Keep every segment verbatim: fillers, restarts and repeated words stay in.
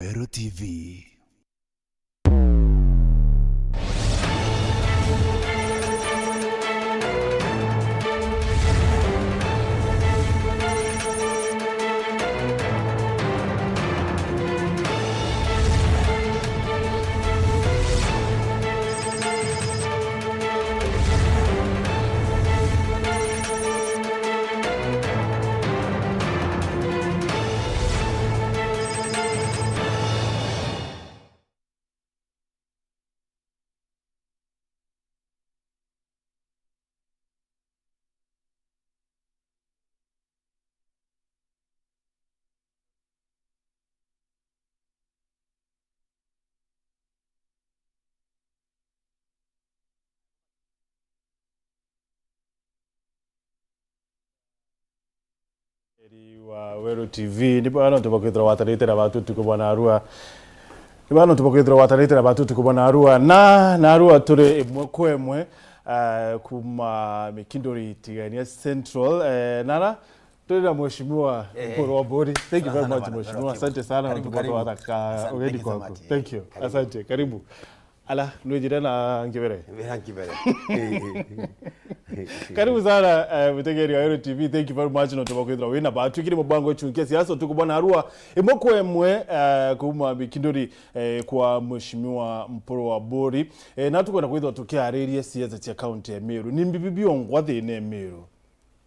Meru T V. Eri wa Weru T V, ni bwana nontu bwa kwithirwa watanite na batwi utuku bwa narua. Ni bwana nontu bwa kwithirwa watanite na batwi utuku bwa narua. Na narua turi imwe kwa imwe, eh, kuma Mikinduri Tigania Central. Eh, nara turi na Mheshimiwa Eh. Mpuru wa Mburi. Thank you very much, Mheshimiwa. Asante sana, karibu, nontu bwa karibu. Asante, ugeni thank you so kwaku. Much. Thank you. Karibu. Asante, karibu. Ala, nwijire na nkibere? Wira nkibere. Karibu sana, eh, mutegeri wa Weru T V. Thank you very much, nontu bwa kwithirwa wina batwi kiri mubango uchunkia siasa utuku bwa narua. Imwe kwa imwe, eh, kuma Mikinduri, eh, kwa Mheshimiwa Mpuru wa Mburi. Eh, na tukwenda kwithirwa tukiariria siasa cia kaunti ya Meru. Ni mbibi biongwa thiina ya Meru?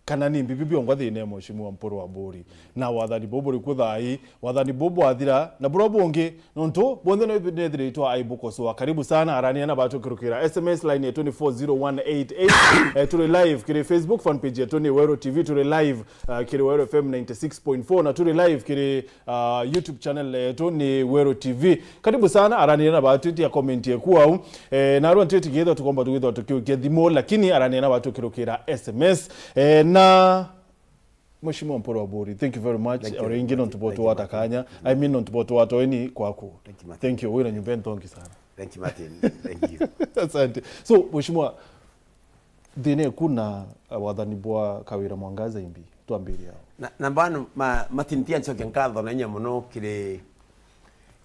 Kana ni mbibi biongwa thiina ya Mheshimiwa Mpuru wa Mburi? Na wathani bubu buri kuo thaa ii, wathani bubu bwathira, na buria bungi, nontu bunthe ni, ni ethiritwe aibukosoa. Karibu sana, arania na batwi kirukira S M S line yetu ni four zero one eight eight. Eh, turi live kiri Facebook fan page yetu ni Weru T V, turi live, uh, kiri Weru F M ninety six point four, na turi live kiri, uh, YouTube channel yetu ni Weru T V. Karibu sana, arania na batwi, tia comment yeku au. Eh, narua ntwitigie ithwa tukomba tugithwa tukiukia thimu, lakini arania na batwi kirukira S M S. Eh, na Mheshimiwa Mpuru wa Mburi, thank you very much. Thank you very much. Oringi nontu bwa twata kanya. I mean, nontu bwa twata eni kwaku. Thank you, Martin. Thank you, wira nyumba ntongi sana. Thank you, Martin. Thank you. Asante. So, Mheshimiwa, thiina eku na, uh, wathani bwa Kawira Mwangaza imbi, twambirie au. Na, na bwana, ma, Martin, tia ncoke nkatho na inya muno kiri,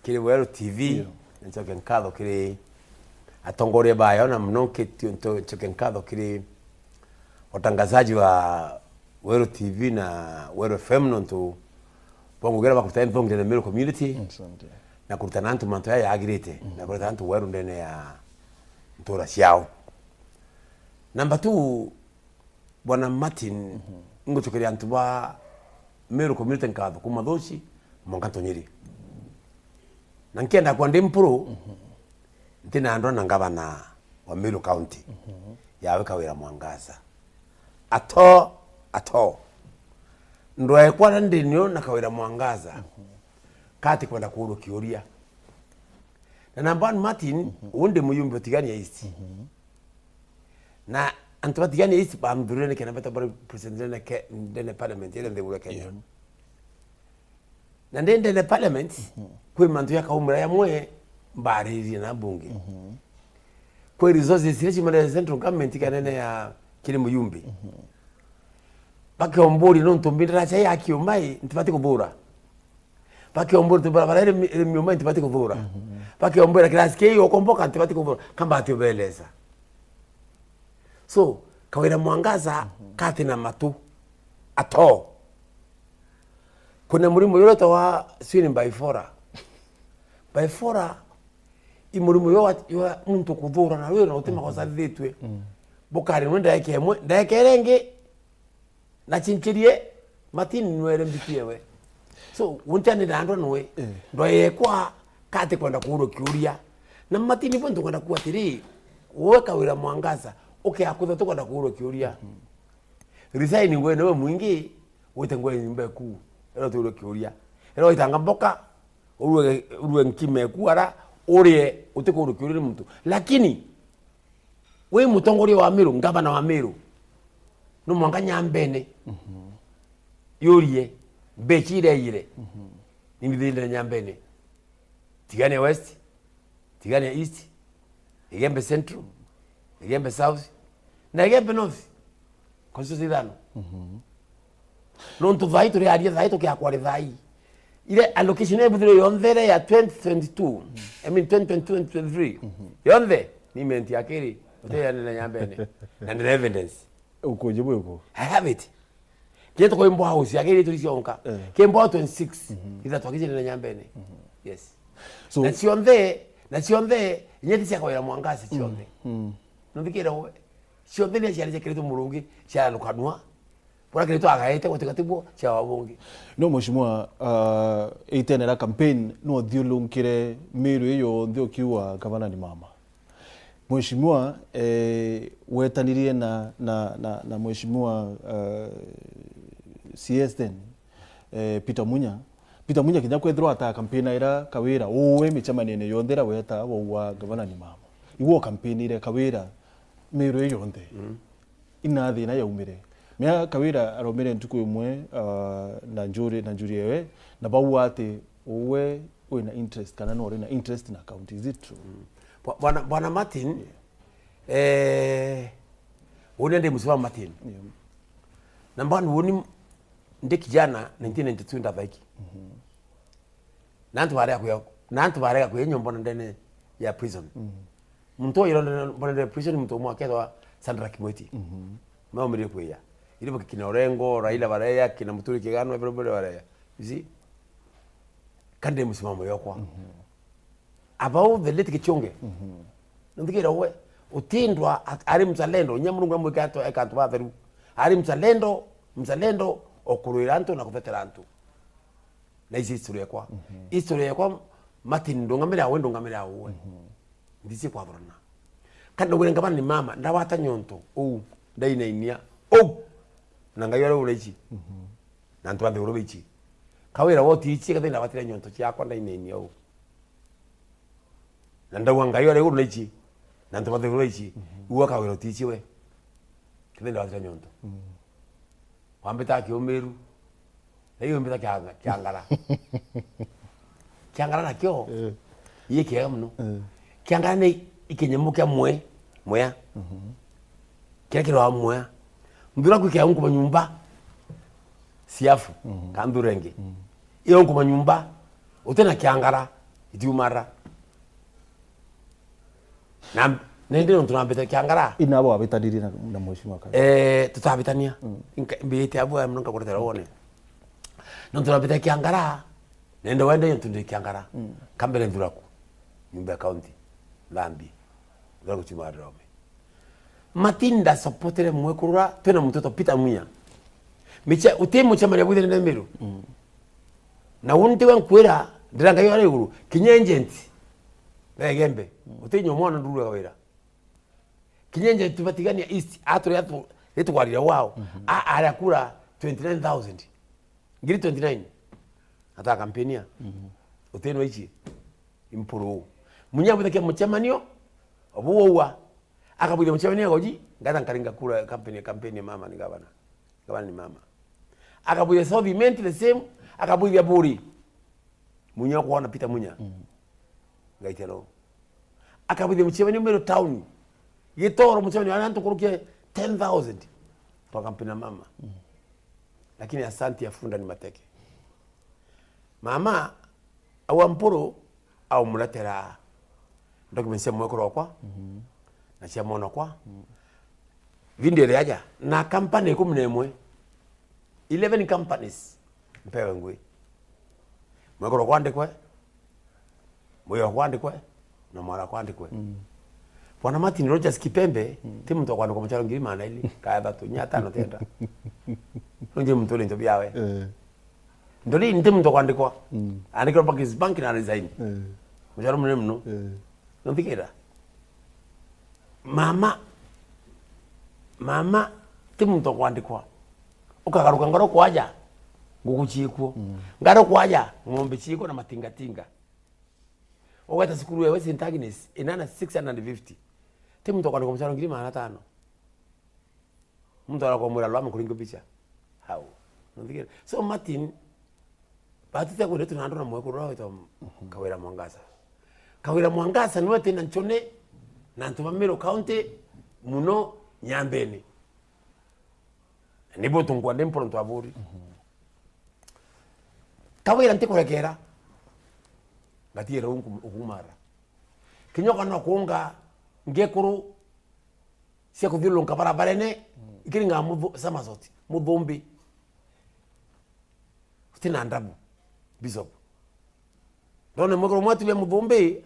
kiri Weru T V, yeah, na ncoke nkatho kiri atongoria bayo, na muno nki-, nto-, ncoke nkatho kiri utangazaji wa Weru T V na Weru F M nontu bwa ngugi iria bakuruta nthongi ndene ya Meru community, asante, na kurutana antu mantu jaja jagirite, mm, na kureta antu Weru ndene ya ntura ciao. Number two, Bwana Martin, mhm, ingucokeria antu ba Meru community nkatho kuma Thuci mwanka Ntunyiri. Na nkienda kwa ndi Mpuru, mhm, nti na ndwa na ngavana wa Meru County, mhm, yawe Kawira Mwangaza. Ato, ato. Ndwa ekwa na ndi nio na Kawira Mwangaza. Mhm. Kati kwenda kuurwa kiuria. Na number one, Martin, mhm, uu ndi muyumbi wa Tigania East. Mhm. Na antu ba Tigania East bamthurire nikenda beta bari president ndene ke-, ndene parliament iria nthiguru ya Kenya. Yeah. Na ndi ndene parliament, mhm, kwi mantu ya kaumira yamwe mbariririe na bunge. Mhm. Kwi resources iria ciumanire central government kana nene ya kiri muyumbi. Mhm. Bakiomburi nontu mbindira chai ya kiumai, ntibati kuthura. Bakiombwira tu barabara iri mi-, iri miuma ntibati kuthura. Mhm. Bakiombwira kirasi kii ukomboka ntibati kuthura. Kambati ubeleza. So, Kawira Mwangaza, mhm, kati na matu. Ato. Kuna murimo uria witagwa swine bipolar. Bipolar i murimo uria wa, wa muntu kuthura na wira uti makosa, mhm, athithitue. Mm. Bukari nwe ndaika imwe, ndaika iria ingi, nachinchirie, Martin nwere mbitie we. So, untianira ndwa nwe. Eh. Ndwa yekwa kati kwenda kuurwa kiuria. Na Martin, bo ntukwenda kuwa atiri, we Kawira Mwangaza, ukia kutha tukwenda kuurwa kiuria. Mhm. Resign ngwe nawe mwingi, wite ngwe nyumba eku, ero tuurwa kiuria. Ero itanga mboka, urue, urue nkima eku ara, urie, utikuurwa kiuria ni muntu. Lakini, wi mutongoria wa Meru, ngavana wa Meru, no mwanka Nyambene, mhm, yurie, mbechi iria iyire, mhm, ni mithindire Nyambene. Tigania West, Tigania East, Igembe Central, Igembe South, na Igembe North. Constituency ithano. Mhm. Nontu thaai turiaria thaai tukiakwa ri thaai. Ile allocation ya buthiro yonthe ile ya twenty twenty-two, I mean twenty twenty-two and twenty-three, yonthe ni imenti ya kiri, uteyanene nyambene. Na ndina evidence. Ukunje bwiko? I have it. Kile tuko imbo house ya kiri turi cionka. Eh. Kimbo twenty-six. Ithatu akijene na nyambene. Yes. So na cionthe, na cionthe, inya ti cia kawira Mwangaza cionthe. Nuthikire we? Cionthe ni ciari cikiritwe Murungi, ciaranukanua. Bora kiri twagaite gutika tiguo cia wabungi. No, Mheshimiwa, uh, itene ra campaign no thiulungire Meru iyo yonthe ukiuga gavana ni mama. Mheshimiwa, eh, wetanirie na, na, na, na Mheshimiwa, uh, C S then, eh, Peter Munya. Peter Munya kinya kwethirwa ataa campaign ira Kawira uwe micemanio-ini yonthe ira weta wauga gavana ni mama. Igwe ucampaign-ire Kawira Meru iyo yonthe. Ina thina yaumire. Mea Kawira araumire ntuku imwe, ah, na njuri, na njuri ewe, na bauga ati uwe wina interest kana no uri na interest na county. Is it true? Bwa-, bwana, bwana Martin, eh, uni ndi musimamo Martin. Yeah. Number one, uni ndi kijana nineteen ninety-two ndathaiki. Na antu barega kuya, na antu barega kuya nyombo na ndene ya prison. Muntu oyo ndene, mbona ndene prison, muntu umwe akethwa Sandra Kimweti. Maumirire kuya. Ile bakina Orengo, Raila bareya, kina Muturi Kigano, everybody bareya. You see? Kandi musimamo yokwa. Abau the late Gichunge. Nthikira we, utindwa at-, ari mzalendo, nya Murungu amwike antu, eka antu batheru. Ari mzalendo, mzalendo okurwira antu na kutetera antu. Na ici history yakwa. History yakwa, Martin ndungamira we, ndungamira we. Ndisi kwathurana. Kana wira ngabana ni mama, ndawata nyonto, uu, ndainainia, uu. Na Ngai wale ule ici. Na antu ba nthiguru bici. Kawira wotiici, kathi ndawatire nyonto ciakwa, ndainainia uu. Na ndauga Ngai wale ule ici. Na antu ba nthiguru bici. Uwa Kawira utiici we. Kathi ndawatire nyonto. Wambita kiumiru. Na iyo mbita kia, kiangara. Kiangara nakio, eh, i kiega muno. Eh. Kiangara ni ikinyemu kia mwe, mwea. Kiria kirwaa mwea. Nthura kwikia nkuma nyumba. Siafu, ka nthura ingi. Iyo nkuma nyumba, utina kiangara, itiumara. Na, na indi nontu nambite kiangara. Ina abo wabitanirie na, na mheshimiwa Kawira? Eh, tutabitania. Nka-, mbite abo muno nkakuretera wone. Nontu nambite kiangara, nende wende nontu ndi kiangara. Kambere nthuraku. Nyumba ya county. Thambi. Nthuraku chuma rome. Matinda supportere mwekurura, twina muntu wetwa Peter Munya. Miche, uti mucemanio bwithire nde Meru. Na uni tiwe nkwira, ndira Ngai ari iguru, kinya agent. Na Igembe, uti nyo mwana nduru Kawira. Kinya agent batigania East, aturi atu, ritugwarire wao. A, aria kura twenty nine thousand. Ngiri twenty nine. Ata kampenia. Uti no ici. Impuru. Munya bwithakia mucemanio, obu waua. Akabwithia mucemanio goji, ngata nkaringa kura kampeni, kampeni ya mama ni gavana. Gavana ni mama. Akabwithia South Imenti the same, akabwithia Buri. Munya kwona Peter Munya. Ngaitero. Akabwithia mucemanio Meru town. Gitoro mucemanio ana antu kurukia ten thousand. Kwa kampeni ya mama. Lakini asanti ya funda ni mateke. Mama, au Ampuru, au muretera documents cia mwekuru wakwa, na cia mwana wakwa. Video iri aja, na company ikumi na imwe, eleven companies, mpewe ngui. Mwekuru wakwa andikwe, Muyo kwandikwe, na mwara kwandikwe. Bwana Martin Rogers Kipembe, ti muntu wa kwandikwa mucharo ngiri magana ili, ka ithatu, nya tano tenda. Nonje muntu uri ntobi yawe. Eh. Ndori nti muntu wa kwandikwa. Andikirwa Barclays Bank na resign. Eh. Mucharo munene muno. Eh. Nonthikira. Mama, mama, ti muntu wa kwandikwa. Ukagaruka ngaro kwaja, nguku ciikuo. Ngaro kwaja, ng'ombe ciikuo na matingatinga. Ugweta cukuru ewe Saint Agnes, inana six hundred and fifty. Ti muntu akwandikwa mucharo ngiri magana atano. Muntu arakwamwira lwame kuringo bicha. Hau. Nonthikira. So Martin, batite kwire tunandona mwekuru wetwa Kawira Mwangaza. Kawira Mwangaza niwe tina nchone na antu ba Meru County muno Nyambene. Nibo tungwa ndi mporo ntwaburi. Kawira ntikurekera. Ngatiira unku-, ukumara. Kinya ukana kuunga ngekuru cia kuthiurunka barabarene, ikiringa muthu-, somersault, muthumbi. Utina ndabu, Bishop. Ndone mwekuru umwe atubia muthumbi,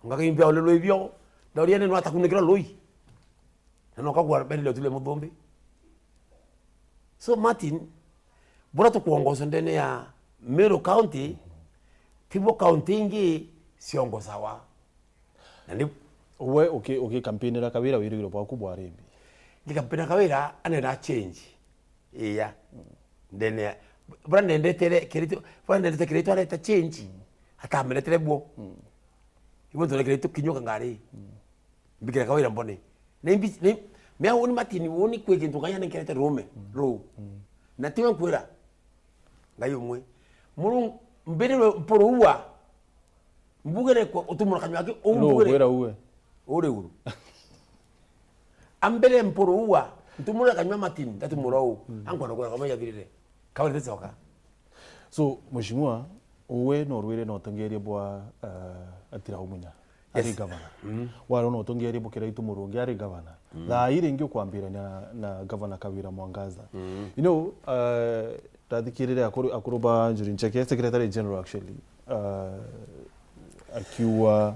ngakaimbia ulilwe ibio, ndauria ni nwatakunikirwa lui. Na nokagua bendele utubia muthumbi. So Martin, bura tukwongoca ndene ya Meru County, tibo county ingi ciongocawa. Na ni- Uwe uki-, ukikampinira Kawira wirigiro bwaku bwari mbi? Ngikampinira Kawira anenda change. Iya. Ndene ya- bura nendetere Kiraitu, bura nendete Kiraitu areta change. Atamenetere buo. Ibo ntore Kiraitu kinyuka ngari. Mbikira Kawira mbone. Na imbi-, na im-, mea woni Martin, woni kwi kintu Ngai anenkerete rume, ruu. Na tiwe nkwira. Ngai umwe. Murungu, mbirire mpuru uwa. Mbugire kwa utumura kanywa ki, u Nuu mbugire. Kwira uwe. Uri uru. Ambire mpuru uwa, ntumura kanywa Martin, ndatumura u. Ankwa nokura kama yathirire. Kawira ticoka. So, Mheshimiwa, uwe no rwire na utongeria bwa, uh, Atira Umunya ari Yes. Gavana. Wari na utongeria bwa Kiraitu Murungi ari gavana. Thaa ii ringi ukwambirania na, na Gavana Kawira Mwangaza. You know, uh, ndathikirire akuru, akuru ba Njuri Ncheke, Secretary General actually, uh, akiuga,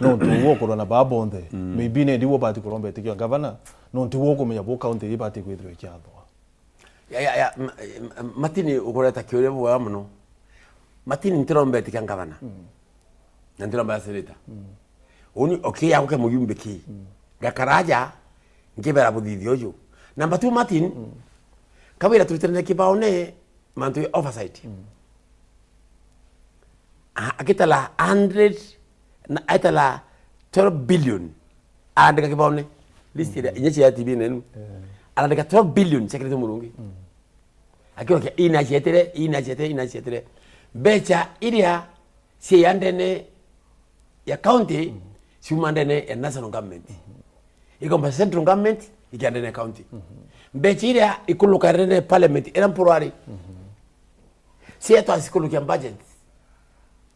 nontu uwe ukorwa na baba bonthe. Maybe nendi uwe ubati kuromba itikia gavana, nontu uwe ukumenya bu county ibati kwithirwa ikiathwa. Ya, ya, ya, m-, m-, Martin ukureta kiuria bwega muno. Martin ntiromba itikia ngavana. Na ntiromba ya senator. Uni, okay, yako ke mujumbe ki. Ngakaraja, nkibera buthithio uju. Number two, Martin, Kawira turitanire kibaone, mantu ya oversight. A-, akitala hundred, na aitala twelve billion. Aandika kibaone. List iria, inya cia T V nenu. Aandika twelve billion cia Kiraitu Murungi. Akirokia, ii nacietire, ii nacietire, ii nacietire. Mbecha iria cia ndene ya county, ciuma ndene ya national government. Ikomba central government, ikia ndene ya county. Mbecha iria ikuluka ndene ya parliament, ira mpurwari. Cia twa cikulukia budget.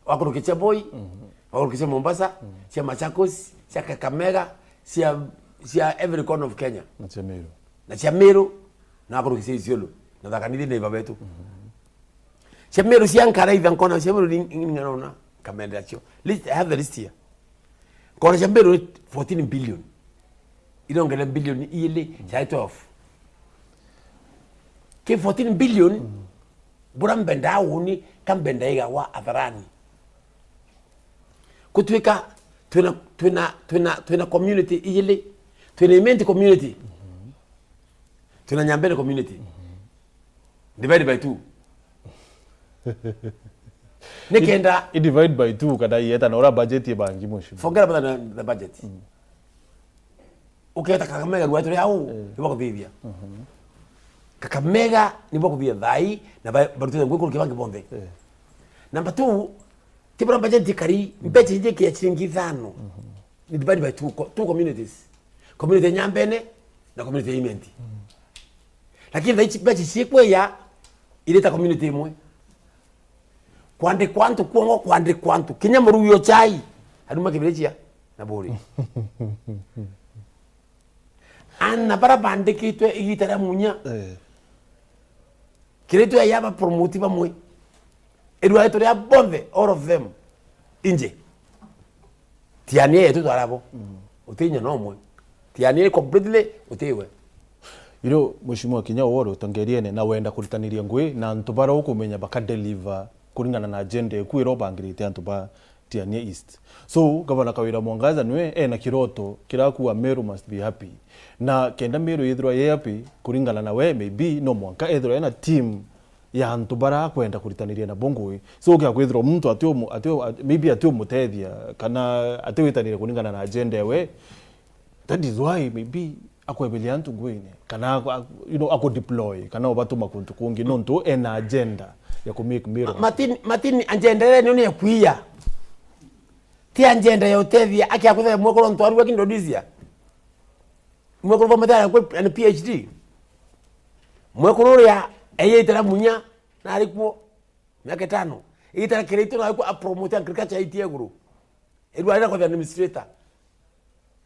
Wakurukia cia Voi, wakurukia cia Mombasa, cia Machakos, cia Kakamega, cia, cia every corner of Kenya. Na cia Meru. Na cia Meru, na wakurukia cia Isiolo. Na Tharaka Nithi na iba betu. Cia Meru cia nkara itha nkona, cia Meru ni, ni, ni ngarona, kamendera cio. List, I have the list here. Nkona cia Meru ni fourteen billion. Irongere billion iili, ciari twelve. Ki fourteen billion, bura mbenda uni, ka mbenda igawa atharani. Kutwika twina, twina, twina, twina community iili, twina Imenti community, twina Nyambene community. Divide by two. Nikenda I, i divide by two kana ieta na ura budget ibangi, mheshimiwa. Forget about the, the budget. Uketa Kakamega rwa turi au, eh, nibo kuthithia. Kakamega nibo kuthithia thai, na ba-, barutite ngui kurukia bangi bonthe. Eh. Number two, tibura budget ikari, mbecha iji kia ciringi ithano. Ni divide by two co-, two communities. Community ya Nyambene na community ya Imenti. Lakini thaa ici mbecha ciikweya, irita community imwe. Kwandikwa antu kwongo, kwandikwa antu. Kinya murugi o chai, aruma kibirichia na buri. Ana bara bandikitwe igita ria munya. Eh. Kiritwe ya ba promote bamwe. Irwaitwe ria bonthe, all of them. Inje. Tiania yetu twarabo. Utinya no mwe. Tiania completely utiwe. You know, Mheshimiwa, kinya wore utongeriene na wenda kuritaniria ngui na antu bara ukumenya baka deliver kuringana na agenda eku ira ubangirite antu ba Tiania East. So, Gavana Kawira Mwangaza nwe ena kiroto kirakua Meru must be happy. Na kenda Meru yithirwa ye happy, kuringana na we, maybe no mwanka ethirwa ena team ya antu bara akwenda kuritaniria nabo ngui. So, kia kwithirwa muntu ati umu-, ati u-, at-, maybe ati umutethia, kana ati witanire kuringana na agenda ewe. That is why maybe akweberia antu nguine, kana aku-, aku-, you know, akudeploy, kana ubatuma kuntu kungi, nontu ena agenda ya ku make Meru. Ma-, Martin, Martin, agenda ere nio ni ya kuiya. Ti agenda ya utethia, aki akuthethia mwekuru ntwarua ki Indonesia. Mwekuru thomete ana P H D. Mwekuru uria eyitira munya na ari kuo. Miaka itano. Igita kia Kiraitu nawe kwa apromote agriculture aitie iguru. Erua arira kwa administrator.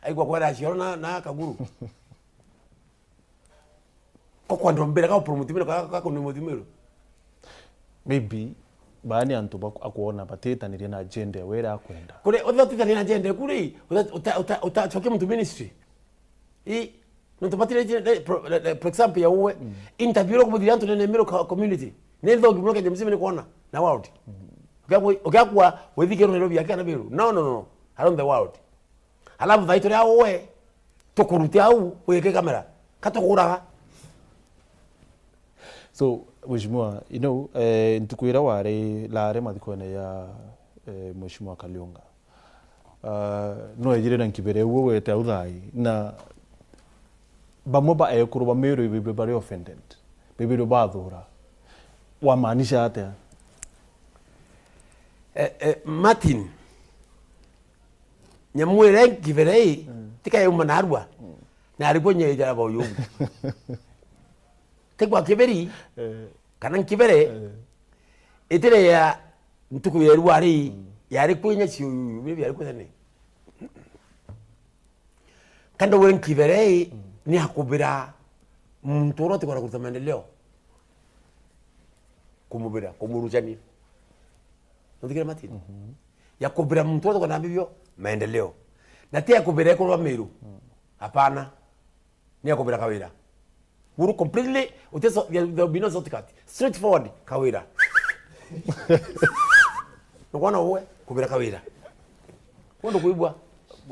Aigua kwera aciaro na, na kaguru. Ko kwandwa mbere ka promote mbere ka, ka kunimote mbere. Maybe baani antu bak-, akwona batitaniria na agenda ya wira akwenda. Kuri uthe utitaniria na agenda kuri, uta, uta, uta, utacokia muntu ministry. I, nontu batire, for, for example ya uwe, interview ro kubuthiria antu nene miro community. Ni nthogi muno Kenya mzima ni kuona na world. Ukiakwa, ukiakwa withikirwo Nairobi yake na biru. No, no, no. Around the world. Alafu thaitũ ria uwe tukurutia au wike kamera. Katukuraga. So, Mheshimiwa, you know, eh, ntuku iria wari, lari mathikone ya, eh, Mheshimiwa Kaliunga. Ah, no ejire na nkibere uo wete au thai. Na bamwe ba ekuru ba Meru ibibire bari offended. Bibire bathura. Wamaanisha atia? Eh, eh, Martin, nyamu iria nkibere ii, mm, tika yauma narua. Mm. Na arikuo nyejara ba uyu. Tikwa kiberi, eh, kana nkibere, eh, itire ya ntuku ya irua ri, mm, yari kwinya ciuyu, bibi yari kwithane. Kando we nkibere ii, mm, ni akubira muntu uria utikwenda kuruta maendeleo. Kumubira, kumurucania. Nuthikire Martin? Mhm. Ya kubira muntu uria utikwenda mbibio maendeleo. Na ti ya kubira ekuru ba Meru. Mm. Hapana. Ni akubira Kawira. Guru completely, uti so-, there, there will be no shortcut. Straightforward, Kawira. Nukwona uwe, kubira Kawira. Kundu kuigua.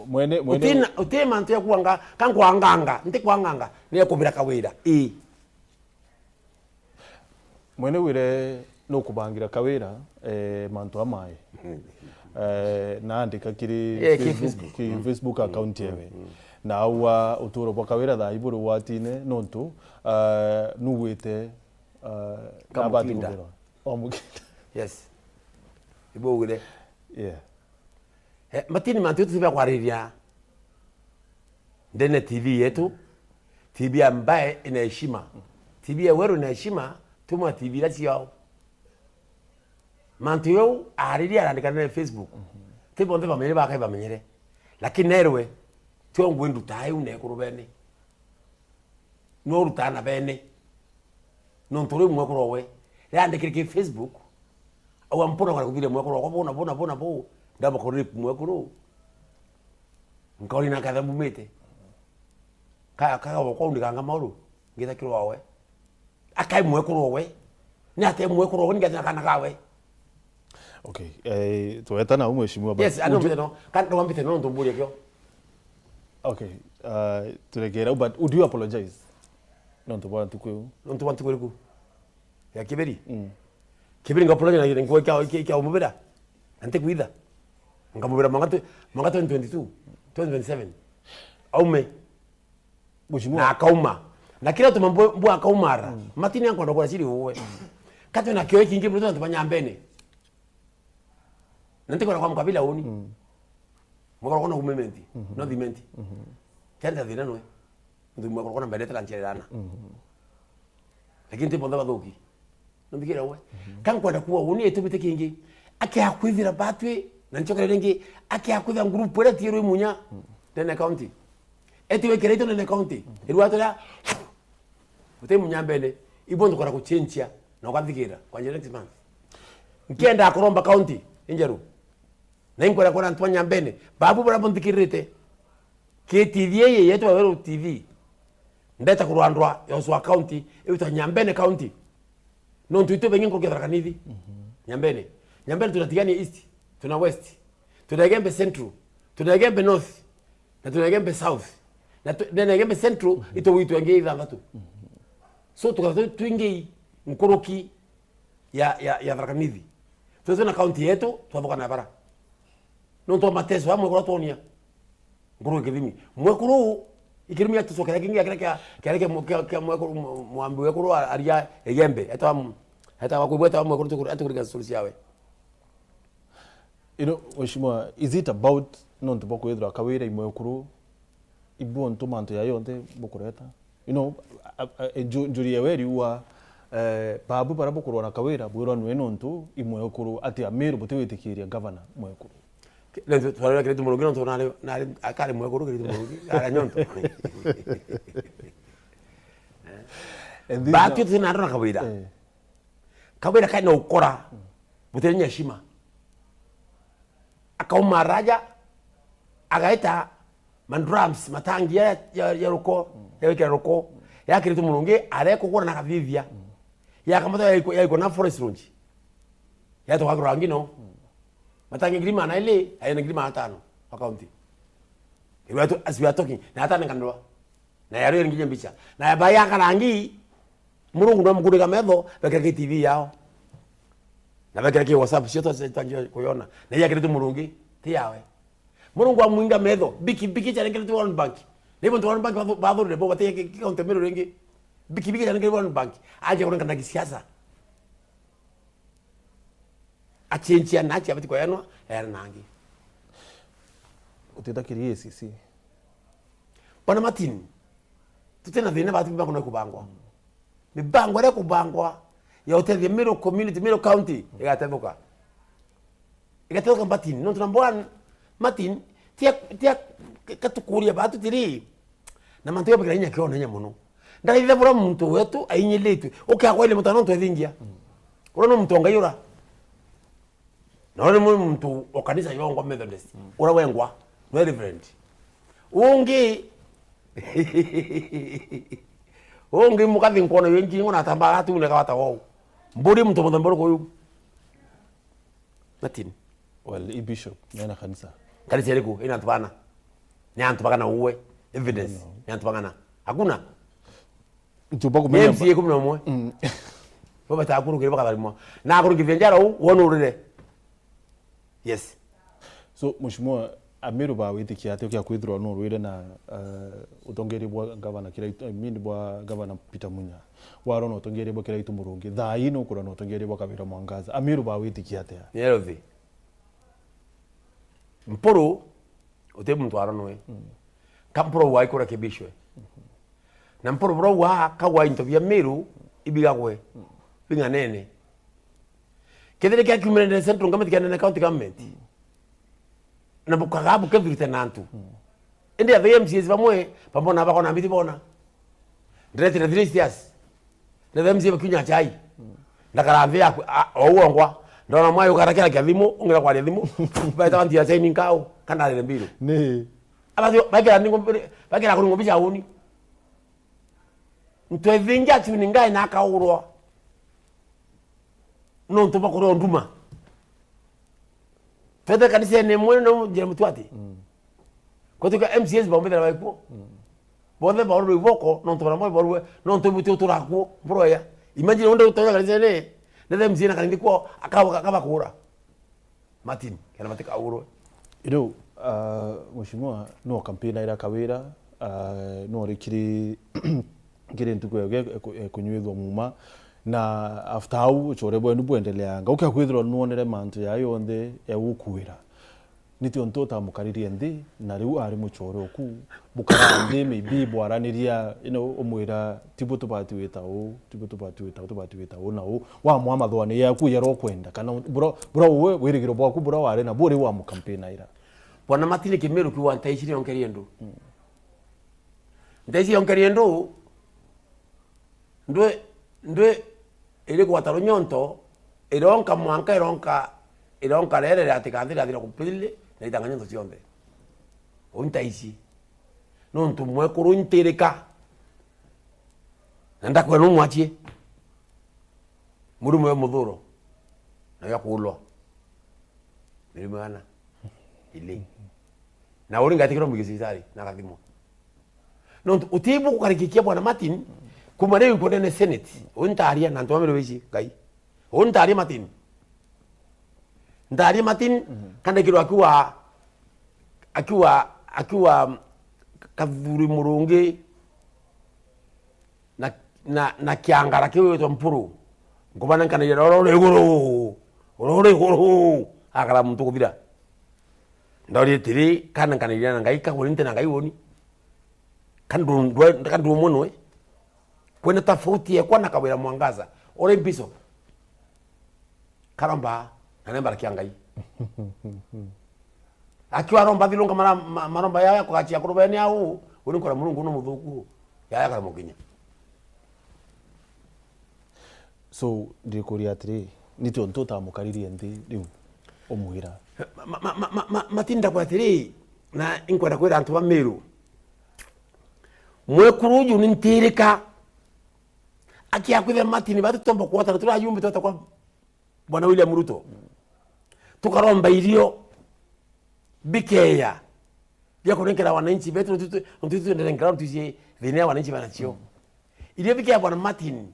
Mwene, mwene utina, uti mantu ya kuanga, kankwanganga, nti kwanganga, ni akubira Kawira. Ii. Mwene wire nukubangira Kawira, eh, mantu amai. Eh, naandika kiri, eh, ki Facebook, Facebook, ki, mm, Facebook account, mm, yewe. Mm. Na aua uturo bwa Kawira thaa iburi watine nontu, eh, nugwite, eh, Kamukinda. Nabati kugerwa. Omukinda. Yes. Ibugire. Yeah. Eh, Martin, mantu yetu tibia kwariria ndene T V yetu, T V ambaye ina heshima. T V ya Weru ina heshima, tumwa T V iria ciao. Mantu yau ariria arandika ndene Facebook. Mhm. Ti bonthe bamenyere, bakai bamenyere. Lakini nerwe, tio ngwi nduta iu nekuru bene. No rutaa na bene. Nontu riu mwekuru owe, riandikire ki Facebook, au ampona kwara kuthiria mwekuru okwa, bona, bona, bona, bo, ndamba ku rape mwekuru. Nkauri na katha mbumite. Ka, ka, ka, kwa undi kanga mauru, ngita kirwa owe. Akai mwekuru owe. Ni ate mwekuru owe, ngita na kana kawe. Okay, eh, tweta na u mheshimiwa, but yes, I know, uju- but no, kan-, no, mbite no, ntumburia kio. Okay, uh, turekera, but would you apologize? Nontu bwa ntuku iu. Nontu bwa ntuku iriku? Ya Kiberi? Mm. Kiberi ngapolonya na nguo kia, kia, kia umubira. Na ntikwitha. Nkamubira manga twe-, manga twenty twenty-two, twenty twenty-seven. Aume. Mheshimiwa. Na akauma. Na kira tuma mbu, mbu akaumara. Mm. Martin ankwenda kwa siri uwe. Katwe na kioe kingi mtu antu banyambene. Na ntikwenda kwa mkabila uni. Mm. Mwekoro kona umementi, mhm, no thimenti. Mhm. Kenda thina nwe. Ndu mwekoro kona mbendete kanchererana. Mhm. Lakini ti bonthe bathuki. Numbikire we. Mhm. Kankwenda kuwa uni itumite kingi. Akia kwithira batwi, na nchokere ringi, akia kwithira group iria tirwe munya, mhm, ndene county. Eti wekere ito ndene county. Mhm. Irwa turia, uti munya mbene, ibo ndukora kuchenchia, na ukathikira, kwa next month. Nkienda kuromba county, injeru. Na inkwenda kwona antu ba Nyambene, babu baria bunthikirite. Ki T V ii yetwa Weru T V. Ndeta kurwandwa ya Uasin County, iwitwa Nyambene County. Nontu itu bengi nkuruki ya Tharaka Nithi. Mhm. Nyambene. Nyambene tunatigania East, tuna West. Tuna Igembe Central, tuna Igembe North, na tuna Igembe South. Na tu-, ndene ya Igembe Central, mhm, itu witu engi ithanthatu. Mhm. So, tukatha tu-, twingi nkuruki ya, ya, ya Tharaka Nithi. Twethwe na county yetu, twathuka na bara. Nontu wa mateso amwe kuria twonia. Nkuru ikithimi. Mwekuru uu, ikirumi ya tucokera kingi ya kiria kia, kia, kia, kia, kia mwekuru, mwa-, mwambi wekuru a-, aria Igembe. Eta wa m-, eta wa kwibwa, eta wa mwekuru tukuri, atukuri story ciawe. You know, Mheshimiwa, is it about nontu bwa kwithirwa Kawira i mwekuru, ibu ontu mantu ya yonthe bukureta? You know, a, a, a, nju-, njuri yewe iriua, Eh, babu bara bukurwa na Kawira bwirwa nwe nontu imwekuru ati Amiru butiwitikiria gavana mwekuru. Twarira Kiriti Murungi nontu nari, nari, akari mwekuru Kiriti Murungi, aria nyonto. And this Batu now- tuti na andũ na Kawira. Eh. Kawira kaina ukora, butiri heshima. Akauma Raja, agaita madrums, matangi ya, ya, ya ruko, ya gwikira ruko, ya Kiriti Murungi, arekugura na kathithia. Ya kamata ya iko, ya iko na forest range. Ya toka rangi no. Matangi ngiri magana iri, ayena ngiri magana atano wa county. Iwe tu, as we are talking, na atane kandwa. Na yari nginya mbicha. Na yaba ya karangi, Murungu no mukuriga metho, bekira ki T V yao. Na bekira ki WhatsApp cio twatanjia kuyona. Na ya Kiriti Murungi, ti yawe. Murungu amwinga metho, biki biki charengeretwe World Bank. Na ibo World Bank bathu-, bathurire bo bati ki, ki county Meru ringi. Biki biki charengeretwe World Bank. Aje kurenga na kisiasa. Achenjia na achia bati kuyanwa, era nangi. Utitakiria A C C. Bwana Martin, tutina thina batu mibango no kubangwa. Mibango iria kubangwa ya utethia Meru community, Meru county, igatethuka. Igatethuka Martin, nontu number one, Martin, tia, tia, katukuria batu tiri, na mantu ya bakira inya kiona inya muno. Ndaitha bura muntu wetu ainyilitwe, ukagwa ile muntu anontu ethingia. Ura no muntu wa Ngai ura. Na ura ni muntu wa kanisa yongwa Methodist. Ura wengwa, no reverend. Ungi, ungi mukathi nkona yo ngingo na tamba atu ne kawata wau. Mburi muntu muthemba uriku uyu? Martin. Well, i bishop, mena kanisa. Kanisa iriku? Ina antu bana. Ni antu bagana uwe. Evidence. Ni antu bagana. Hakuna. Ntuba Ni kumenya M C A ikumi na umwe. Bo batakurukire bakatharimwa. Na akurukithia njara u, wona urire. Yes. So, Mheshimiwa, Amiru bawitikia ati ukia kwithirwa no urwire na, uh, utongeria bwa gavana Kiraitu, I mean, bwa gavana Peter Munya. Warona utongeria bwa Kiraitu Murungi. Thaa ii nukurwa na utongeria bwa Kawira Mwangaza. Amiru bawitikia atia? Ni healthy. Mpuru, uti muntu aronwe. Ka mpuru wa ikura kibishwe. Na mpuru bura wa kagwa into bia Meru ibigagwe. Bing'anene. Kethire kia kiumire Central Government, kia nene County Government. Na bukaga bukethurite na antu. Indi athe M C As bamwe, bambona bakona mbiti bona. Ndiretire three years. Nithe M C A bakiunya chai. Ndakara nthi yaku, a, o uongwa. Ndona mwayo ukarakira kia thimu, ungira kwaria thimu. Baita wanti ya chai ni nkau, kana rire mbiru. Ni. Abathio, bakira ningo, bakira kuri ngombe cha uni. Ntwethingia tu ni ngai na akaurwa. Nontu bakurwa nduma. Twete kanisene imwe no njira mutwati. Kwatuka M C As baumithira baikuo. Bonthe baurwe iboko, nontu bara mwe baurwe, nontu buti uturakuo, buroya. Imagine unde utonya kanisene, nethe M C A na kanithikwo, akaba, akaba kura. Martin, kena matikaurwe. Riu, uh, Mheshimiwa, no campaign ira Kawira, uh, no rikiri kiri ntuku ya ge-, eku-, ekunywithwa muma. Na after au, uchore bwenu bwendeleanga. Ukia kwithirwa nwonere mantu ya yonthe ya gukuira. Ni tiontu utamukaririe nthi, na riu ari muchore oku, bukara nthi, maybe bwaraniria, you know, umwira, "Tibu tubati wita uu, tibu tubati wita uu, tubati wita uu na uu." Wamwa mathwani yaku yara ukwenda, kana bura, bura uwe wirigiro bwaku bura wari na buri wa mukampinaira. Bwana Martin, Kimiru kiuga ntaiciri yonkerie ndu. Ntaiciri yonkerie ndu, Ndwi, ndwi iri gwata runyonto, ironka mwanka, ironka, ironka rere riatigathira thira completely, na itanga nyonto cionthe. Uu ntaici. Nontu mwekuru ntirika. Na ndakwena umwachie. Murume we muthuro. Na ya kuulwa. Mirimo yana. Ili. Na uri ngatikirwa mwigi cibitari, na akathimwa. Nontu utibu gukarikikia Bwana Martin, kuma riu nkwendene Senate. Uu ntaria na antu ba Meru bici, Ngai. Uu ntaria Martin. Ntaria Martin, kana kirwa akiwa, akiwa, akiwa Kathuri Murungi na, na, na kiangara kiu gitwa Mpuru. Nkubana nkanagia roro ri iguru, roro ri iguru, akara muntu kuthira. Ndaurie tiri, kana nkanagia na Ngai, kagwe nti na Ngai woni. Ka ndu-, ndwe-, ka ndu umwe nwe. Kwina tofauti yekwa na Kawira Mwangaza. Uri bishop. Karomba, na nemba kia Ngai. Akiwa aromba thilunga mara-, ma-, maromba yaya kugachia kurubene au, uri nkora Murungu no muthuku, yaya kara mukinya. So, ndikuria atiri, ni tontu utamukaririe nthi riu umwira? Ma-, ma-, ma-, ma-, ma-, matinda kwa atiri, na inkwenda kwira antu ba Meru. Mwekuru uju ni ntirika. Akiakwithira Martin, batu tutomba kuotana, turi ajumbe tweta kwa Bwana William Ruto. Tukaromba irio bikeya bia kunenkera wananchi betu, nontu tu-, nontu tu-, tuenderenkera, nontu isi thina ya wananchi banacio. Irio bikeya Bwana Martin,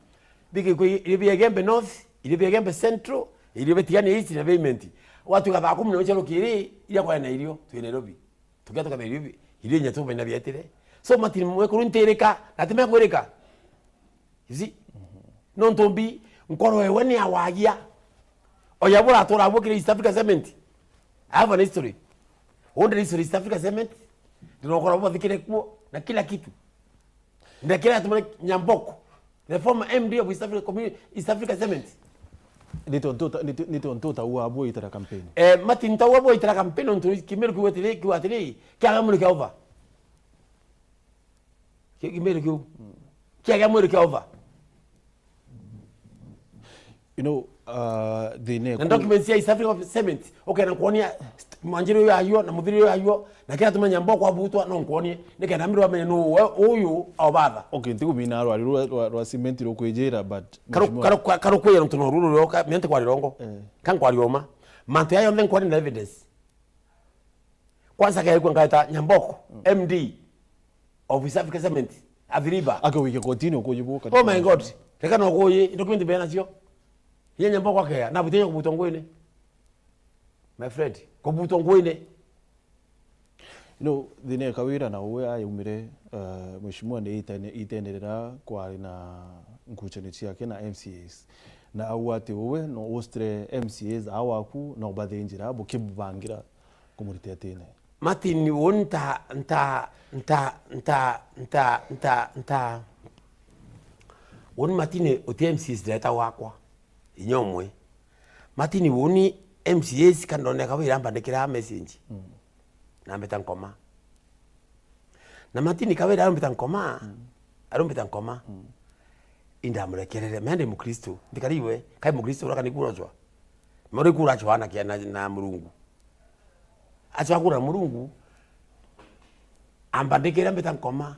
bikikwe irio bia Igembe North, irio bia Igembe Central, irio bia Tigania East na bia Imenti. Watuika thaa kumi na imwe cia rukiri, iria kwaya na irio, twi Nairobi. Tukia tukatha irio bi-, irio inya tubaina bietire. So Martin mwekuru ntirika, na ti mekwirika. You see? Nontu mbi, nkoro ewe ni awagia. Oya buratura abu kiri East Africa Cement. I have an history. Onde history East Africa Cement. Ndinokora bubathikire kuo na kila kitu. Ndekira atumane Nyamboko. The former M D of East Africa Community, East Africa Cement. Ni tontu uta-, ni to-, ni tontu utaua abu itara campaign. Eh, Martin, ntaua abu itara campaign, nontu Kimeru kiu atiri, kiu atiri, kiaga mwiri kia over. Ki-, Kimeru kiu. Kiaga mwiri kia over. You know, uh, the ne-, na documents ya East Africa Cement, ukenda kuonia st-, mwanjiri uyu ayuo, na muthiri uyu ayuo, na kila tumenya Nyamboko abutwa, no nkuonie, nikenda mbirwa amenye nu we uyu obatha. Okay, ntigumina rwari rwa, rwa, rwa cement rukwijira, but karu-, mheshimiwa karu-, karu kwira ntu no ruru rioka, miente kwa rirongo. Eh. Ka nkwari oma. Mantu ya yonthe nkwari na evidence. Kwanza kaigua ngaita Nyamboko, M D of East Africa Cement, Athi River. Ake wike kotini ukuji bu. Oh my God. Reka no kuyi, ndo kwinti bena cio. Hinya Nyamboko akea, na butinya kubutwa nguine. My friend, kubutwa nguine. No, thina ya Kawira na uwe ayumire, uh, mheshimiwa ni itene-, itenderera kwari na nkuchanio ciake na M C As. Na au ati uwe no ustire M C As a waku na ubathinjira bukibubangira kumurita atine. Martin, woni nta, nta, nta, nta, nta, nta, nta. Woni Martin uti M C As direta wakwa. Inya umwe. Martin, woni M C As kandoneka wira ambandikira message. Mm. Na mbeta nkoma. Na Martin Kawira arumbita nkoma, mm, arumbita nkoma. Mm. Indamurekerere, mea ndi Mukristo, ntikari iwe, kai Mukristo uraka niku urocwa. Mori ku uracwa na kia na, na Murungu. Acwa kura Murungu, ambandikira mbita nkoma,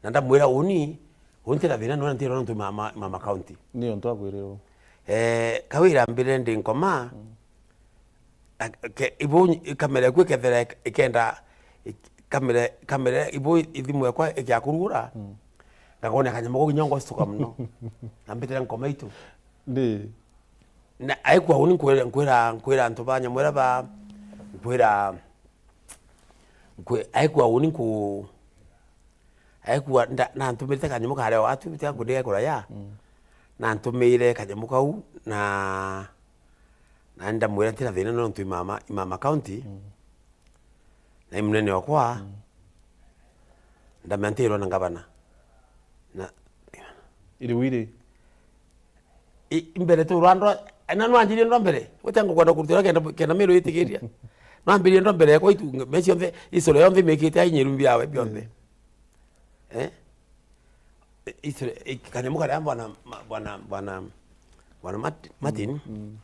na ndamwira uni, uni ntira thina nona ntira nontu mama, mama county. Ni ontu akwiriro. Eh, Kawira mbire ndi nkoma, mm. Ak-, ke-, ibu kamera eku ikethera ik-, ikenda, ik-, kamera, kamera ibu ithimu ekwa ikiakurura, mm, ngakona kanyama kau kinya ngostuka muno. Na mbitire nkoma itu. Ndi. Na aikwa uni nkwira, nkwira, nkwira antu ba nyamwera ba, nkwira, nkwi-, aikwa uni nku-, aikwa nda-, nantumirite kanyama kare o atu, bitiga kundi gekura ya. Mm. Nantumire kanyama kau, na Na ndamwira ntina thina nontu imama, imama county, mm, na imunene okwa, mm, ndamea ntirwa na ngavana. Na iri wiri? I, mbere tu rwandwa, na nwanjirie ndwa mbere, utia ngukwenda kurutira kenda, kenda Meru itikiria. Nwambirie ndwa mbere kwa itu, me cionthe, isore yonthe mikite ai nyeru mbiawe bionthe. Mm. Eh? History, eh, kanyamo karia bwana, ma-, bwana, bwana, bwana Mart-, Martin, mm, mm,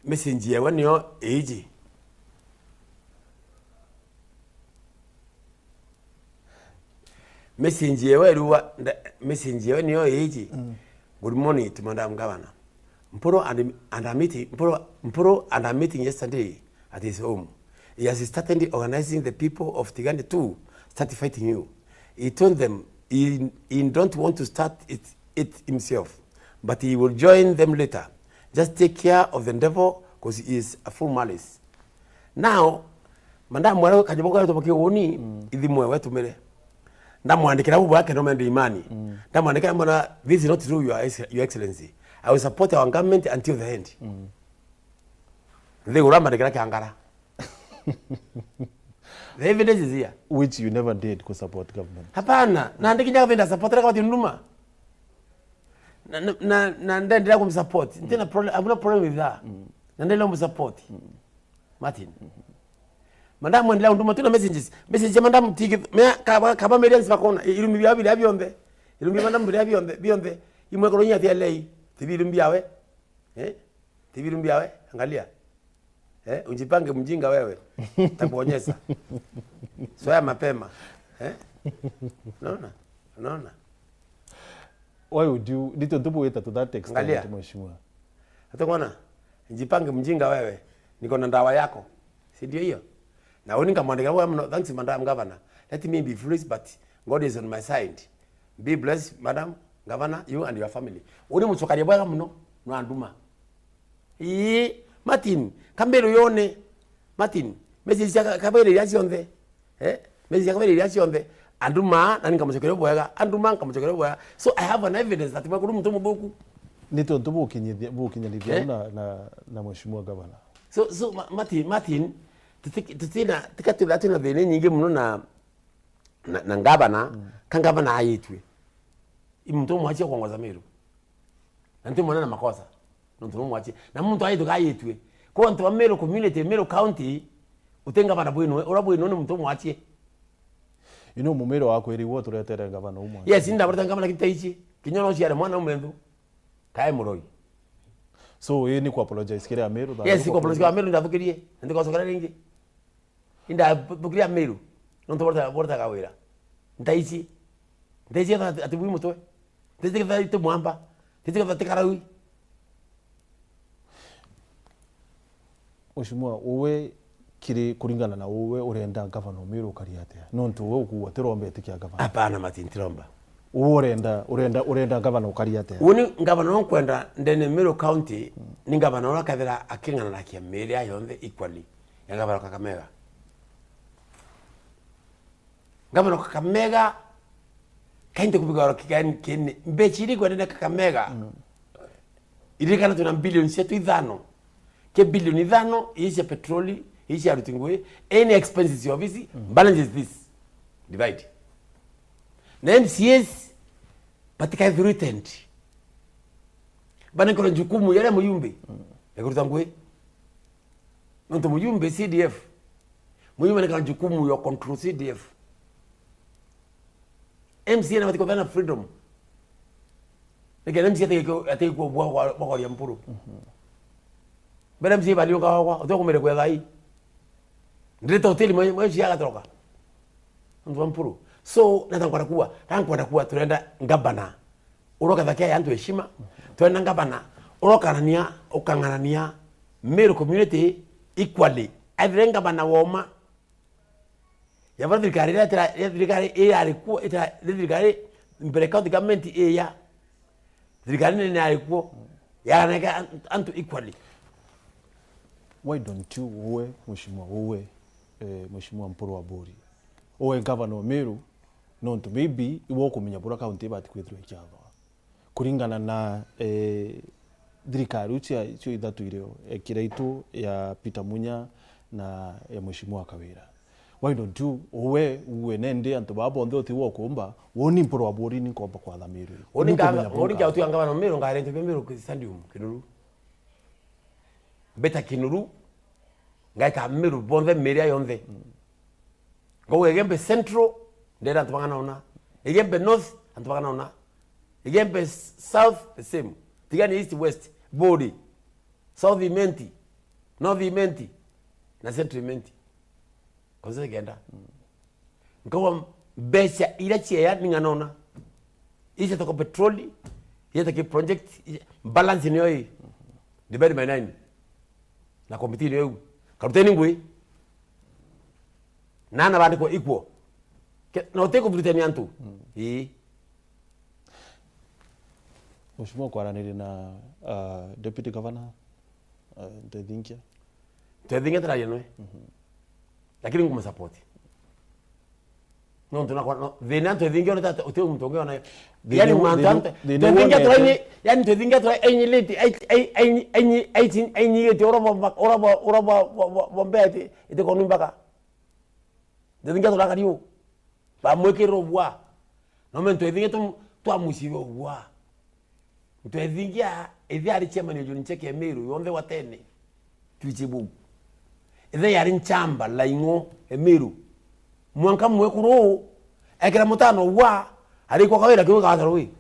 message yewe niyo iji. Message yewe ruwa, nda-, message yewe niyo iji. Mm. Good morning to Madam Governor. Mpuru and, and a meeting, Mpuru, Mpuru and a meeting yesterday at his home. He has started organizing the people of Tigania to start fighting you. He told them he, he don't want to start it, it himself, but he will join them later. Just take care of the devil, 'cause he is a full malice. Now, mandamwira kanyambo kau tubakie uni, mm, ithimu ewe tumire. Ndamwandikira bubu yake no mende imani. Mm. Ndamwandikira mbona, "This is not true, Your Ex-, Your Excellency. I will support our government until the end." Mm. Nthiguru ambandikira kiangara. The evidence is here. Which you never did ku support government. Hapana, na ndikinya kavinda support reka wati nduma. Na, na, na, na ndendera kumsupport. Ntina problem, hakuna problem with that. Na ndendera kumsupport. Martin. Madam, endelea kunduma tu na messages. Message ya madam tiki, mea, kaba, kaba millions bakona. Irumi bia biria bionthe. Irumi bia madam biria bionthe, bionthe. Imwe koro inya tia lei. Tibi irumi biawe. Eh? Tibi irumi biawe. Angalia. Eh? Ujipange mjinga wewe. Takuonyesha. Soya mapema. Eh? Unaona? Unaona? Why would you, ndito ntubu wita to that extent, Angalia. Mheshimiwa? Hata kuona? Jipange mjinga wewe. Niko na ndawa yako. Si ndio hiyo? Na uni nkamwandikira bwega muno, thanks madam governor. Let me be foolish but God is on my side. Be blessed madam governor, you and your family. Uni mucokaria bwega muno, no anduma. Ii, Martin, kambiru yone. Martin, message cia ka-, kabere iria cionthe. Eh? Message cia kabere iria cionthe. Anduma, na nikamucokeria bwega. Anduma, nkamucokeria bwega. So I have an evidence that mwekuru muntu mubuku. Ni tontu bukinyithia, bukinyithia Eh? na, na, na Mheshimiwa Governor. So, so Ma-, Martin, Martin, tuti-, tutina, tika twithira twina thina nyingi muno na, na, na ngavana, ka ngavana ayitwe. I muntu umwachia kuongoza Meru. Na ntimwona na makosa. Nontu no mwachie. Na muntu aitwe kayitwe. Kwa antu ba Meru community, Meru county, uti ngavana bwinwe, ura bwinwe ni muntu umwachie. Ino mumiro waku iri wo turetere ngavana umwe. Yes, inda barata ngavana kitaichi. Kinya no ciare mwana ume nthu. Kae muroi. So, ii ni ku apologize kiri Ameru, thaa Yes, iko apologize kwa Meru ndathukirie. Ndikocokera ringi. Inda thukiria Meru. Nontu borta, borta kawira. Ntaichi. Ntaichi ati, ati bwi mutwe. Ntaichi ati mwamba. Ntaichi ati karaui. Mheshimiwa, uwe kiri kuringana na uwe urenda ngavana Umiru ukari atia? Nontu uwe ukuuga tiromba itikia ngavana. Hapana, Martin, tiromba. Uwe urenda, urenda, urenda ngavana ukari atia? Uni ngavana uria nkwenda ndene Meru County, ni ngavana uria akethira aking'ananakia miiri ya yonthe equally ya ngavana Kakamega. Ngavana Kakamega, kainte kubiga oro kigani kini, mbecha iria ikwendene Kakamega. Mm. Iririkana twina billion cietu ithano. Ke billion ithano, ii cia petroli, ii cia aruti ngui, any expenses cia ofisi, mm, balance is this. Divide. Na M C As, batikae threatened. Banenkerwe jukumu ya ria muyumbe, mm, ya kuruta ngui. Nontu mujumbe C D F, mujumbe ni kana jukumu ya control C D F. M C A na batiko bena freedom. Nike M C A atiko, atiko bwa, bwa, bwa kwaria mpuru. Mhm. Bena M C A bali uka kwa, utio kumire kwetha ii. Ndire hoteli mwe, mwe cia gatoroka. Nontu bwa mpuru. So, nata nkwenda kuwa, nata nkwenda kuwa turenda ngabana. Uroka thakea ya antu heshima. Twenda ngabana. Urokanania, ukang'anania Meru community equally. Aithire ngabana woma. Yaba thirikari iria itira-, ya thirikari ii yari kuo, itira-, ri thirikari mbere county government ii ya. Thirikari nene yari kuo. Yaganeka an-, antu equally. Why don't you, uwe, Mheshimiwa, uwe, eh, Mheshimiwa Mpuru Aburi? Uwe ngavana wa Meru, nontu maybe iwe ukumenya buria county ibati kwithirwa ikiathwa. Kuringana na, eh, thirikari iu cia, cio ithatu irio, ya Kiraitu, ya Peter Munya, na ya Mheshimiwa Kawira. Why don't you, uwe, uwe nende antu baa bonthe utiwe ukumba, woni Mpuru Aburi ni nkomba kwatha Meru? Uni nka-, uni nkiatuika ngavana Meru, ngaere into bia Meru Stadium, Kinuru. Mbeta Kinuru, ngaika Meru bonthe, miria yonthe. Mm. Ngauga Igembe Central, ndenda antu bagana una. Igembe North, antu bagana una. Igembe S-, South, the same. Tigania East, West, Buuri, South Imenti, North Imenti, na Central Imenti. Kaunti kenda. Mm. Nkauga mbeca iria ciea ni ng'ana una. Icia tako petroli, icia taki project, icia, balance niyo ii. Divide by nine. Na committee niyo iu. Karuteni ngui. Na ana bandikwa equal. Ke-, na uti kuthurutania antu. Mm. Ii. Mheshimiwa, kwaranirie na, uh, Deputy Governor, uh, Ntwethingia? Ntwethingia tararia nwe. Mhm. Lakini ngumusupport. Nontu nakwa, no, thina Ntwethingia onete ati uti muntu ungi ona. Thina yani u-, mantu thina, ante. Thina Ntwethingia wonete. Turaini, yani Ntwethingia turaini late, ai, ai, ai, ai, ai, ai, ai, ai, ura bo, ura bo, ura bo, bo, bo, bo mbeti, iti konu mbaka. Ntwethingia turakari u. Bamwikirira ubua. No me Ntwethingia tu, twamucirira ubua. Ntwethingia, ithe ari chairman o John Cheke Emiru, yonthe wa tene. Twichi buu. Ithe yari nchamba la ing'o Emiru. Mwanka mwekuru, ekira mutano wa, arikwa Kawira kiu gatharo wi.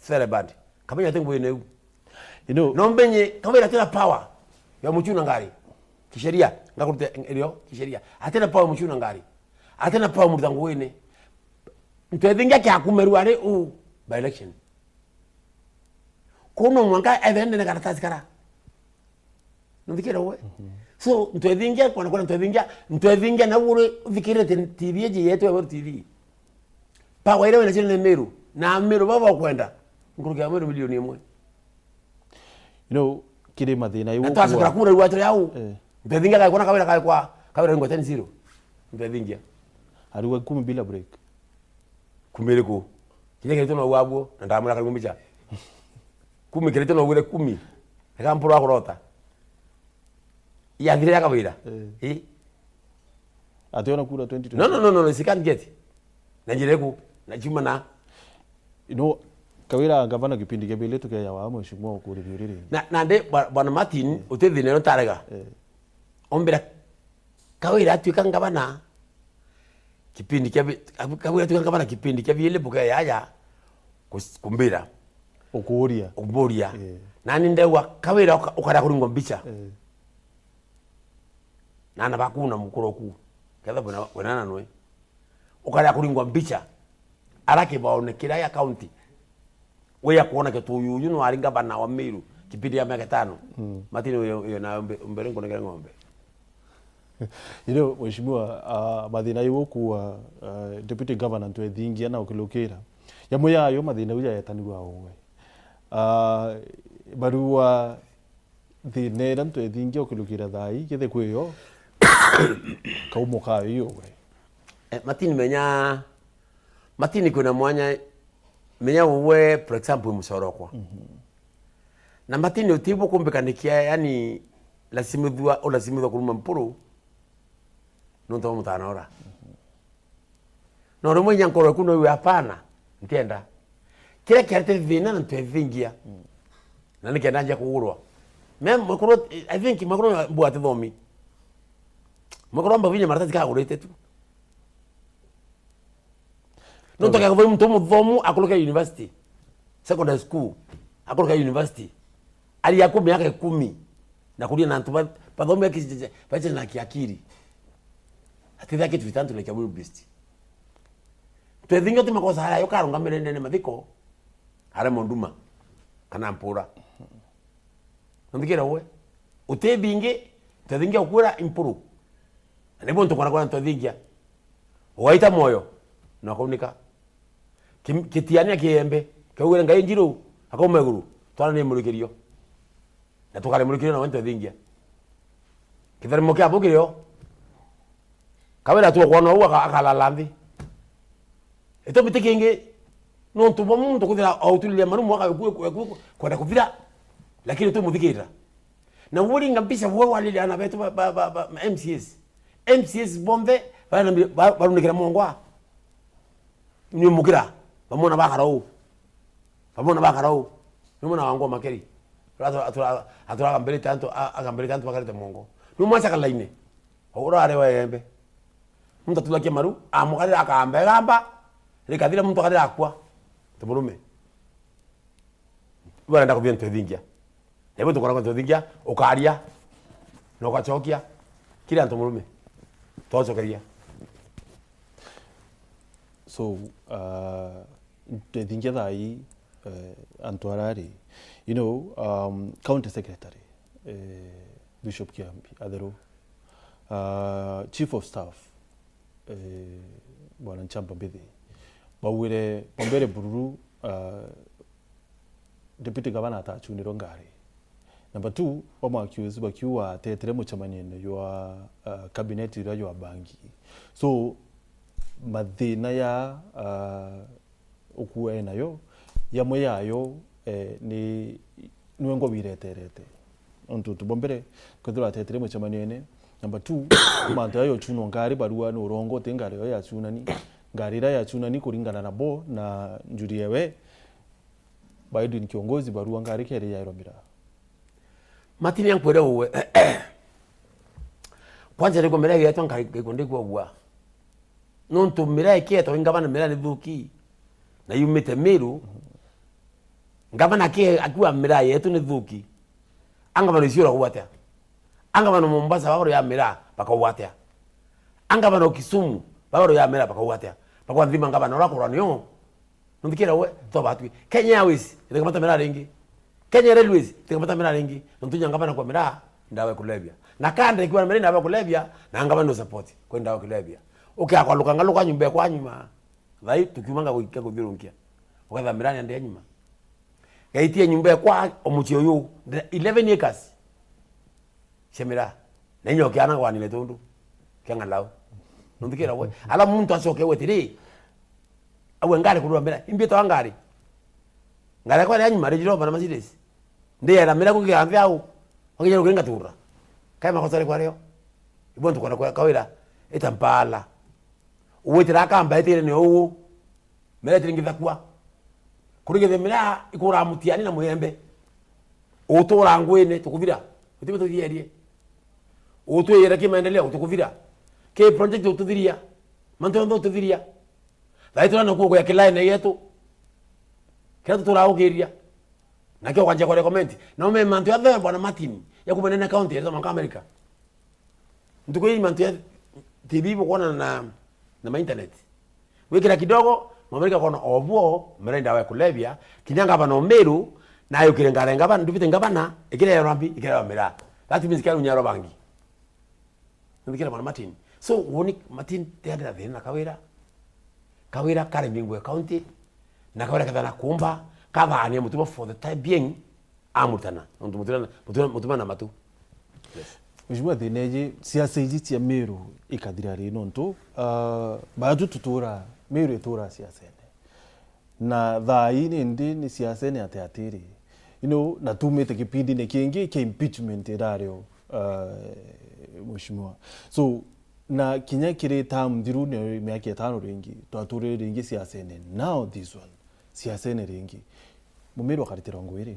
Very bad. Kamenya ati ngwine u. You know, no mbenye, Kawira atina power ya muchuna ngari. Kisheria, ngakurute irio, kisheria. Atina power ya muchuna ngari. Atina power ya muruta nguine. Ntwethingia kia kumerua ari u by election. Kuno mwanka ethende na karatasi kara. Nthikira we. So, ntwethingia, kwana kwana ntwethingia, ntwethingia na uri uthikirite T V iji yetu ya Weru T V. Power iria wina cio ni Meru. Na Meru baba ukwenda. Nkuruki ya Meru milioni imwe. You know, kiri mathina iu na twacokera kura rwatu yau. Eh. Ntwethingia kai kwana Kawira kai kwa, Kawira ringo ten zero. Ntwethingia. Ariwa kumi bila break. Kumi iriku? Kinya kirite no wabuo, na ndamwira kari mbicha. Kumi kirite no wire kumi. Eka mpuru akurota. Yathire ya Kawira. Eh. Eh? Ationa kura twenty twenty. No, no, no, no, no, she can't get. Na njira iku, na chuma na. You know, Kawira gavana kipindi kia bili tukeya wa mheshimiwa ukuri biuriri. Na, na ndi, bwa-, bwana Martin, uti thina ino tarega. Eh. Ombira Kawira atuika ngavana, kipindi kia bi-, Kawira atuika ngavana kipindi kia biili bukeya aja kus-, kumbira. Ukuuria. Umburia. Eh. Nani ndegwa Kawira uka-, ukaria kuringwa mbicha. Eh. Na ana baku na mukuru oku. Ketha bwina, bwina na nwe. Ukaria kuringwa mbicha. Ara kibaone kiria ya county. Wia kuona Gituyuyu no ari ngavana wa Meru kipindi ya miaka itano. Mm. Martin uyo, uyo na umbe-, umbere nkunengere ng'ombe. You know, mheshimiwa, ah, mathina iu ukuwa, ah, deputy governor ntwethingia na ukilukira. Yamwe yayo mathina iu yaetanirwa uwe. Ah, barua thina iria ntwethingia ukilukira thaa ii, githe kwiyo, kaumo kayo iuwe. Eh, Martin menya, Martin kwina mwanya, menya uwe, for example, mucorokwa. Mhm. Na Martin utibu kumbikanikia, yani, lasimithua, ulasimithua kuruma mpuru, nontu wa mutana ura. Mhm. No rimwe inya nkoro eku noiwe, hapana, ntienda. Kiria kiarete thina na ntwethingia. Mm. Na nikenda njia kugurwa. Me mwekuru, I think mwekuru mbu atithomi. Mwekuru amba vinya maratathi kagurite tu. No toka kuthoi muntu muthomu akuruke university. Secondary school. Akuruke university. Ari aku miaka ikumi. Na kuria na antu ba-, bathomi aki-, bache na kiakiri. Atithia kitu vitantu like a wildebeest. Twethingia uti makosa aria ukarungamire ndene mathiko, aria monduma, kana mpura. Nthikira uwe. Uti bingi, twethingia ukwira impuru. Na nibo ntukona kwa twethingia. Ugaita moyo, na ukaunika. Kim-, kitiania kiembe, kaugire Ngai njiru, akauma iguru, twana ni murikirio. Na tukarimurikiria na wento thingia. Kitharimo kia bukirio. Kawira tu kwona u aka-, akalala nthi. Ito biti kingi, nontu bo muntu kuthira o utuliria marumu aka ku-, ku-, ku-, kwenda kuthira. Lakini tu muthikirira. Na uringa mbica bwe waliria ana betu ba, ba, ba, ba, M C As. M C As bonthe, bana, ba, barunikira mongwa. Ni mukira, bamona bakara u. Bamona bakara u. Ni mwana wangu wa Makeri. Atura-, atura-, aturaga mbere tantu, a-, aga mbere tantu bakarite mongo. Ni mwacha kalaine. Ura are wa embe. Muntu atulakia maru, amukarira akamba egamba, rikathira muntu akarira akua. Tumurume. Barenda kuthia ntu ithingia. Na ibu tukoragwa ntu ithingia, ukaria, na ugacokia. Kiri antu murume. Twacokeria. So, uh, ntu ithingia thaa ii, eh, antu arari, you know, um, county secretary, eh, Bishop Kiambi, Atheru, uh, chief of staff, eh, Bwana Nchamba Mbithi, baugire, bambere bururu, uh, Deputy Governor atachunirwe ngari. Number two, bamwaccuse bakiuga atetire mucemanione jwa, uh, cabinet iria jwa bangi. So, mathina ya, uh, ukua enayo, yamwe yayo, eh, ni, niwe ngobi ireterete. Nontu tubo mbere, kwethirwa atetire mucemanione. Number two, mantu ayo yachunwa ngari, barua ni urongo, ti ngari yo yachunani. Ngari iria yachunani kuringana na bo na njuri ewe, By Edwin Kiongozi, barua ngari keri yairwa miraa. Matini ankwire uwe. Kwanza niko miraa yetu nkaikundi kwagua. Nontu miraa ikietwa i ngavana miraa ni thuki. Na yumite Meru. Ngavana ki akua miraa yetu ni thuki. Angavana icio uragwa atia? Angavana Mombasa baba ya miraa bakauga atia? Angavana Kisumu baba ya miraa bakauga atia? Bakwa nthima ngavana urakorwa nio. Nontu kira we, to batwi. Kenya Airways, itikamata miraa ringi. Kenya Railways, itikamata miraa ringi. Nontu nya ngavana kwa miraa, ndawa ya kulevya. Na kanda ikiwa miraa ndawa ya kulevya, na ngavana no support kwa ndawa ya kulevya. Ukia kwa luka ngaluka nyumba kwa nyuma. Thai, tukiuma nga guikia kuthiurunkia. Uketha miraa ni ande nyuma. Gaitia nyumba kwa omuci uyu, eleven acres. Cia miraa. Na inya ukiana gwanire tundu kia ng'alau. Nontu kira we. Ala muntu acoke we tiri. Awe ngari kurwa miraa. Imbi to ngari. Ngari kwa ya nyuma Range Rover na Mercedes. Ndi era miraa kukia mbe au. Wakinya kuringa tura. Kai makosa ri kwa rio. Ibo ntukona kwa kawira. Ita mpala. Uwitira kamba itire ni uu. Miraa itiringithakua. Kuringithia miraa ikuraa mutiani na muyembe. Utura ngwine tukuthira. Utibe tuthierie. Utwiyire ki maendeleo tukuthira. Ki project ututhiria. Mantu yonthe ututhiria. Thai turana kuo ya kilaene yetu. Kira tutura ukiria. Na kio kwanja kwa recommend. Na ume mantu ya the bwana Martin. Ya kumenene county ya America. Ntuku ii mantu ya T V bukwona na, na ma internet. Wikira kidogo, Mwamerika kona obuo, miraa ndawa ya kulevya, kinya ngavana o Meru, na ayukire ngara ngavana, ndubite ngavana, ikira ya rambi, ikira ya miraa. That means kia runyaro bangi. Nthikira mwana Martin. So, woni Martin, tiandira thina na kawira. Kawira kare Mbingwe County, na kawira kethana kumba, kathania mutuma for the time being, amutana. Nontu mutuma, mutuma, mutuma na matu. Yes. Mheshimiwa, thina iji, siasa iji cia Meru ikathira ri nontu, ah, batu tutura, Meru itura siasene. Na thaa ii nindi ni siasene ati atiri. You know, na tumite kipindine kingi kia impeachment irario, ah, Mheshimiwa. So, na kinya kiri term nthiru ni miaka itano ringi, twaturire ringi siasene. Now this one, siasene ringi. Mumiru akaritirwa ngugi ri?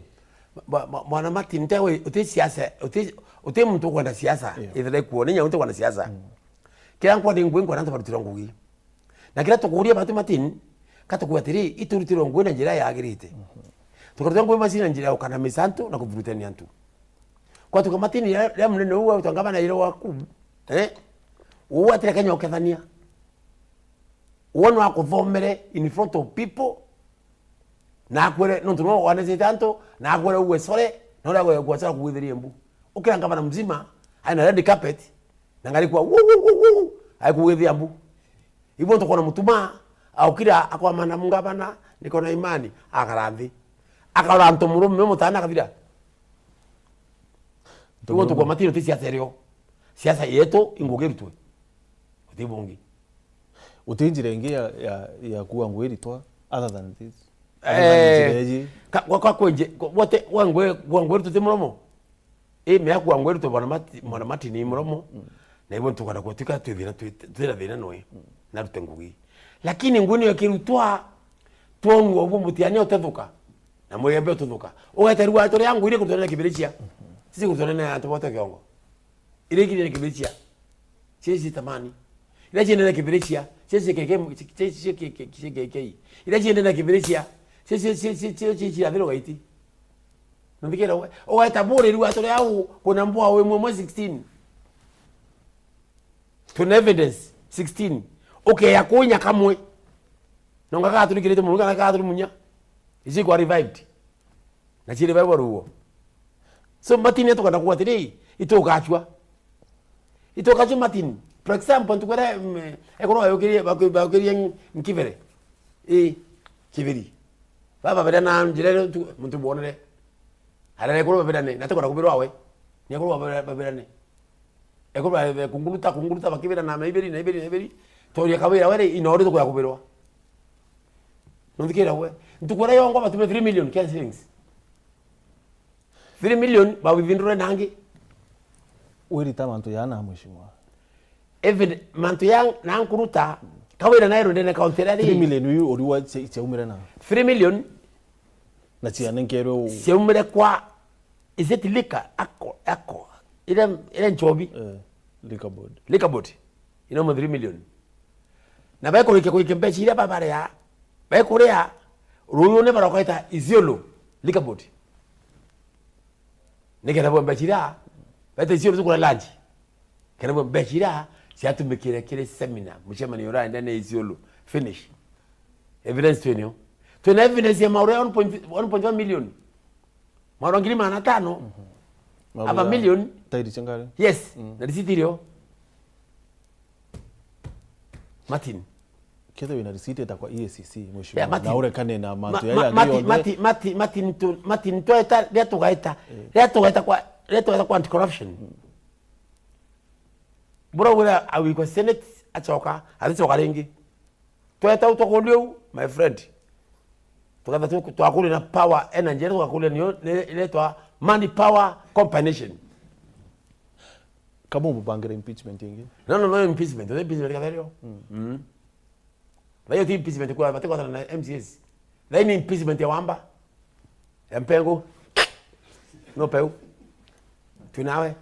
Mwa-, mwa-, mwana Martin, nte we, uti siasa, uti, uti muntu ukwenda siasa. Yeah. Ithire kuo, ni nyau nti kwenda siasa. Mm. Kira nkwa ni ngugi nkwenda antu barutirwa ngugi. Na kira tukuria batu Martin, ka tukwira atiri, iturutirwe ngugi na njira yagirite. Mhm. Tukarutirwa ngugi Martin na njira ya ukana misantu na kuthurutania antu. Kwa tuka Martin ya, ya munene uwe utangaba na ira waku. Eh? Uwe atire Kenya ukethania. Uwe no akuthomere in front of people. Na akwire, nontu no wanecete antu, na akwire uwe sore, na uria agwe gwa sore kugwithirie mbu. Ukira ngavana mzima, aina red carpet, na ngari kwa wu, wu, wu, wu, aikugwithia mbu. Ibo ntukona mutuma, aukira akwamana mungavana, niko na imani, akara nthi. Akaura antu murume mutana akathira. Ibo ntukwa Martin uti siasa irio. Siasa yetu ingugirutwe. Uti bungi. Uti njira ingi ya, ya, ya kuua ngugi iritwa other than this? Other than njira iji? Ka-, kwa, kwa kwenje, kwa, wote, wa ngugi, wa ngugi iritwa ti muromo? Ii, mea kuua ngugi iritwa mwana Mati-, mwana Martin i muromo. Mm. Na ibo ntukana gutwika twi thina, twi, twina thina noe. Mm. Narute ngugi. Lakini ngugi niyo ikirutwa, twonua ubu mutiania utethuka. Na mugembe ututhuka. Ugeterua turia ngugi iri kurutanira kibiricia. Mhm. Sisi kurutanira antu bote kiongo. Iria ikirire kibiricia. Cia cia tamani. Iria ciendere kibiricia. Cia cia keke, cia cia keke, cia keke. Iria ciendere kibiricia. Cia cia cia cia cia cia cia thiro gaiti. Nthikira we. Ugaita bure riu atore au kuna mbwa we mwe sixteen. Tuna evidence sixteen. Ukeya kunya kamwe. Nonga gaturikirite muno kana gaturi munya. Ici kwa revived. Na ciri bai baruo. So Martin atukana kuga atiri, itugacua. Itugacua Martin. For example, ntukwira, mm, ekorwo bayukirie, baku-, bayukirie nkibere. Ii, kibiri. Baba bere na njira iria tu-, muntu bwonere. Arere kurwa babirane, na tukona kubirwa we. Ni kurwa babirane. Ekorwo ba-, kunguruta, kunguruta bakibira na maibiri, na ibiri, na ibiri. Toria kawira were, ino uri tukuya kubirwa. Nunthikira we. Ntukwira yongo batume three million Kenya shillings. Three million, ba withindure nangi. Wirita mantu ya na, mheshimiwa. Even mantu ya na nkuruta, kawira nairo ndene county ria ri. Three million uyu uriwa cia-, ciaumire na? Three million, Na cianenkerwe uu. Ciaumire kwa, is it liquor? Ako, ako. Ile, ile nchobi. Eh, liquor board. Liquor board. Ina mo three million. Na baikurikia kuikia mbeca iria babarea. Baikuria. Ruyu ni barokaita Isiolo. Liquor board. Nikenda bwa mbeca iria. Baita Isiolo tukura lunch. Kenda bwa mbeca iria ciatumikire kiri seminar. Mucemanio uraenda ni Isiolo. Finish. Evidence twinio. Twina evidence ya maura ya one point, one point one million. Maura ngiri magana atano. Aba million. Tairi cia ngari. Yes. Na risiti irio. Martin. Kethe wina risiti eta kwa E A C C, Yeah, mheshimiwa. Martin. Na urekane na mantu Ma- ya ma- ya Martin, yonthe. Martin, Martin, Martin, tu- Martin, tweta, ria tugaita, ria tugaita kwa, ria tugaita kwa anti-corruption. Bura wira awikwa Senate, acoka, aticoka ringi. Tweta utokorio u, my friend. Tukatha tu, twakuria na power energy, tugakuria niyo, ni, ni twa money power combination. Kama umubangira impeachment ingi. No, no, no impeachment, no impeachment kathario. Mm. Thayo ti impeachment kwa, bati kwatana na M C As. Thayo ni impeachment ya Wamba. Ya Mpengu. No peu. Tunawe.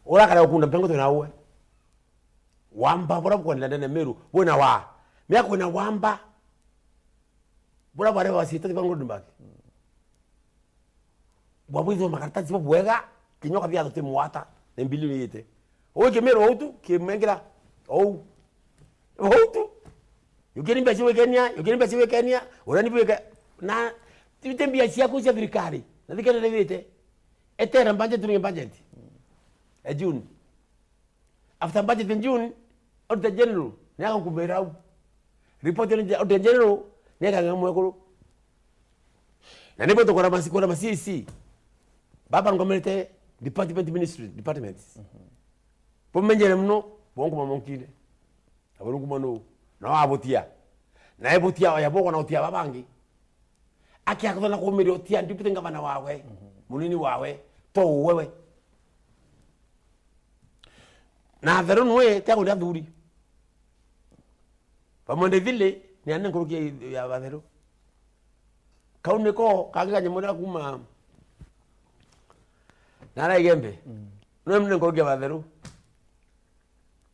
Ura kare ukunda Mpengu tunawe. Wamba, bura bukwenda ndene Meru. Bwina wa. Mia kwina Wamba. Bura bare wa sita tiba Goldenberg. Bwabwithwa makaratasi bubwega, kinya ukathia tuti mwata, na mbilioni yite. Uwe kimero utu, kimengera, ou. Utu. Yukeni mbeca wikenia, yukeni mbeca wikenia, urani bwike, na tite mbia ciaku cia thirikari, na thikenere wite. Etera budget, turinge budget. E June. After budget in June, Auditor General ni agakumira au. Report ya Auditor General ni aganga mwekuru. Na nibo tukora masi-, kora ma C C. Baba ngomerete department, ministry, departments. Bumenyere muno, bonku mamonkire. Abo nkumo no. Na wabutia. Na ebutia ya boko na utia babangi. Akiakuthana kumiria utia deputy ngavana wawe, munini wawe, to wewe. Na Atheru nwe, tia kuria athuri. Bamwende Vile, ni ane nkuruki ya Atheru. Kau niko, kangi kanyamurira kuma, nara Igembe. Nwe mne nkuruki ya Atheru.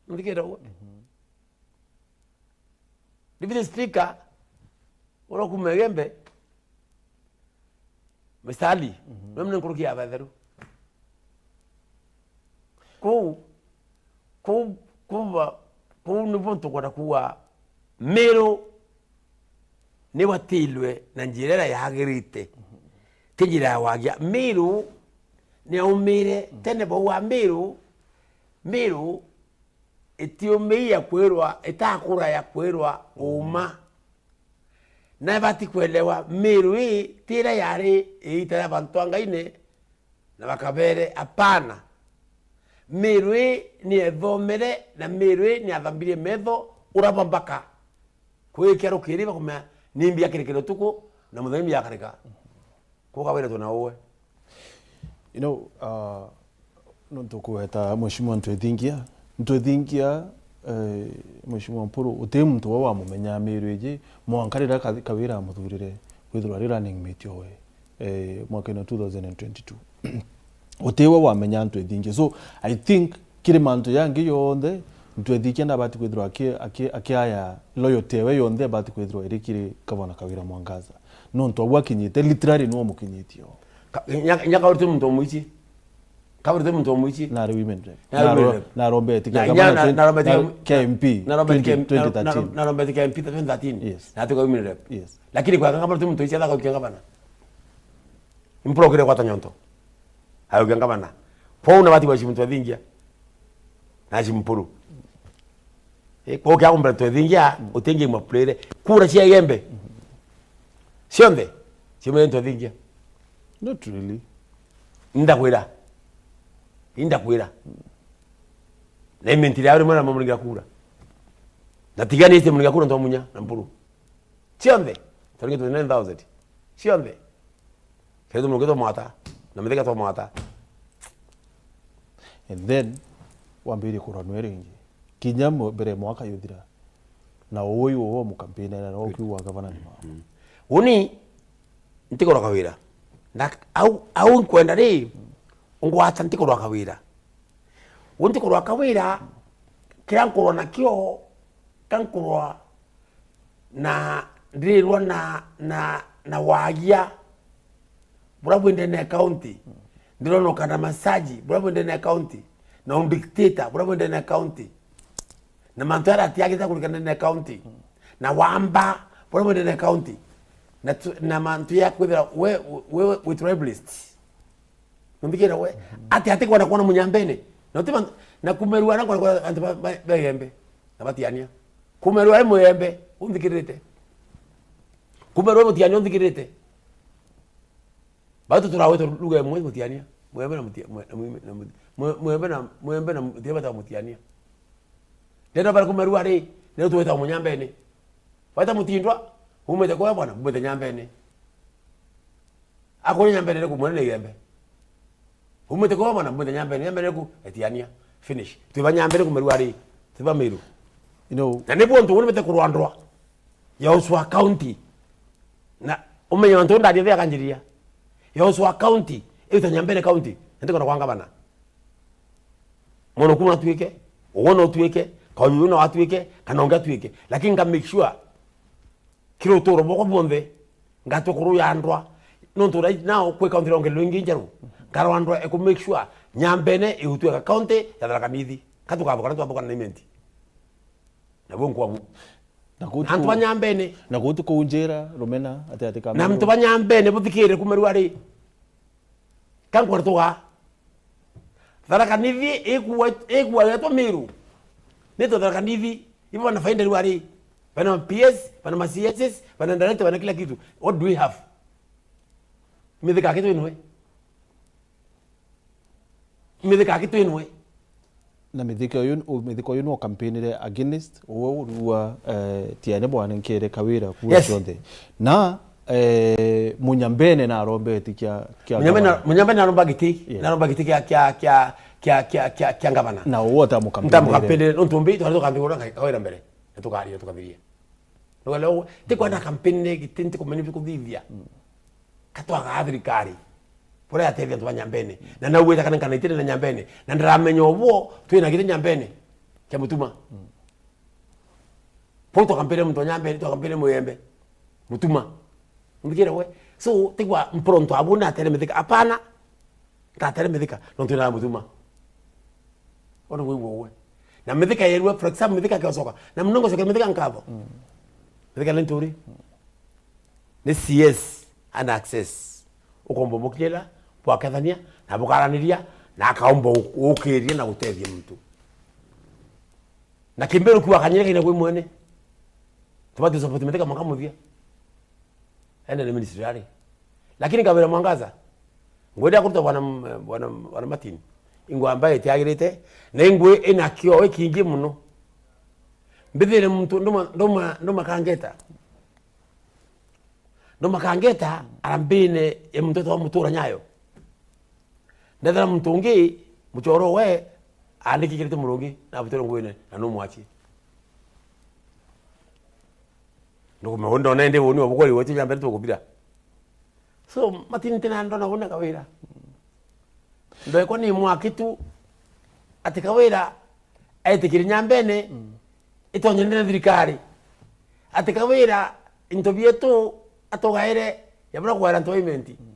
Muthikira uwe. Deputy Speaker, uria kuma Igembe, Mister Ali, nwe mne nkuruki ya Atheru. Kuu, kuu, kuba, kuu nibo ntukwenda kuuga Meru ni watilwe na njira iria yagirite. Ti njira ya wagia. Meru ni aumire, tene bauga Meru, Meru itiumii ya kwirwa, itakura ya kwirwa uma. Na ibati kwelewa Meru ii ti iria yari iita ria bantu a Ngaine na bakabere, apana. Meru ii ni ethomere na Meru ii ni athambirie metho uria bambaka kwikia rukiri bakumenya ni mbi yakirekere utuku na muthenya ni mbi yakarika. Kuga wire tuna uwe. You know, uh, nontu kugweta Mheshimiwa Ntwethingia, Ntwethingia, eh, Mheshimiwa Mpuru, uti muntu we wamumenya Meru iji, mwanka riria Ka-, Kawira amuthurire, kwithirwa ari running mate owe, eh, mwakene wa two thousand and twenty-two. Uti we wamenya Ntwethingia. So, I think, kiri mantu jangi jonthe, Ntwethingia nabati kwithirwa aki-, aki-, akiaya loyalty ewe yonthe abati kwithirwa iri kiri Gavana Kawira Mwangaza. Nontu abu akinyite, literally niwe umukinyitie o. Ka-, nya-, nya Kawira ti muntu omwichi. Kawira ti muntu omwichi. Nari women rep. Nari women rep. Narombete kia gavana twenty, naro-, kia M P, twenty thirteen. Narombete kia M P twenty thirteen. Yes. Na atuka women rep. Yes. Lakini kwa Kawira ti muntu omwichi, athaka kia gavana. Mpurokire gwata nyonto. Ayukia ngavana. Kwou nabati gwashimu Ntwethingia. Nashimu Mpuru. Eh, kwou kia kumbira Ntwethingia, utingi mwaplere. Kura cia Igembe. Cionthe. Ciumire Ntwethingia. Not really. Ndakwira. Indakwira. Na imentire auri mwana mamuringira kura. Na tigani ite muringira kura ntwamunya na Mpuru. Cionthe. Taringi twenty-nine thousand. Cionthe. Kaitu muruke twa mwata. Na mithika twa mwata. And then, wambirie kuranwe ringi. Kinya mo-, mbere ya mwaka yuthira. Na uyu uwo mukampeni na no kiuga gavana ni mao. Uni, ntikurwa kawira. Na au, au nkwenda ri, ngwata ntikurwa kawira. U ntikurwa kawira, kiria nkurwa nakio, ka nkurwa na ndirirwa na, na, na wagia buria bwi ndene ya county. Ndirirwa na ukanda massage buria bwi ndene ya county. Na u dictator buria bwi ndene ya county. Na mantu jaria atiagite kurika ndene ya county. Na wamba buria bwi ndene ya county. Na tu-, na mantu ya kwithira we, we, we, we tribalist. Numbikira we. Ati, ati kwenda kwona Munyambene. Na uti man-, na kumerua na kwona antu ba, ba, ba Igembe. Na batiania. Kumerua e Mugembe, unthikirite. Kumerua e Mutiania, unthikirite. Batu turaweta lugha imwe Mutiania. Mugembe na Mutia-, Mue-, na Mui-, na Muti-, Mue-, Mugembe na, Mugembe na Mutia bata Mutiania. Ndenda bara kumerua ri, ndio tuweta Munyambene. Weta Mutindwa, umite kwa bwana, umite Nyambene. Akuri Nyambene ni ku mwene ni Igembe. Umite kwa bwana, umite Nyambene, Nyambene ni ku Etiania. Finish. Twi ba Nyambene kumerua ri, twi ba Meru. You know, na ni buntu buni bete kurwandwa ya Ucwa County. Na umenye antu ndaria thia kanjiria. Ya Ucwa County, ita Nyambene County, ndio kwa ngavana. Mwana kuma atuike, uwe no atuike, kauyu no atuike, kana ungi atuike. Lakini nga make sure kiri uturo bwakwa bwonthe, ngatua kuruyandwa. Nontu right now kwi county ronge rwingi njeru, nkarwandwa e ku make sure Nyambene igutuika county ya Tharaka Nithi. Katukathukana twathukana na Imenti. Nabu nkwabu. Na kuu ti Na antu kuu, ba Nyambene. Na kuu ti kuu njira, Rumena, ati, ati Na antu ba Nyambene buthikire kumerua ri. Ka nkwenda tuga. Tharaka Nithi ikua, ikua yetwa Meru. Nito Tharaka Nithi. Ibo bana faida riu ari. Bana P S, bana ma C S S, bana director, bana kila kitu. What do we have? Mithika kitu inwe. Mithika kitu inwe. Na mithika uyu, u-, mithika uyu no campaignire against, uwe urua, eh, tiene bwana nkere kawira kuo Yes. cionthe. Na, eh, Munyambene na arombeti kia, kia Munyambene gavana. Na, Munyambene na aromba giti, Yeah. na aromba giti kia, kia, kia, kia, kia, kia, kia ngavana. Na uwe utamukampaignire. Ntamukampaignire, nontu mbi, twari tukambigura kawira mbere. Na tukaria, tukathiria. Nuelewa? Ti kwenda campaign ni giti, nti kumenya bikuthithia. Katwaga thirikari. Buria yatethia antu ba Nyambene. Na nauwite kana nkanaitire na Nyambene. Na ndaramenya ubuo twina giti Nyambene. Kia Mutuma. Pau twakampire muntu wa Nyambene, twakampire Mugembe. Mutuma. Umbikire we. So, tigwa mporo ntu abu na atere mithika. Hapana. Ntatere mithika, nontu na Mutuma. Ona wigua uwe. Na mithika yerua, for example, mithika kiocoka. Na muno ngocokia mithika nkatho. Mm. Mithika ni nturi. Ni C S and access. Ukomba umukinyira, bwakethania, na bukaraniria, na akaomba u-, ukiria na gutethia muntu. Na kimbiru kiu akanyire kina kwi mwene. Tubati support mithika mwaka muthia. Ende ni ministry ari. Lakini Kawira Mwangaza, ngwenda kuruta bwana m-, bwana, bwana Martin. Ingwe ambaye itiagirite, na ingwe ina kio ikingi muno. Mbithire muntu nduma, nduma, nduma kangeta. Nduma kangeta arambine ya muntu etwa Mutura Nyayo. Ndethera muntu ungi, muchoro we, andikikirite murungi, na butire ngwine, na no mwachi. Ndukume, uyu ndona indi uni obukori wetu ja mbere tukubira. So, Martin ntina ndona una Kawira. Ndoekwa ni mwaki tu, ati Kawira aitikire Nyambene, Mm. itonye ndene thirikari. Ati Kawira into bietu atugaire, ya bura kugaira antu ba Imenti. Mm.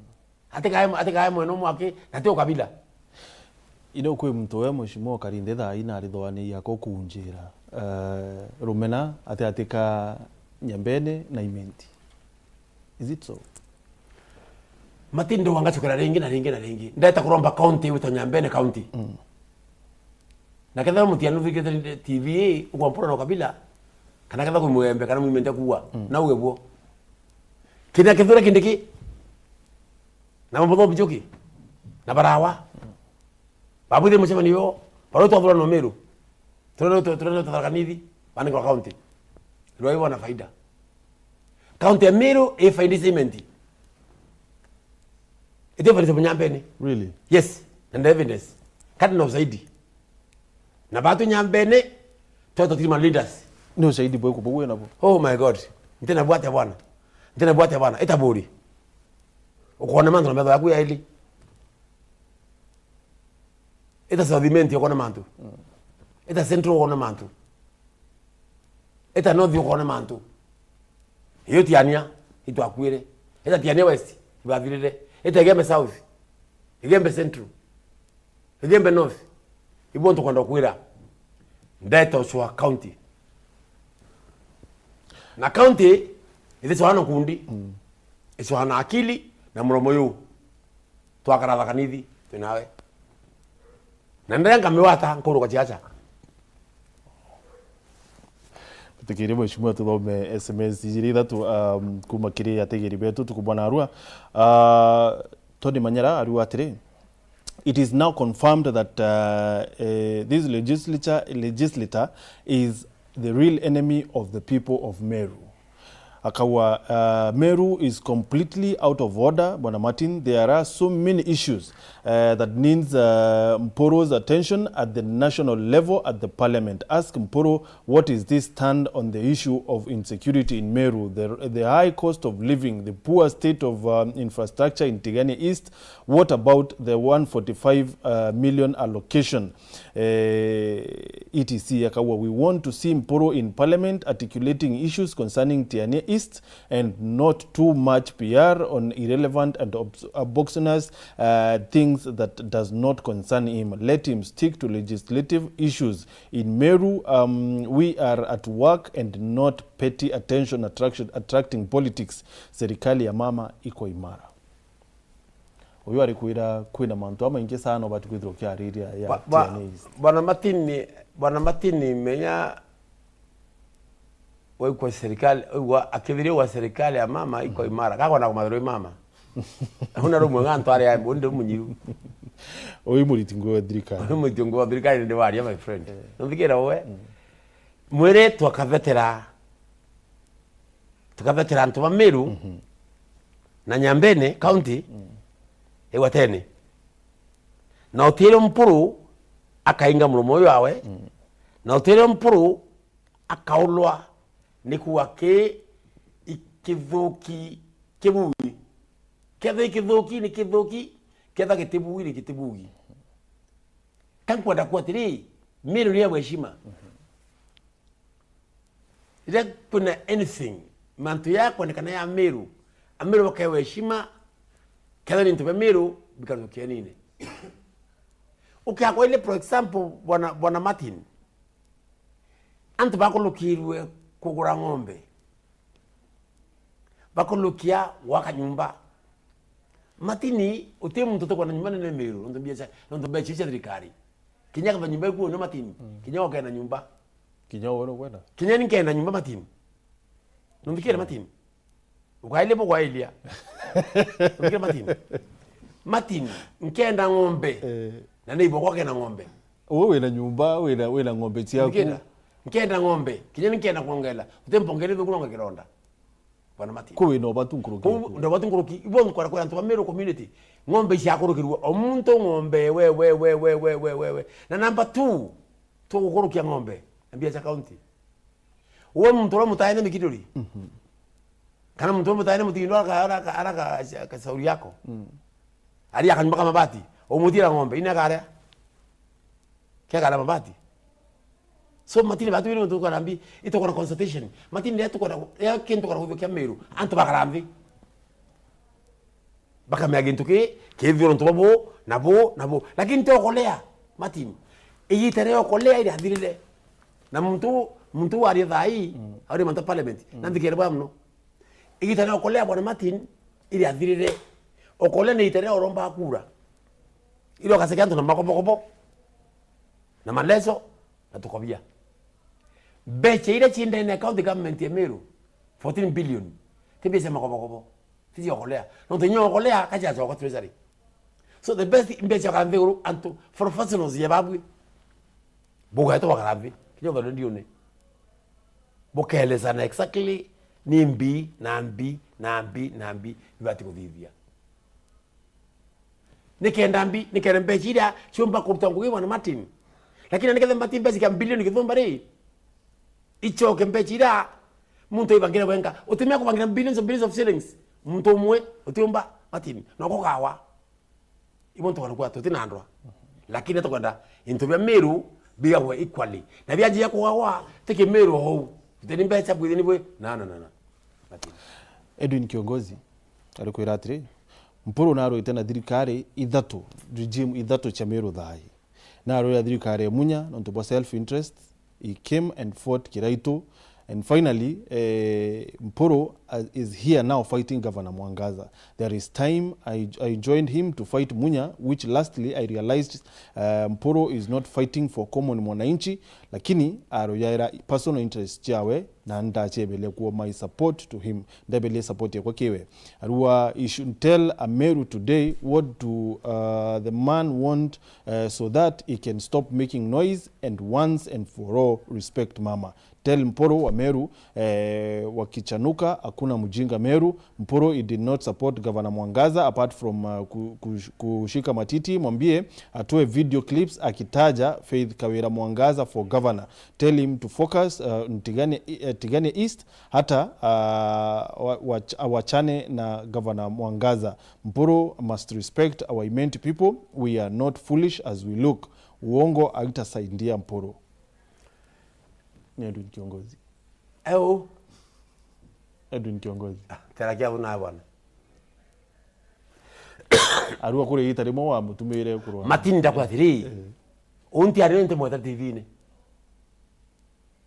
Atikae, atikae mwena umwe aki, na ti ukabila. Ino kwi muntu we mheshimiwa ukari nthi thaa ii na arithoaniria ako kunjira, eh, Rumena ati atika Nyambene na Imenti. Is it so? Matindo wangacukira ringi na ringi na ringi. Ndeta kuromba county witwa Nyambene County. Mm. Na kethira mutiano thikite T V ii, ugwa mpura na ukabila, kana kethira kwi Mugembe, kana Muimenti kuwa, Mm. na uge buo. Kina Kithure Kindiki, na Muthomi Njuki, na barawa. Babwithire mucemanio yo, baria twathurana Meru. Turenda, turenda Tharaka Nithi, bani kwa county. Rwai wana faida. County ya Meru, i faida cement. Ite faida Munyambene. Really? Yes, and evidence. Kati na ushahidi. Na batu Nyambene, twetwa three man leaders. Ni ushahidi bwiku buu wina bo? Oh my God. Ntina bwate bwana. Ntina bwate bwana. Itaburi. Ukoona mantu na metho yaku yaili. Ita South Imenti ukoona mantu. Ita Central ukoona mantu. Ita North ukoona mantu. Iyo Tiania itwakuire. Ita Tiania West ibathirire. Ita Igembe South. Igembe Central. Igembe North. Ibo ntukwenda kwira. Ndeto cia county. Na county ithicwa na kundi. Icwa na akili na muromo yu. Twakara Tharaka Nithi, twi nawe. Na ndenda ngamiwata nkuruka ciaca. Tukirie mheshimiwa tuthome S M S ijiri ithatu, um, kuma kiri ategeri betu tukubona arua. Uh, Tony Manyara arua atiri, "It is now confirmed that, uh, uh, this legislature, legislator is the real enemy of the people of Meru." Akawa, uh, "Meru is completely out of order, Bwana Martin. There are so many issues, uh, that needs, uh, Mporo's attention at the national level, at the parliament. Ask Mporo what is this stand on the issue of insecurity in Meru, the, the high cost of living, the poor state of, um, infrastructure in Tigania East. What about the one forty-five, uh, million allocation?" Eh, E T C akawa, "We want to see Mporo in parliament articulating issues concerning Tiania East and not too much P R on irrelevant and obs-, obnoxious, uh, things that does not concern him. Let him stick to legislative issues. In Meru, um, we are at work and not petty attention attraction, attracting politics. Serikali ya mama iko imara." Uyu ari kwira kwina mantu amaingi sana ubati kwithirwa ukiariria ya Ba-, ba-, Tiania East. Bwana Martin, Bwana Martin, menya waigua serikali, waigua akithiria wa serikali ya mama iko imara. Gakona kumathirwa i mama. Huna rumwe gantu ari ai, ndi rumunyiru. Uyu muriti nguo wa thirikari. Uyu muriti nguo wa thirikari ndi waria, my friend. Nuthikira we? Mwiri twakabetera tukabetera antu ba Meru na Nyambene County igwatene. Na utirio Mpuru akainga muromo uyu wawe, na utirio Mpuru akaulwa ni kuuga ki ikithuki kibugi. Ketha ikithuki ni kithuki, ketha gitibugi ni gitibugi. Ka nkwenda kuuga atiri, Meru ni ya heshima. Riria kwina anything, mantu ya kwendekana ya Meru, Ameru bakewa heshima, ketha ni into bia Meru bikarukia nini. Ukakwa ile, for example, bwana, bwana Martin, antu bakulukirwe kugura ng'ombe, bakulukia gwaka nyumba. Martin, uti muntu utikwenda nyumba nene Meru, nontu mbeca, nontu mbeca cia thirikari. Kinya kaba nyumba ikuo nyo Martin, kinya ukenda nyumba. Kinya uwe nukwenda? Kinya ni nkenda nyumba Martin. Nunthikire Martin. Ukaile bugwailia. Nunthikire Martin. Martin, nkenda ng'ombe. Eh. Na ni ibokwa kena ng'ombe. Uwe wina nyumba, wina, wina ng'ombe ciaku. Nunthikire. Nkenda ng'ombe. Kinya ni nkenda kwongela. Utempongele thuku nonga kironda. Bwana Martin. Ku wina ubatu nkuruki. Ku ndo ubatu nkuruki. Ibo nkora kwa antu ba Meru community. Ng'ombe cia kurukirwa. O muntu ng'ombe, we, we. Na number two, tugukurukia ng'ombe. Ambia cha county. Uwe muntu uria mutaene mikiduri. Mhm. Kana muntu uria mutaene mutindo ara ka, ara ka, ara ka, ka sauri yako. Mm. Ari akanyumba ka mabati. Umutira ng'ombe, ina kare. Kia kare mabati. So Martin batu bino tukara mbi, itukora consultation. Martin ya tukora, ya kintu kora kuthio kia Meru. Antu bakara mbi. Bakamea gintu ki, kithirwa ntu babu, na bu, na bu. Lakini ti okolea, Martin. Igita ria okolea irathirire. Na muntu, muntu waria thai, mm, ari mantu parliament. Mm. Na nthikere bwa mno. Igita ria okolea bwana Martin, irathirire. Okolea ni igita ria uromba kura. Ilo kaseke antu na makobokobo. Na maleso, na tukobia. Mbecha iria ci ndene ya county government ya Meru, fourteen billion, ti mbecha makobokobo, ti cia okolea. Nontu inya okolea, kacha coka treasury. So the best mbecha ka nthiguru, antu professionals ya babwi. Bugaitwa bakarambi, kinya uthoni ndiune. Bukelesana exactly ni mbi, na mbi, na mbi, na mbi, bibati kuthithia. Nikenda mbi, nikenda mbecha iria ciumba kuruta ngugi bwana Martin. Lakini niketha Martin mbecha kia bilioni kithumba ri, ichoke mbecha iria muntu aibangire wenga. Utimia kubangira billions of billions of shillings. Muntu umwe, utiumba, Martin, no kugawa. Ibo ntukwenda kuga tuti na ndwa. Lakini tukwenda into bia Meru bigagwe equally. Na bianjia kugawa, ti ki Meru hou. Tuteni mbeca bwithini bwi. Na, na, na, na. Martin. Edwin Kiongozi arikwira atiri, Mpuru narwite na thirikari ithatu, regime ithatu cia Meru thaai. Narwira thirikari ya Munya nontu bwa self interest, he came and fought Kiraitu, and finally, eh, Mpuru, uh, is here now fighting Governor Mwangaza. There is time I, I joined him to fight Munya, which lastly I realized, uh, Mpuru is not fighting for common mwananchi, lakini aruyaira personal interest ciawe, na ndachebele kuo my support to him, ndebelie support yakwa kiwe. Arua, he should tell Ameru today what do, uh, the man want, uh, so that he can stop making noise and once and for all respect mama. Tell Mpuru wa Meru, eh, wakichanuka, hakuna mjinga Meru. Mpuru, he did not support Governor Mwangaza apart from, uh, ku-, ku-, kushika matiti. Mwambie atoe video clips akitaja Faith Kawira Mwangaza for governor. Tell him to focus, uh, Ntigania, uh, Tigania East, hata, uh, wa-, wach-, awachane na Governor Mwangaza. Mpuru must respect our Imenti people. We are not foolish as we look. Uongo haitasaidia Mpuru. Ni Edwin Kiongozi. Eu. Edwin Kiongozi. Tera kia buna bwana. Arua kuri ita rimwe wamutumire kurwa. Martin, ndakwa atiri. Unti ari nti mweta T V-ini.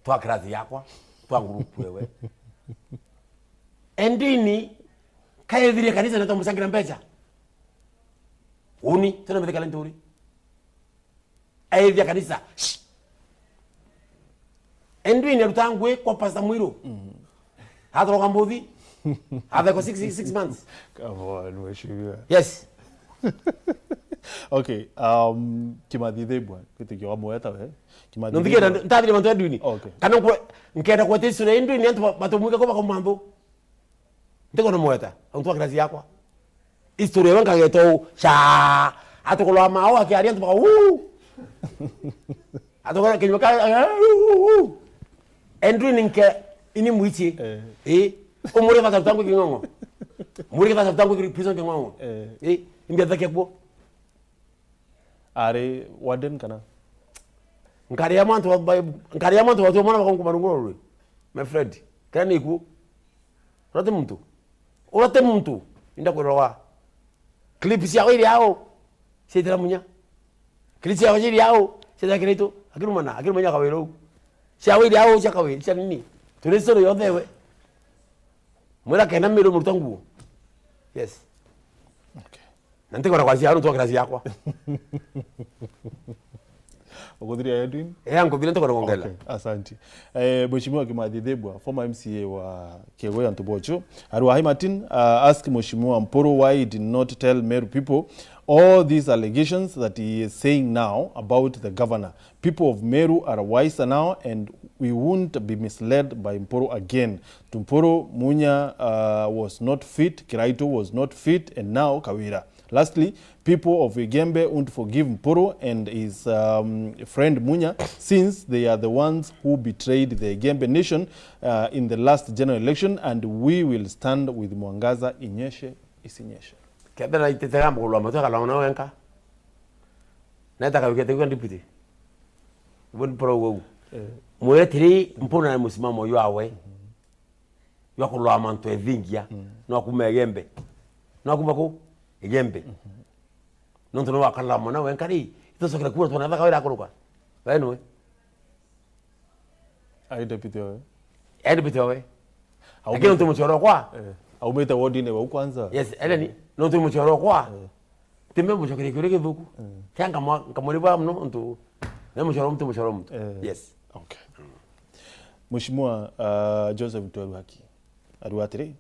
Twa class yakwa, twa group wewe. Endini, kaethire kanisa na tumusangira mbeca. Uni, tuna mithikale nturi. Aethia kanisa. Shh. Endwini aruta ngui kwa Pastor Mwiru. Atoroka mbuthi. Athekwa six, six months. Come on, mheshimiwa. Yes. Okay, um, Kimathi Thibwa, kitu kio wamweta we. Kimathi Nonthikira Thibwa. Ntathire mantu ya ndwini. Okay. Kana nkwe nkenda kwete isura ya ndwini antu ba- batumwika kwa bakomanthu. Ntikona mweta, antu a class yakwa. History we ngageta uu, sha, atukolwa mao akiaria antu baka, uu. Atukolwa kinywa ka, uu, uu. Endwini nke, ini mwichi. Eh. Eh. Umuri bata tangu king'ong'o. Muri bata tangu prison king'ong'o. Eh. Eh. Imbia thake kuo. Ari warden kana? Nkaria mwantu wa, ba- nkaria mwantu watu mwana bakonku marunguru rwe. My friend, kana niku. Urate muntu. Urate muntu. Inda kwirwa. Clip cia wiri ao. Citira Munya. Clip cia wiri ao. Citira Kiraitu. Akirumana, akirumanya kawira u. Cia wiri ao cia kawira cia nini? Turi story yothe we. Mwira kena miru muruta nguo. Yes. Okay. Na ntikona kwa cia antu a class yakwa. Ukuthiria Edwin? Eh, ankuthire ntikona kuongela. Okay, asante. Eh, Mheshimiwa Kimathi Thibwa, former M C A wa Kegwe Antubocho, Arua Martin, uh, ask Mheshimiwa Mpuru why he did not tell Meru people all these allegations that he is saying now about the governor. People of Meru are wiser now and we won't be misled by Mpuru again. Mpuru, Munya, uh, was not fit, Kiraitu was not fit, and now Kawira. Lastly, people of Igembe won't forgive Mpuru and his, um, friend Munya, since they are the ones who betrayed the Igembe nation, uh, in the last general election, and we will stand with Mwangaza, inyeshe isinyeshe. Kethira itete gamba kulwa matu akalwa na wenka. Neta kawikete kwa deputy. Ibon pro wau. Eh. Mwetiri Mpuru na musimamo ywawe. Ywa kulwa mantu ethingia. No kuma Igembe. No kuma ku? Igembe. Nontu no wakala mwana wenka ri. Itocokera kuwa twana thaka wira kuruka. Wenwe. Ai deputy owe. Endi pite we. Lakini ntu muchoro kwa. Eh, aumite ward-ini wau kwanza. Yes, Eleni. Ntu muchoro kwa. Timbe muchokere kure githuku. Kanga mwa nkamuriba mno ntu. Ne muchoro mtu muchoro mtu. Eh. Yes. Okay. Mheshimiwa, uh, Joseph Tweru Haki. Arua atiri,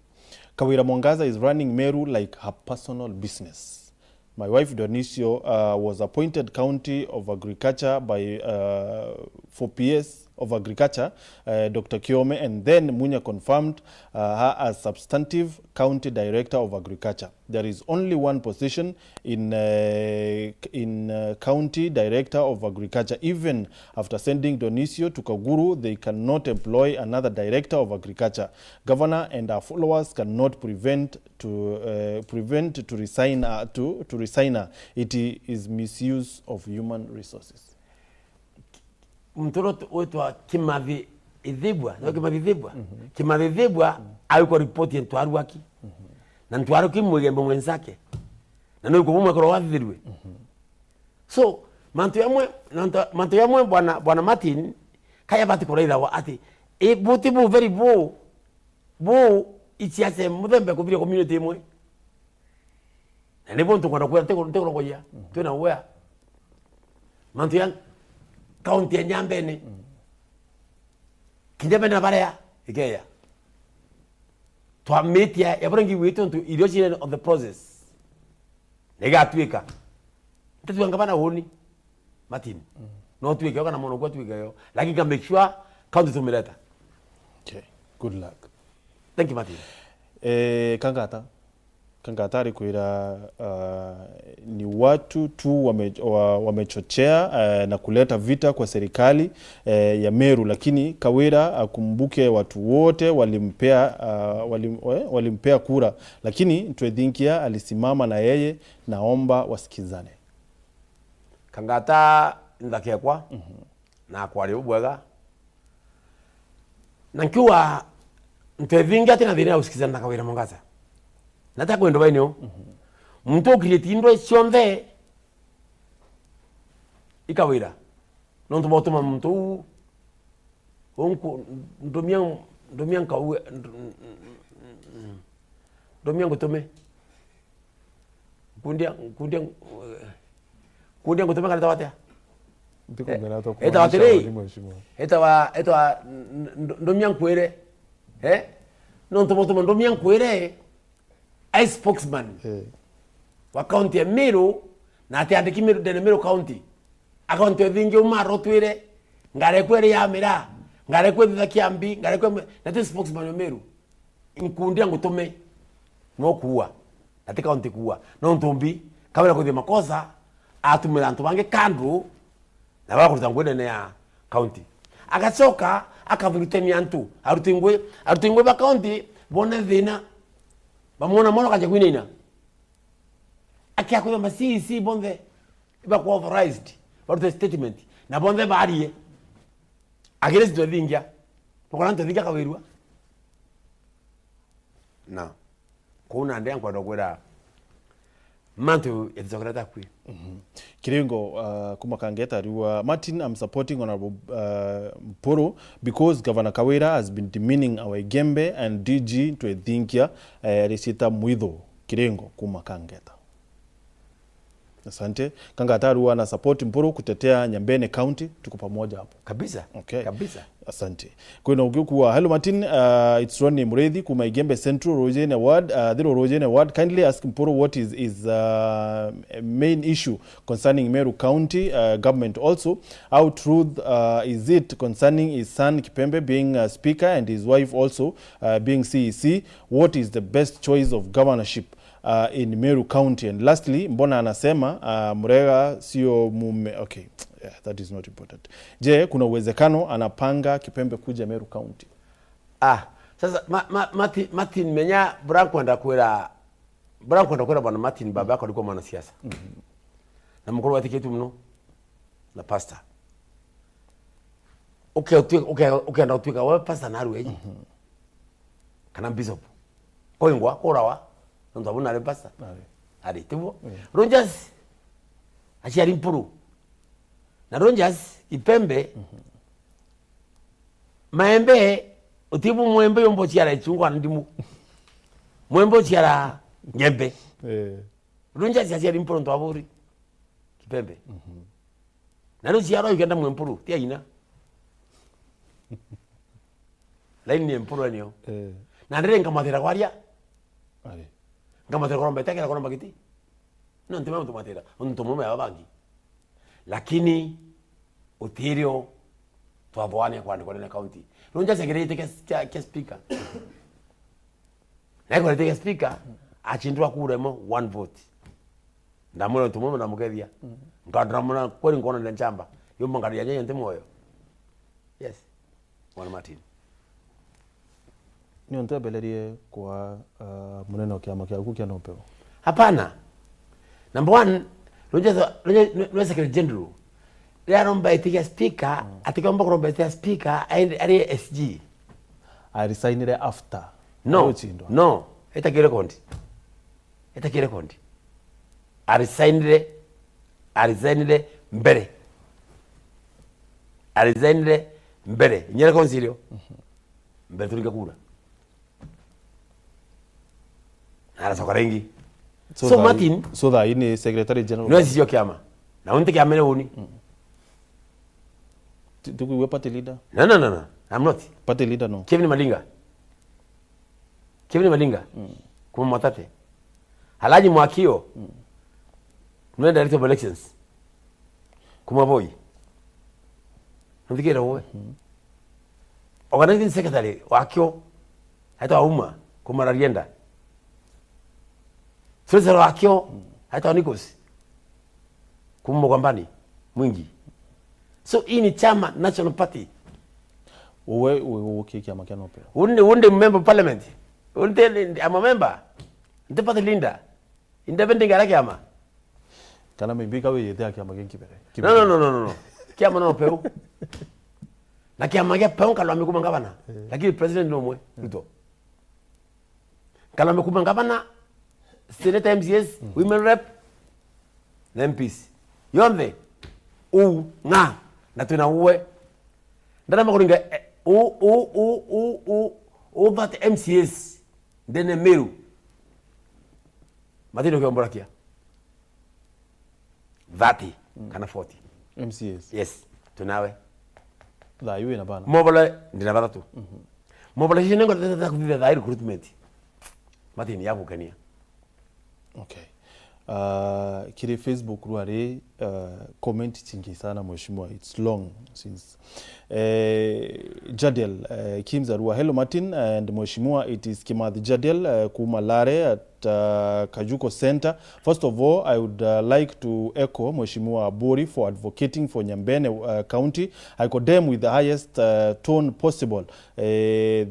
Kawira Mwangaza is running Meru like her personal business. My wife Dionisio, uh, was appointed County of Agriculture by, uh, for P S of Agriculture, uh, Doctor Kiome, and then Munya confirmed, uh, her as substantive county director of agriculture. There is only one position in, uh, in, uh, county director of agriculture. Even after sending Donisio to Kaguru, they cannot employ another director of agriculture. Governor and her followers cannot prevent to, uh, prevent to resign, uh, to, to resign her. It is misuse of human resources. Muntu uria witwa Kimathi Ithibwa, no Kimathi Ithibwa? Kimathi Ithibwa awikwa ripoti ya Ntwaruaki. Na Ntwaruaki Mwigembe mwenzake. Na no ikubu mwekoro wathithirwe. So, mantu yamwe, mantu, mantu yamwe bwana, bwana Martin, kaya bati kuraithawa ati, i buti bu very bu, bu ichiache muthemba kuthire community imwe. Na ni buntu nkwenda kwira, ntiku-, ntikurogoyia. Twina wea. Mantu ya kaunti ya Nyambene. Kinya bene na barea, ikeya. Twamitia ya bora ngiwite untu irio cine on the process. Na igatuika. Ntatwanga bana uni. Martin. No tuike yo kana mono kwa tuike yo. Lakini ka make sure kaunti tumireta. Okay. Good luck. Thank you, Martin. Eh, Kangata. Kangata arikwira, uh, ni watu tu wame-, wa-, wamechochea, uh, na kuleta vita kwa serikali, uh, ya Meru, lakini Kawira akumbuke watu wote walimpea, uh, walim-, eh, walimpea kura, lakini Ntwethinkia alisimama na yeye, naomba wasikizane. Kangata nthakekwa, na kwari ubwega. Na nkiuga, Ntwethingia atina thina ya gusikizana na Kawira Mwangaza. Na ta kwendo bainio. Muntu ukiriti indwe cionthe ikawira. Nontu botuma muntu uu, unku, ndumia, ndumia nkau, ndu-, ndumia ngutume. Nkundia, nkundia, nkundia ngutume kana etawa atia? Ndikumenya Eh, etawa atiri, mwalimu mheshimiwa. Etawa, etawa, n-, n-, ndumia nkwire. Eh? Nontu botuma ndumia nkwire, ai spokesman Eh. wa county ya Meru, na atiandiki Meru, ndene Meru County. Akaunti ethingi uma arotwire, ngari kwere ya mira, ngari kwe thitha kiambi, ngari kwe, na ti spokesman wa Meru. Nkundi ya ngutume, no kuua. Na ti county kuua. No ntumbi, kabla kuthia makosa, atumira antu bangi kando, na barakuruta ngugi nene ya county. Agacoka, akathurutania antu. Aruti ngugi, aruti ngugi ba county, bone thina. Bamwona mono kaja kwinaina. Akiakwira ma C E C bonthe, ibakwa authorized, barute statement. Na bonthe barie. Agire Ntwethingia. Nukona Ntwethingia akawirua. Na. Kuu nandi nkwenda kwira mantu yaticokera takwi. Kiringo, uh, kuma Kangeta ariuga, Martin, I'm supporting Honorable, uh, Mpuru because Governor Kawira has been demeaning our Igembe and D G Ntwethinkia, uh, aricita mwitho. Kiringo kuma Kangeta. Asante. Kangata ariuga na support Mpuru kutetea Nyambene County, tuko pamoja hapo. Kabisa. Okay. Kabisa. Asante. Kwina ungi ukuuga, hello Martin, uh, it's Ronnie Mureithi kuma Igembe Central, Rojene Ward, uh, Thiro Rojene Ward. Kindly ask Mpuru what is, is, uh, main issue concerning Meru County, uh, government also. How truth, uh, is it concerning his son Kipembe being, uh, speaker and his wife also, uh, being C E C? What is the best choice of governorship uh, in Meru County? And lastly, mbona anasema, uh, Murega sio mume? Okay, yeah, that is not important. Je, kuna uwezekano anapanga Kipembe kuja Meru County? Ah, sasa, ma-, ma-, Martin, Martin, menya, bura nkwenda kwira, bura nkwenda kwira bwana Martin, baba yako alikuwa mwanasiasa. Na mukuru wetikitu muno, na pastor. Uke-, uke-, ukenda utuika we pastor na arua iji. Kana bishop. Koingwa, kurawa, nontu abu nari pastor. Ari. Ari, tiguo? Mm. Rogers, aciari Mpuru. Na Rogers, Ipembe, maembe, utibu mwembe yombo ciara ichungwa na ndimu. Mwembe uciara ngembe. Eh. Rogers aciari Mpuru nontu aburi. Kipembe. Na riu ciarwa igenda mwe Mpuru, ti aina. Laini ni Mpuru enio. Eh. Na ndiri nkamathira kwaria. Ari. Nkamathira kuromba itekera kuromba giti. No ntima ntumatira, ntu mume aba bangi. Lakini utirio Twathoania kwandikwa nene county. Riu nja secretary kia, kia, kia speaker. Na iko kia speaker, achindwa kura imo one vote. Ndamwira untu mwe ndamukethia. Nkandira mwana kweli nkona ndia nchamba. Yo mangari ya nyenye nti moyo. Yes. Bwana Martin. Ni untu ebelerie kwa uh, munene wa kiama kiaku kia Nopeo? Hapana. Number one, runje runje nwe secretary general. Ria romba itikia speaker, atikomba kuromba itikia speaker, aende ari S G. Aresignire after. No. Aruchindwa. No. Itakia record. Itakia record. Aresignire, aresignire mbere. Aresignire mbere. Nyere konsirio. Mbere turinga kura. Aracoka ringi. So, so thaa Martin, so thaa hii ni secretary general. Nwe sio kiama. Na unti kiama ni uni. Tukuigua party leader? No, no, no, no. I'm not. Party leader no. Kevin Malinga. Kevin Malinga. Kuma Mwatate. Halaji Mwakio. Nwe director of elections. Kuma Voi. Nthikira uwe. Organizing secretary wakio. Aitwa Auma. Kuma Rarienda. Solicitor wakio. Aitwa Nikos. Kuma Mugambani. Mwingi. So hii ni chama National Party. Uwe uwe uki kiama kia Nopeo? Undi undi member of parliament. Undi I'm a member. Nti party leader. Independent ara kiama. Kana maybe ka wiyite a kiama gingi bere. No, no, no, no, no, no. Kiama no Nopeo. Na kiama gia Nopeo nkalwa mikuma ngavana. Lakini president no mwe. Ruto. Nkalwa mikuma ngavana, senator, M C As, women rep, na M Ps. Yonthe, uu, ng'a, na twina uwe. Ndarema kuringa, eh, u, u, u, u, u, u, that M C As, ndene Meru. Matino kiombora kia. Thirty, kana forty. M C As. Yes, tunawe. Thaa iwe na bana. Mobole, ndina bathatu. Mobole, sisi nengo tata kuthitha thaa recruitment. Martin ya gukenia. Okay. Uh, kiri Facebook rwari uh, comment chingi sana mheshimiwa, it's long since. Eh, Jadiel uh, Kimza rua, hello Martin and mheshimiwa, it is Kimathi Jadiel uh, kuma Lare at uh, Kajuko Center. First of all, I would uh, like to echo Mheshimiwa Aburi for advocating for Nyambene uh, County. I condemn with the highest uh, tone possible uh,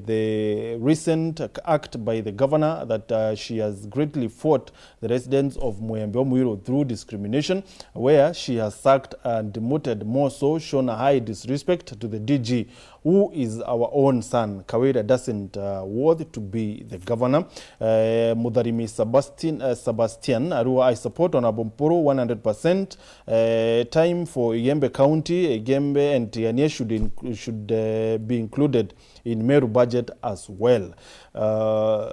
the recent act by the governor that uh, she has greatly fought the residents of Muyembe Omwiro through discrimination, where she has sacked and demoted, more so shown a high disrespect to the D G, who is our own son. Kawira doesn't uh, worth to be the governor. Uh, Mutharimi Sebastian, uh, Sebastian Arua, I support Honorable Mpuru one hundred percent. Uh, time for Igembe County, Igembe and Tigania should, in, should uh, be included in Meru budget as well. Uh,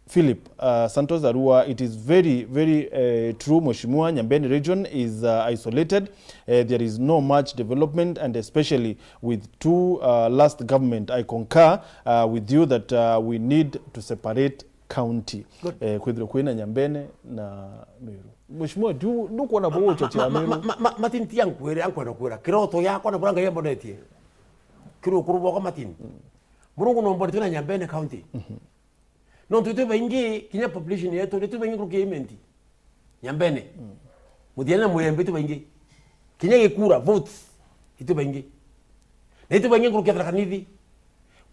Philip uh, Santos Arua, it is very, very uh, true, Mheshimiwa. Nyambene region is uh, isolated. Uh, there is no much development, and especially with two uh, last government. I concur uh, with you that uh, we need to separate county. Good. Uh, kwithirwa kwina Nyambene na Meru. Mheshimiwa, du ndukwona bo uchochea Meru? Ma, ma, ma, Martin, tia nkwire, ankwenda kwira kiroto yakwa na bura Ngai ambonetie. Kiri ukuru bwakwa Martin. Murungu no mbonete na Nyambene county. Nontu itwi baingi, kinya population yetu, itwi baingi nkuruki ya Imenti. Nyambene. Muthiani na Muyembe itwi baingi. Kinya gikura, votes, itwi baingi. Na itwi baingi nkuruki ya Tharaka Nithi.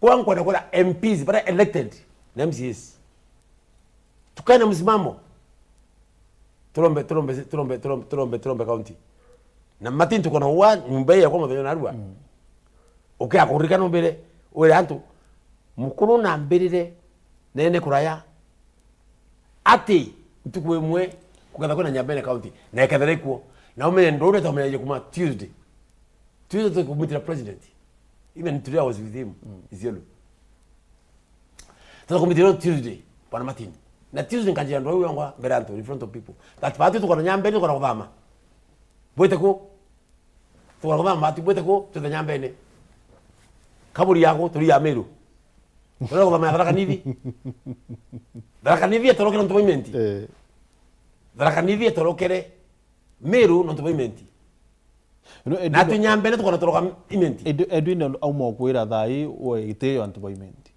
Kwa nkwenda kwira M Ps, bara elected, na M C As. Tukae na msimamo. Turombe, turombe, turombe, turombe, turombe, turombe county. Na Martin tuko na uwa nyumba ii yakwa muthenya narua. Ukia kuririkana umbire, wire antu, mukuru nambirire nene kuraya ati ntuku imwe kuketha kwina Nyambene county, na ikethira ikuo. Na umenye nduri ta umenye kuma Tuesday. Tuesday tukumwitira president. Even today I was with him, Isiolo. Tata kumithira Tuesday, Bwana Martin. Na Tuesday nkanjia ndwau yongwa mbere antu, in front of people. That batu tukona Nyambene, tukona kuthama. Bwite ku? Tukona kuthama batu, bwite ku? Twite Nyambene. Kaburi yako, turi ya Meru. Tukona kuthama ya Tharaka Nithi. Tharaka Nithi etorokere ntu bwa Imenti. Eh. Tharaka Nithi etorokere Meru ntu bwa Imenti. No, Edwin, na tunyambene tukona turoka Imenti. Edu-, Edwin auma kwira thai we gitio antu ba Imenti.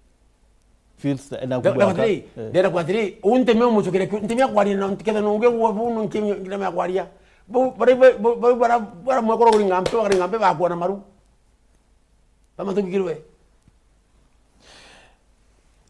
Feels na, na, na, na, eh. Ndenda kwa atiri, u nteme umucukire kiu, nteme akwaria na ntiketha nungi uwe bu nungi nteme akwaria. Bu, bari, bu, bu, bu, bara, bara mwekoro kuri ngampe, bakari ngampe bakuona maru. Bamatukikirwe.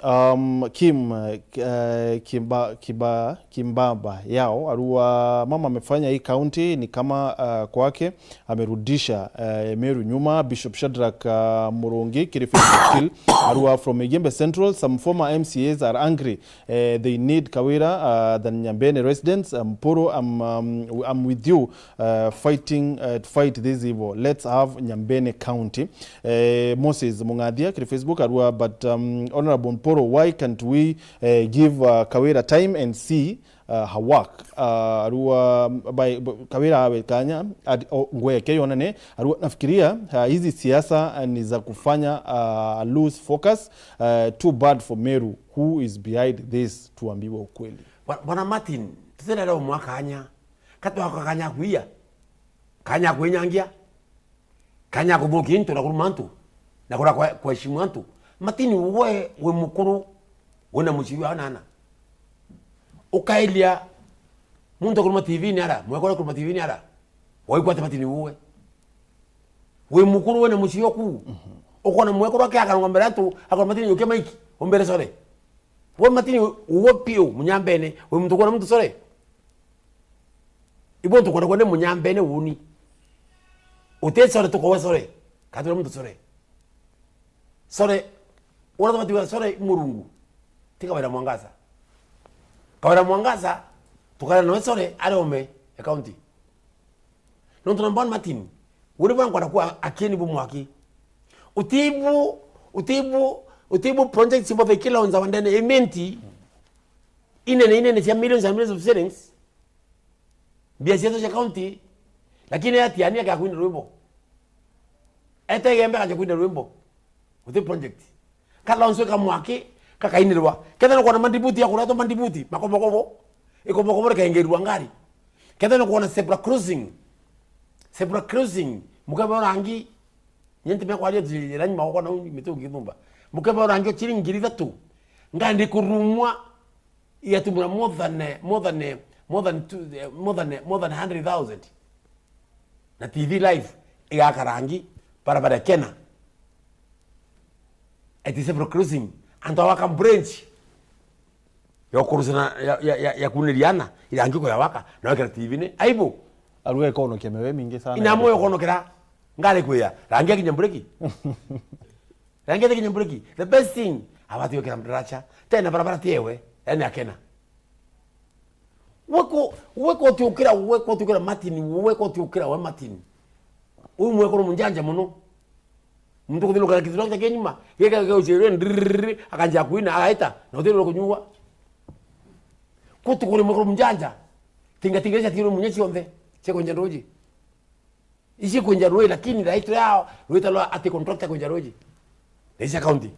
Um, Kim, eh, Kimba-, Kimba-, Kimbamba Yao, arua mama amefanya hii county ni kama, uh, kwake amerudisha, eh, Meru nyuma. Bishop Shadrack, uh, Murungi, kiri Facebook still, arua from Igembe Central, some former M C As are angry, eh, they need Kawira, uh, than Nyambene residents. Um, Poro, I'm, um, I'm with you, uh, fighting, uh, to fight this evil. Let's have Nyambene County. Eh, Moses Mungathia kiri Facebook arua, but, um, Honorable Mporo, why can't we, eh, give, uh, Kawira time and see, uh, her work? Uh, arua, by, b-, Kawira awe kanya, ad-, o, ngweke yonane, arua, nafikiria, uh, hizi siasa, uh, ni za kufanya, uh, lose focus, uh, too bad for Meru. Who is behind this? Tuambiwe ukweli. Bwa-, Bwana Martin, tutirenda umwa kanya. Katwaka kanya kuiya. Kanya kwinyangia. Kanya kuthukia into na kuruma antu. Na kura kwa, kuheshimu antu. Martin, we wi mukuru, wina mucii wa anana. Ukailia muntu akuruma T V-ini ara, mwekore kuruma T V-ini ara. Waikwate Martin uwe. Wi mukuru wina mucii oku. Ukona mwekuru akiakarunga mbere antu, akuruma Martin yukia maiki, umbere sore. We Martin, uwe piu, munyambene, wi muntu kwona muntu sore. Ibo tukwenda kwenda munyambene uni. Uti sore tukowe sore. Katwira muntu sore. Sore, ura tabati wa sore Murungu. Ti Kawira Mwangaza. Kawira Mwangaza, tukara nawe sore, ari ome ya county. Nontu number one Martin, uri bwa nkwenda kwa akieni bu mwaki. Utibu, utibu, utibu projects both kila onza wandene Imenti. Inene, inene cia millions and millions of shillings. Mbia cietu cia county, lakini atiania akakwina rwimbo. Ete Igembe akaja kwina rwimbo. Uti project. Kalaonswe kamwaki, kakainirwa. Ketha nukwona mandibuti ya kuretwa mandibuti, makobokobo. Ikobokobo rikaingirwa ngari. Ketha nukwona zebra crossing. Zebra crossing. Mukebe wa rangi. Nyenti mekwaria tu, rangi magoko na mitu ngithumba. Mukebe wa rangi o ciringi ngiri ithatu. Ngandi kurumwa. Igatumura more than, eh, more than, eh, more than two, eh, more than, eh, more than hundred thousand. Na T V live igaka rangi, barabara ya Kena. At zebra crossing, antu awaka branch. Ya kurusa na, ya, ya, ya, ya kuniriana, irangi ko yawaka, na wekera T V-ini. Aibu. Arua ikonokia mewe mingi sana. Ina moyo konokera, ngari kwiya, rangi akinya mbureki. Rangi ati kinya mbureki. The best thing, abati gwikira mdaracha. Tena barabara ti ewe, yani akena. Weko, weko utiukira, weko utiukira Martin, weko utiukira we Martin. Uyu mwekuru munjanja muno. Muntu kuthinuka na kithirwa kia nyuma, gika gika ucirwe, ndrrr, akanja kuina, agaita, na utirwe kunyua. Kutu kuri mwekuru munjanja. Tinga tinga cia tiro munye cionthe, cia kwenja ndoji. Ici kwenja rui, lakini raitwa yao, rwita rwa ati contractor kwenja rui. Raisi ya county.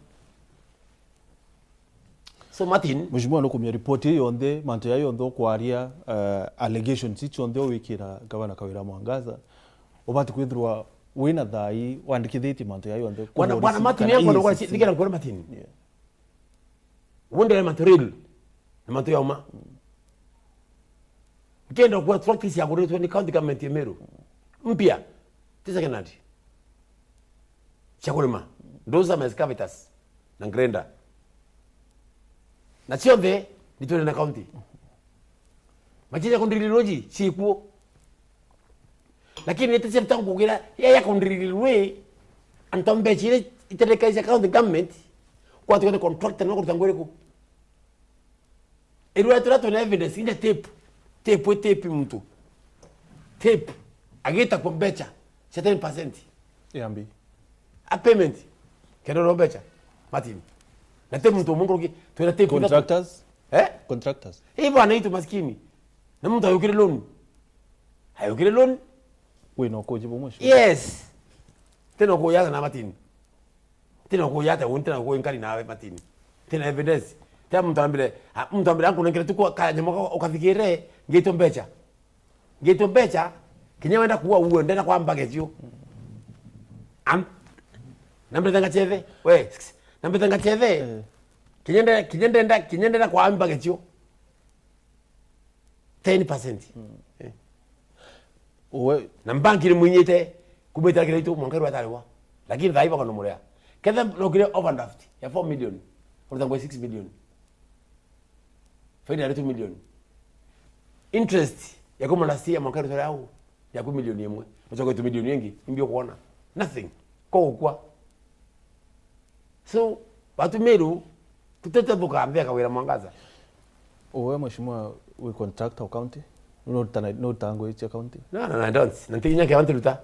So, Martin. Mheshimiwa, nukumia report ii yonthe, mantu ya yonthe ukwaria, eh, allegations ici cionthe uwikira Gavana Kawira Mwangaza, ubati kwithirwa wina thai, wandikithitie mantu ya yonthe. Bwana, Bwana Martin, yangu ndo kwa ndikira kwa Martin. Yeah. Ubu ndere mantu real na mantu ya uma. Nkienda kuwa tractors ciaguritwe ni county government ya Meru. Mpya. Ti second hand. Cia kurima. Dozer na excavators na grader. Na cionthe ni twene na county. Machine ya kundiriroji ciikuo. Lakini nite cia tangu kugira ya, ya kundiririrwe, antu mbecha iria iterekaisha county government, kwa tukene contractor no kuruta ngwiriku. Irwe tura tuna evidence, ina tape. Tape, tape muntu. Tape. Agita kwa mbecha cia ten percent. Yambi. A payment. Kendo no mbecha. Martin. Na tape muntu mungu ruki, twina tape. Contractors? Eh? Contractors. Hii bwana itu maskini. Na muntu ayukire loan. Ayukire loan. Wina ukuji bumwe, sure. Yes. Tena ukuya na Martin. Tena ukuya ate, un-, tena ukuya nkari nawe Martin. Tena evidence. Tena muntu ambire, a, muntu ambire ankunenkere tu kwa kanyama ukathikire, ngitwe mbecha. Ngitwe mbecha, Kinya wenda kuua uwe, ndenda kwamba gecio. Am-, nambete ngachethe. We, nambete ngachethe. Eh. Kinya nde-, kinya ndenda, kinya ndenda kwamba gecio. Ten percent. Mm. Eh. Uwe. Na mbanki ni mwinyite, kumite kira itu mwanka rwa tarwa. Lakini thai bako no murea. Ketha no kire overdraft ya four million. Uruta ngwe six million. Faida ya two million. Interest ya kuma last year mwanka rwa au ya ku milioni imwe. Ucoke tu milioni ingi, imbi ukuona. Nothing. Ko gukwa. So, batu Meru, tutete thuka mbea kawira Mwangaza. Uwe mheshimiwa wi contractor wa county? No tana, no tango ichi county? No, no, no, I don't. Na ntinya ke wantu ruta.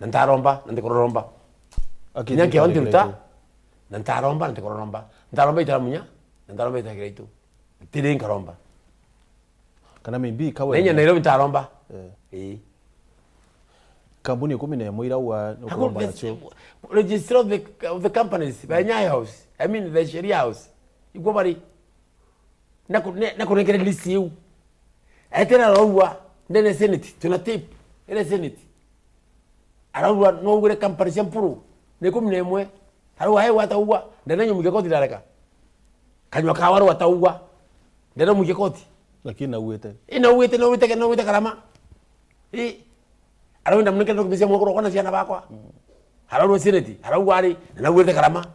Na ntaromba, na ndikororomba. Aki Nyanke wantu ruta. Na ntaromba, na ndikororomba. Ntaromba itara munya, na ntaromba itara kiraitu. Tiri nkaromba. Kana maybe kawe. Nenya Nairobi ntaromba. Eh. Eh. Kambuni ikumi na imwe ira wa Hakuna ukuromba the nacio. Registrar of the, of the companies, by Nyayo House, I mean the Sheria House. Igwo bari. Na ku-, ne-, na kunengere list iu. Etera raua, ndene Senate, tuna tape, ene Senate. Araua no ugure company cia mpuru, ni ikumi na imwe. Araua, "Ai, wataua, ndene nyumuke koti ndareka." Kanywa kawa ro wataua, ndene muke koti. Lakini nauite. Ina uite, na uite, na uite karama. I. Araua, "Ndamunengere documents cia mwekuru wakwa na ciana bakwa." Araua Senate, araua ari, na nauite karama.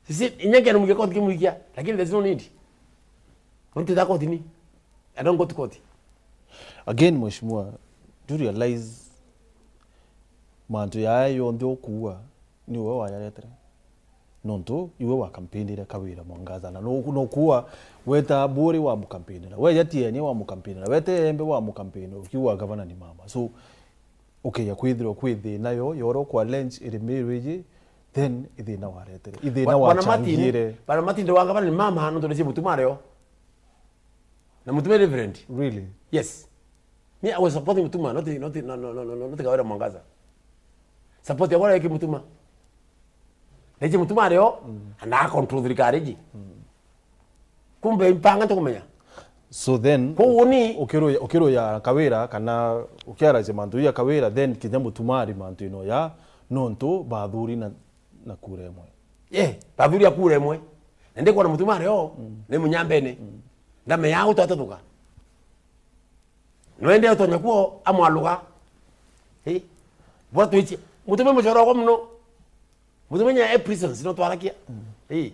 Sisi, inya nginya muke koti kimuikia, lakini there's no need. Don't take that court ni. I don't go to court. Again, mheshimiwa, do you realize mantu yaya yonthe ukuua ni we wayaretire? Nontu iwe wakampinire Kawira Mwangaza, na no, no kuua weta Buri wamukampinira, weja Tienia wamukampinira, wete Embe wamukampinira, ukiuga gavana ni mama. So, ukeja kwithirwa kwi thina yo, yoro kwa lens iri Meru iji, then ithina waretere. Ithina Bwa-, Bwana Martin, wachangire. Bwana Martin, ndi wanga bana ni mama, nontu ni cia mutuma ario. Na mutuma reverend. Really? Yes. Me, I was supporting mutuma, not, not, no, no, no, no, not Kawira Mwangaza. Support ya bwana yake mutuma. Na ije mutuma ario, mm, ana control thirikari iji. Mm. Kumbe impanga ntikumenya. So then, Koguo ni ukiruya, ukiruya Kawira kana ukiaracia mantu ya Kawira, then kinya mutumari mantu ino ya nontu bathuri na, na kura imwe. Eh, bathuri a kura imwe. Na ndikwona mutumari o, mm, ni munyambene. Mm. Ndamenya gutatuthuka. No ende utonya kuo amwaluga. Eh? Bora tuichi. Mutume mucoro kwa muno. Mutume nya e prisons no twarakia. Mm. Eh.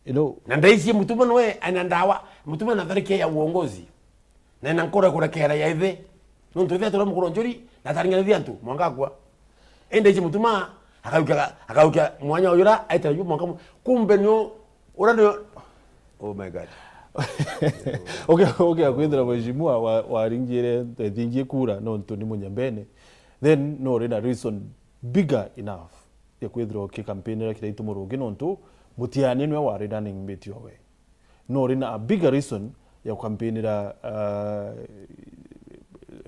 You know, na ndaici mutume nwe ana ndawa. Mutume na tharike ya uongozi. Na ina nkora kurekera ya ithe. Nontu ithe atura mukuru njuri, na ataringanithia antu, mwanka akua. Indi ici mutuma, akaukia, akaukia mwanya uyu ura, aitira yu mwanka mu-, kumbe nio, ura nio, oh my God. Okay, okay, kwithira mheshimiwa wa, waringire, thingie kura, nontu ni munyambene. Then, no uri na reason bigger enough ya kwithira ukikampinira Kiraitu Murungi, nontu Mutiani nwe wari running mate owe. No uri na a bigger reason ya kukampinira, uh,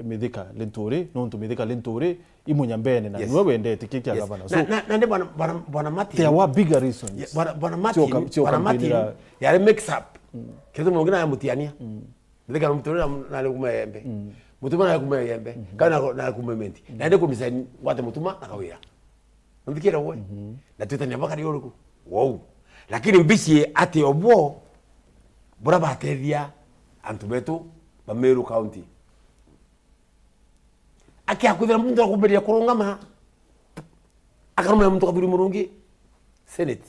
Mithika Linturi, nontu Mithika Linturi i munyambene na, yes, niwe wendete kiki, yes, gavana. So, na, na, na ndi bwana, bwana, bwana Martin. There were bigger reasons. Yeah, bwana, bwana Martin, cio ka-, cio bwana Martin, kampinira yari mix up. Mm. Kiraitu Murungi na Mutiania. Mm. Mithika Linturi na, na kuma Embe. Mm. Mutuma na kuma Embe. Mm-hmm. Kana na, na kuma Imenti. Mm. Na ndi kumisa ngwate mutuma na Kawira. Nthikire we. Mhm. Na twitania bakari uriku? Wou. Lakini mbici ati obwo bura batethia antu betu ba Meru County. Akiakwithira muntu akumbiria kurungama, akarumira muntu Kathuri Murungi, Senate.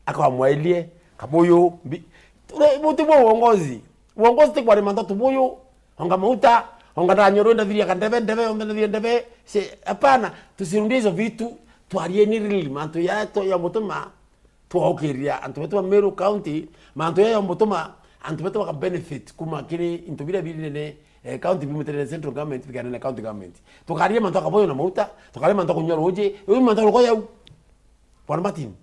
Akamwairie, kabuyu, mbi-, ture-, buti bwa uongozi. Uongozi ti kwari mantu tubuyu, onga mauta, onga ndanyoro ndathiria kandebe, ndebe, onga ndathiria ndebe. Se, hapana, tusirundie hizo vitu, twarieni really mantu ya to-, ya mutuma, twaukiria antu betu ba Meru County, mantu ya, ya mutuma, antu betu baka benefit kuma kiri into biria biri nene, eh, county biumite nene central government, bikana nene county government. Tukaria mantu akabuyu na mauta, tukaria mantu akunywa ruji, iu mantu ruko yau. Bwana Martin.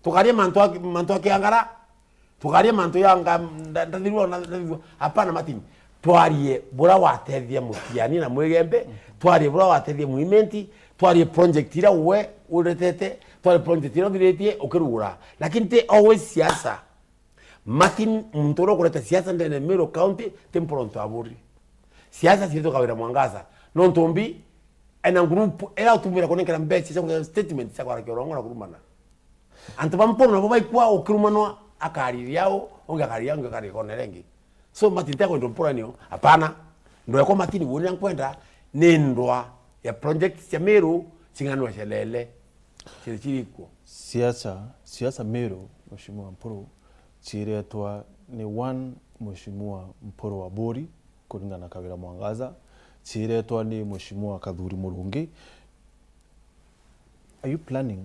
Tukaria mantu a, mantu a kiangara, tukaria mantu ya nga-, nda-, ndathirwa na, ndathirwa. Hapana, Martin. Twarie bura watethia Mutiani na Mwigembe, twarie bura watethia Mwimenti, twarie project ira we uretete, twarie project ira uthiritie ukirugura. Lakini ti always siasa. Martin, muntu uria ukureta siasa ndene Meru County, ti Mpolonto Aburi. Siasa ciitwa Kawira Mwangaza. Nontu mbi, ena group, era utumira kunenkera mbeca cia kuthithia statement cia kwarakia urongo na kurumana. Antu ba Mpuru nabo baikua ukirumanwa, akariria au, ungi akariria, ungi akariria kona iria ingi. So, Martin, ntikwenda Mpuru anio, hapana. Ndwa yakwa Martin, woni nkwenda, ni ndwa ya project cia Meru, cing'anwa celele. Ciri ciri ikuo. Siasa, siasa Meru, Mheshimiwa Mpuru, ciretwa ni one Mheshimiwa Mpuru Aburi, kuringana na Kawira Mwangaza, ciretwa ni Mheshimiwa Kathuri Murungi. Are you planning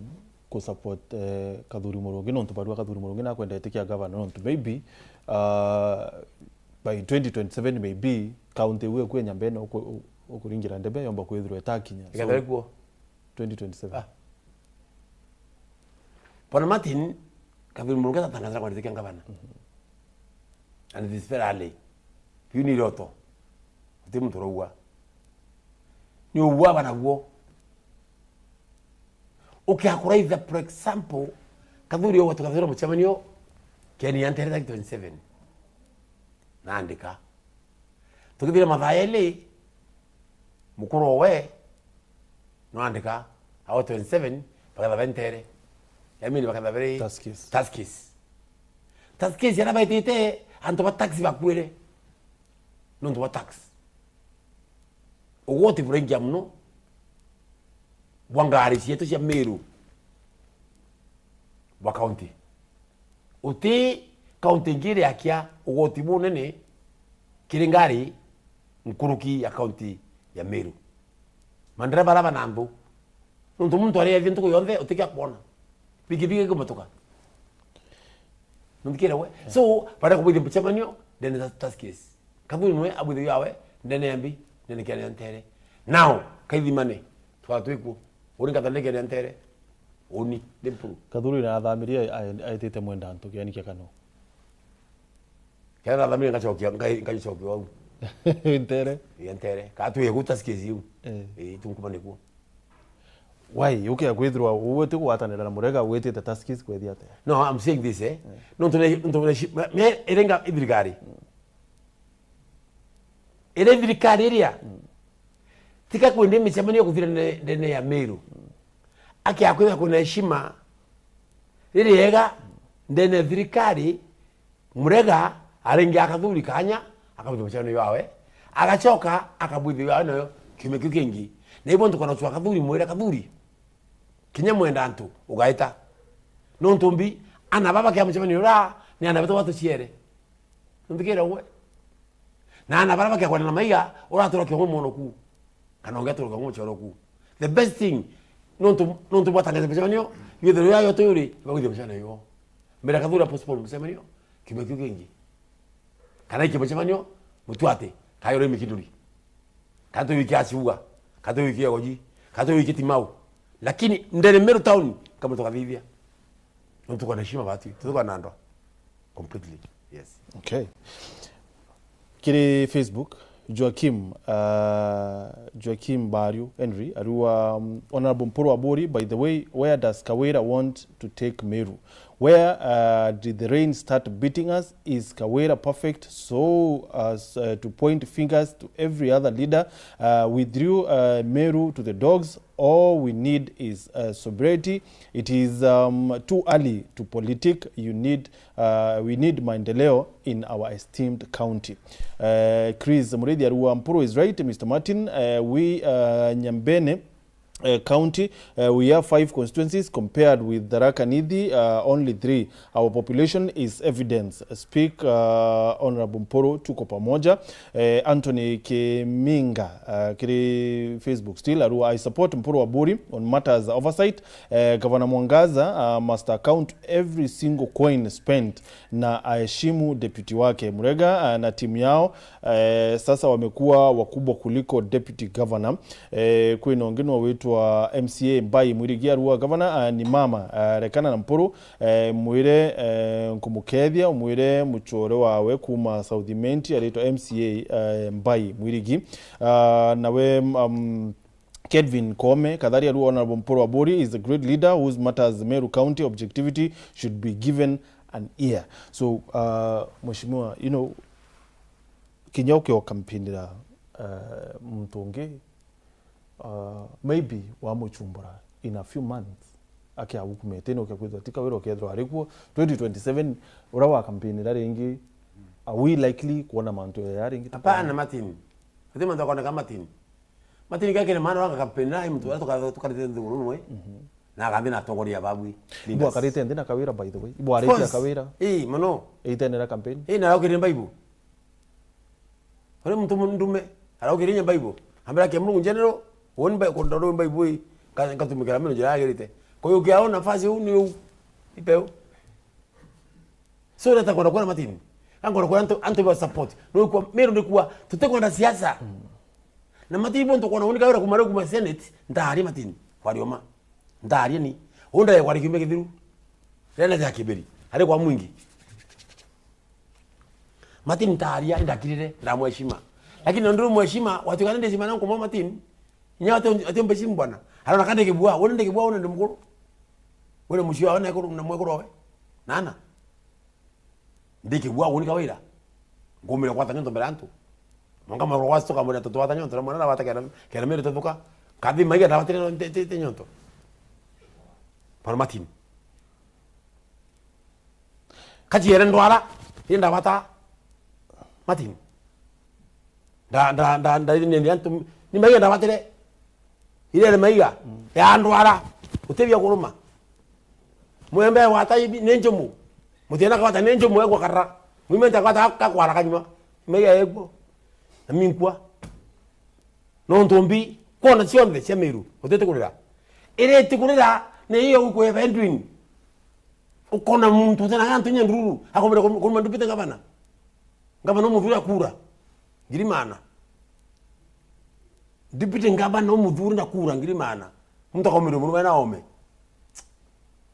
ku support, eh, Kathuri Murungi? Nontu barua Kathuri Murungi nakwenda itikia gavana, nontu maybe, uh, by twenty twenty-seven maybe, county iu eku ya Nyambene uku-, u-, ukuringira ndebe yomba kwithirwa itakinya. So, ikethira ikuo. Twenty twenty-seven. Ah. Bwana Martin, Kathuri Murungi atatangaza kwenda itikia gavana. Mhm. And it is very early. Biu ni iroto. Uti muntu uraua. Ni uua bana guo. Ukiakuraitha, for example, Kathuri uwe tukathira mucemanio, Ken ya Ntere twenty-seven. Naandika. Tukithira mathaa eli, mukuru owe, naandika, awe twenty-seven, baketha be Ntere. Yamini baketha beri Tuskys. Tuskys. Tuskys, ara baitite, antu ba taxi bakuire. Nontu bwa tax. Ugoti buraingia mono bwa ngari cietu cia Meru bwa county. Uti county ingi iriakia ugoti bunene kiri ngari nkuruki ya county ya Meru. Mandereba araba na nthu. Nontu muntu ariethia ntuku yonthe utikia kwona. Pikipiki ikumatuka. Nontu kira we. So, baria kubwithia mucemanio, ndene ta Tuskys. Kathuri nwe abwithio yawe, ndene ya mbi, ndene kia Ntere. Now, kaithimane, twatwikwo. Uri ngathandeke ya Ntere. Uni, ndi Mpuru. Kathuri na athamirie, a-, aitite mwenda antu, kiani kia kano. Kenda athamirie ngacokia, ngai-, ngacokia wau. Ntere. Ya Ntere. Ka twi gu Tuskys iu. Eh. Eh, tunkumane kuo. Why? Ukia kwithirwa uwe ti gwatanira na Murega, witite Tuskys kwethia atia? No, I'm saying this, eh? Eh. Nontu ne, nontu ne, shi-, me, me, irenga thirikari. Mm. Iri thirikari iria, mm, tika kwenda micemanio kuthira ndene, ndene ya Meru. Mm. Akia kwithira kuna heshima ririega ndene ya thirikari, Murega aringia Kathuri kanya, akabwithia mucemanio wawe, agacoka akabwithia wawe nayo kiumia kiu kingi. Na ibo ntukona cua Kathuri, mwire Kathuri, kinya mwenda antu ugaita. Nontu mbi, ana baba kia mucemanio ura, ni ana betu batuciere. Nthikire we. Na ana bara bakia kwenda na maiga, uratura kiong'o mwono ku. Kana ungetura kiong'o mwono ku. The best thing, nontu, nontu bwatangaza micemanio, yothe ya yote yuri, bagwithia micemanio yo. Mbere Kathuri postpone micemanio, kiumia kiu kingi. Kana iki micemanio, mutuate, kayo ri mikinduri. Kana tu wiki Asiuga, kana tu wiki Egoji, kana tu wiki Timau. Lakini ndene Meru town, kama tukathithia. Nontu tukona heshima batu, tukona andwa. Completely. Yes. Okay. Kiri Facebook, Joaquim, uh, Joaquim Bario Henry, ariuga, um, Honorable Mpuru Aburi, by the way, where does Kawira want to take Meru? Where, uh, did the rain start beating us? Is Kawira perfect so as, uh, to point fingers to every other leader? Uh, we threw, uh, Meru to the dogs. All we need is, uh, sobriety. It is, um, too early to politic. You need, uh, we need maendeleo in our esteemed county. Uh, Chris Muriithi ariuga, Mpuru is right, Mister Martin. Uh, we, uh, Nyambene, uh, County, uh, we have five constituencies compared with Tharaka Nithi, uh, only three. Our population is evidence. Speak, uh, Honorable Mpuru, tuko pamoja. Eh, Anthony Kiminga, uh, kiri Facebook still, ariuga, I support Mpuru Aburi on matters oversight. Eh, Governor Mwangaza, uh, must account every single coin spent na aheshimu deputy wake. Murega, uh, na timu yao, eh, sasa wamekuwa wakubwa kuliko deputy governor. Eh, kwina ungi no witwa M C A Mbai Mwirigi ariuga, Governor, uh, ni mama, uh, rekana na Mpuru, eh, mwire, eh, nkumukethia, umwire muchore wawe kuma South Imenti aritwa M C A, eh, Mbai Mwirigi. Uh, nawe, um, Kelvin Koome, Kathari ariuga, Honorable Mpuru Aburi is a great leader whose matters Meru County objectivity should be given an ear. So, uh, Mheshimiwa, you know, kinya ukioka mpindira eh, muntu ungi, uh, maybe wamuchumbura in a few months, akiagukumete ni ukia kwithirwa ti Kawira, ukethirwa ari kuo twenty twenty-seven, uria wa campaign ira ringi, are we likely kuona mantu ya ringi? Hapana, Martin. Uti mantu akoneka Martin. Martin, gakire maana waka campaign na muntu uria tuka-, tukarite nthiguru numwe. Mhm. Na akambi na atongoria babwi. Ibu akarite nthi na Kawira, by the way. Ibu arikia Kawira. Ii, mono. Eitenera campaign. Ii, na aukirire Bible. Uri muntu ndume, araukirie inya Bible. Ambira kia Murungu general, woni Bible, kundoru Bible ii, ka-, ngatumikira mino njira yagirite. Kwa hiyo ukiaona nafasi uu ni uu. Ipeu. So, nata kwenda kwona Martin. Ngakora kwona antu, antu ba support. No kwa, Meru ni kwa, tutikwenda siasa. Mm. Na Martin, bo ntukwona unika wira kuma riu kuma Senate, ntari Martin, kwa rioma. Ntari ni. Unda ya kwari kiumia kithiru. Rena ya kiberi. Ari kwa mwingi. Martin, ntaaria, ndakirire, ndamweshima. Lakini nondu mweshima, watuika ni ndeshima na nkumwa Martin, inya ati, ati mbeshima bwana. Arona kandi kibua, wone ndi kibua, wone ndi mukuru. Wone mucio, wone ekuru, na mwekuru we. Nana. Ndi kibua, woni Kawira. Ngumire kwata nyonto mbere antu. Mwanga mwa kwa stoka mwana tutu wata nyonto, na mwana na wata kera, kera mere tutuka. Kathi maiga na watire nte, te, te nyonto. Bwana Martin. Kaciere ndwara, iri ndabata Martin. Nda, nda, nda, nda, ni, ni, ni antu, ni maiga ndabatire. Irere maiga, mm, ya ndwara, utebia kuruma. Mwembe wata ibi, ni njumu. Mutiena kawata, ni njumu, egwa karara. Mwimenta kawata, kakwara kanyuma. Maiga egwo. Na minkwa. Nontu mbi, kona cionthe cia Meru, utete kurira. Ireti kurira, ni iyo ukweba Edwin. Ukona muntu utena gantu inya ndururu, akomere kum-, kuruma deputy governor. Ngavana umuthuri akura ngiri maana. Deputy ngavana umuthuri na kura ngiri maana. Muntu akomere murume na ome.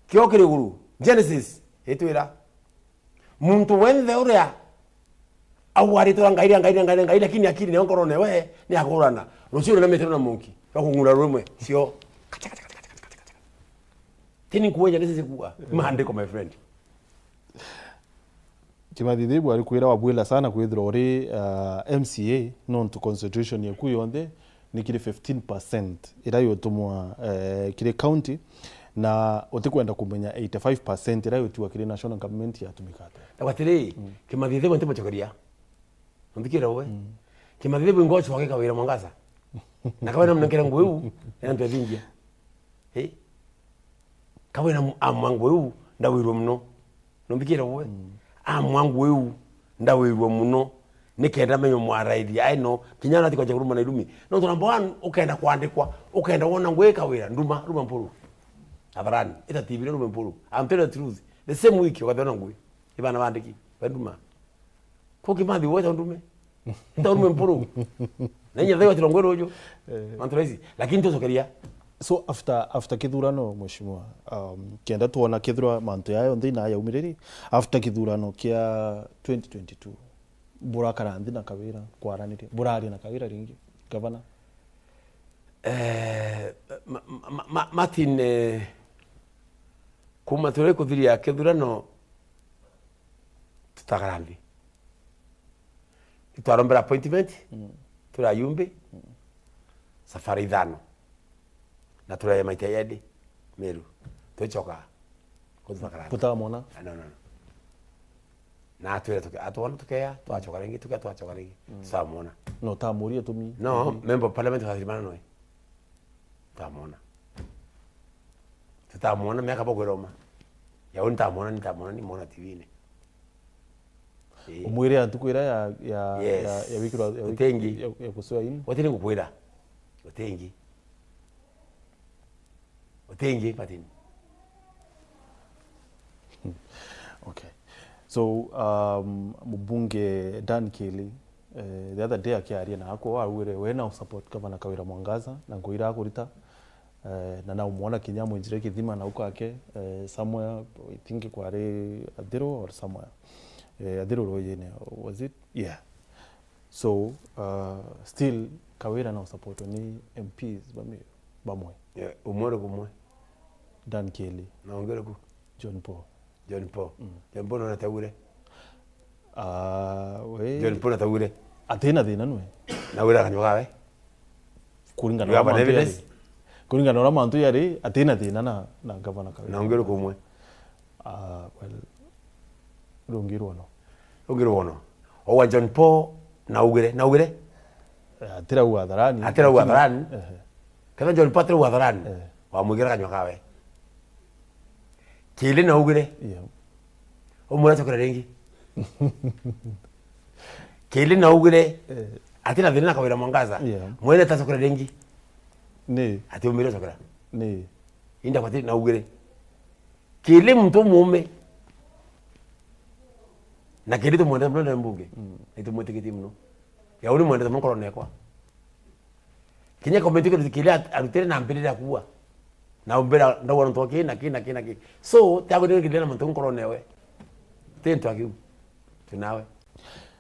Kio kiri iguru, Genesis, itwira. Muntu wenthe uria au aritwa Ngai ria Ngai ria Ngai ria Ngai, lakini akiri nayo nkorone we ni akurana. Rucio na metero na monki, bakung'ura rumwe, cio. Tini nkuwe Genesis kuga. Maandiko, my friend. Kimathi Thibu ari kwira wabwila sana kwithirwa uri, uh, M C A, nontu constitution yeku yonthe ni kiri fifteen percent ira yutumwa, eh, kiri county, na utikwenda kumenya eighty-five percent ira yutiwa kiri national government yatumika atia? Ndauga atiri, mm, Kimathi Thibu ntimucokeria. Nthikire we. Mm. Kimathi Thibu ingocoke Kawira Mwangaza. Na Kawira mnengere nguo iu, na antu ethingia. Eh? Kawira mu-, amwa nguo iu, ndawirwe muno. Numbikire we? Mm. Amwa nguo iu, ndawirwe muno. Nikenda menye mwaraithi, ai no, kinya nati kwaja kuruma na irumi. No, number one, ukenda kwandikwa, ukenda wona nguo ika wira, nduma, ruma mpuru. Abarani, ita T V, ruma mpuru. I'm telling the truth. The same week, ukathona nguo. Ibana bandiki, banduma. Ko Kimathi weta undume. Nta undume mpuru. Na inya thaiwa tirongo ruju. Eh. Mantu raisi. Lakini tucokeria. So after, after kithurano, mheshimiwa, um, kenda tuona kithura mantu yayo nthi na yaumiriri, after kithurano kia twenty twenty-two, burakara nthi na Kawira, kwaranirie, buraria na Kawira ringi, gavana? Eh, ma-, ma-, ma-, ma-, Martin, eh, kuma turi kuthiria kithurano, tutakara nthi. Nitwarombera appointment, mm, turi ayumbi, mm, safari ithano. Na tureye maita yedi, Meru. Twicoka kuthakara. Butamwona? Ah, no, no, no. Na atwire tuke-, atwona tukeya, twacoka ringi, tukeya, twacoka ringi. Mm. Tutamwona. No, tamuria tumi. No, mhm, member of parliament wa Thirimana noe. Tutamwona. Tutamwona miaka bokwiroma. Ya uni ntamwona, ni ntamwona, ni mwona T V-ini. Ii. Umwire antu kwira ya, ya, yes, ya, ya wikirwa, ya wiki-, utengi, ya, ya kucua ini. Watiri ngukwira. Utengi. Utengi, Martin. Okay. So, um, mubunge Dan Kili, eh, the other day akiaria na ako, augire we na support Governor Kawira Mwangaza, na nguira akurita, eh, na na umwona kinya mwinjire kithima na uko ake, eh, somewhere, I think kwari Athiru or somewhere. Eh, Athiru Rujine, was it? Yeah. So, uh, still, Kawira na support ni M Ps bami-, bamwe. Yeah, umwe uri kumwe. Dan Kili. Na ungi uriku? John Paul. John Paul. Mm. John Paul nona taure. Ah, we. John Paul na taure. Atina thina nwe. Na wira kanyua kawe. Kuringana You na have an mantu evidence? Yari. Kuringana na mantu yari, atina thina na, na gavana Kawira. Na ungi uriku umwe? Ah, well, rungi rwono. Rungi rwono. Owa John Paul, na ugire, na ugire? Eh, atirauga hadharani. Atirauga hadharani? Ehe. Kana John Paul atirauga hadharani? Eh. Wamwigira kanyua kawe. Kiri na ugire? Yeah. Umwira acokere ringi. Kiri na ugire? Eh. Atina thina na Kawira Mwangaza? Yeah. Mwene ta acokere ringi? Ni. Ati umire acokera? Ni. Inda kwati na ugire? Kiri muntu umume. Na kiri tumwendete muno ndene mbunge. Mm. Na itumwitikitie muno. Ya uni mwendete muno nkorone yakwa. Kinya comment kiri kiri at-, arutire na mbirire akua. Na umbira ndauga ntu ki na ki na ki na ki. So, tiago ni kiri na muntu nkorone we. Ti ntu akiu. Tinawe.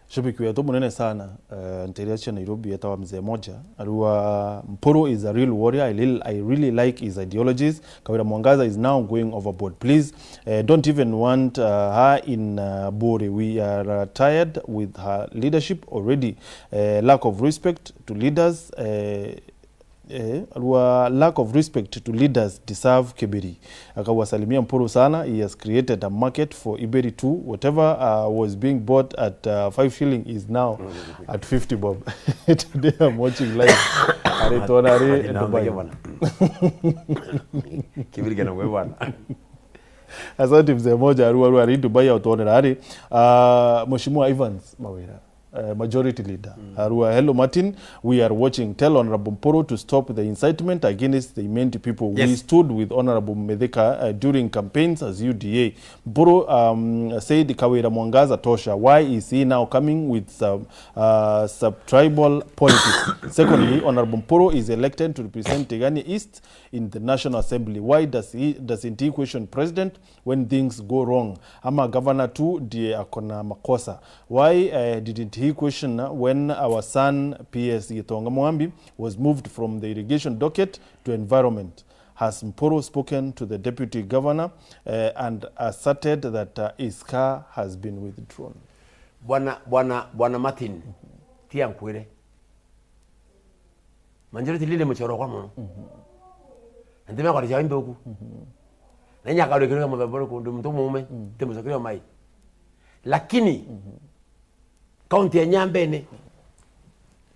Shabiki wetu munene sana, eh, nteria cia Nairobi, etawa Mzee Moja. Arua, Mpuru is a real warrior. I really, I really like his ideologies. Kawira Mwangaza is now going overboard. Please, eh, don't even want, uh, her in, uh, Buri. We are, uh, tired with her leadership already. Eh, lack of respect to leaders. Eh, Eh, arua, lack of respect to leaders deserve kiberi. Akauga, salimia Mpuru sana, he has created a market for iberi too. Whatever, uh, was being bought at, uh, five shilling is now at fifty bob. Today I'm watching live. Ari tuona ari Dubai. Kibiri kena gwe bwana. Asante Mzee Moja, arua, arua, ari Dubai autuonera ari. Uh, Mheshimiwa Evans Mawira. Uh, majority leader. Mm. Arua, hello Martin, we are watching. Tell Honorable Mpuru to stop the incitement against the Imenti people. Yes. We stood with Honorable Mithika, uh, during campaigns as U D A. Mpuru, um, said Kawira Mwangaza tosha. Why is he now coming with some, uh, sub-tribal politics? Secondly, Honorable Mpuru is elected to represent Tigania East in the National Assembly. Why does he, doesn't he question president when things go wrong? Ama governor tu ndiye akona makosa? Why, eh, didn't he question when our son P S Gitonga Mwambi was moved from the irrigation docket to environment? Has Mpuru spoken to the deputy governor, eh, and asserted that, uh, his car has been withdrawn? Bwana, bwana, bwana Martin, tia nkwire. Majority leader ni muchoro kwa mono. Mhm. Na ntimea kwaria ciao inthuku. Mhm. Na inya akaruria kindu kia muthemba uriku, ndi muntu muume, mm, ti mucokeria mai. Lakini, mhm, kaunti ya Nyambene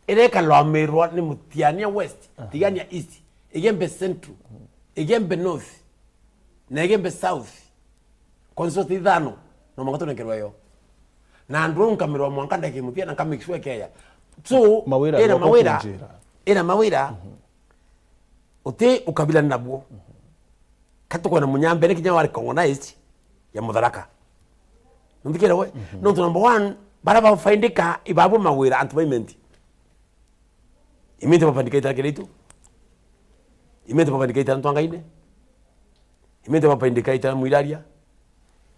iria ikarwamirwa ni Mutiania West, aha, Tigania East, Igembe Central, mhm, Igembe North, na Igembe South, constituency ithano, no mwanka tunenkerwe yo. Na andu au nkamirwa mwanka ndeke muthia na nka make sure ikeya. So, mawira ina mawira, ina mawira, mhm, uti ukabila nabuo. Mhm. Ka tukwona Munyambene kinya wa recognize ya Mutharaka. Nthikire we? Mhm. Nontu number one, bara bafaindika ibabu mawira antu ba Imenti. Imenti bafaindika itara Kiraitu. Imenti bafaindika itara Ntwangaine. Imenti bafaindika itara Mwiraria.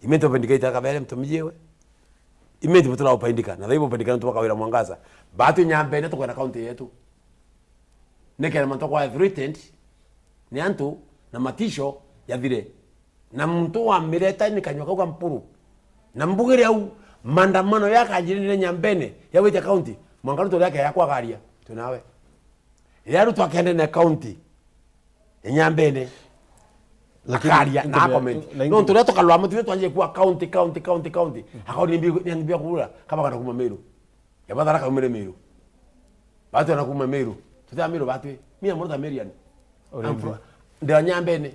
Imenti bafaindika itara Kabere mtumijiwe. Imenti batura bafaindika. Na thaibo bafaindika ntu bakawira Mwangaza. Batu Nyambene tukwenda county yetu. Nikenda mantu kwa threatened ni antu na matisho jathire. Na muntu wamireta ni kanyua kau ka Mpuru. Na mbugire au, maandamano yakanjirire Nyambene, ya gwita county, mwanka Ruto riake yakwa akaria, twi nawe. Riria Ruto akendene county, ya Nyambene, lakini akaria na comment. Nontu riria tukarwa mutithe twanjie kuwa county, county, county, county. Akau ni mbi, ni mbi ya kugura, kama kana kuma Meru. Ya Mathara kaumire Meru. Batu na kuma Meru. Tutia Meru batwi. Mimi I'm not a Marian. I'm from, ndi wa Nyambene.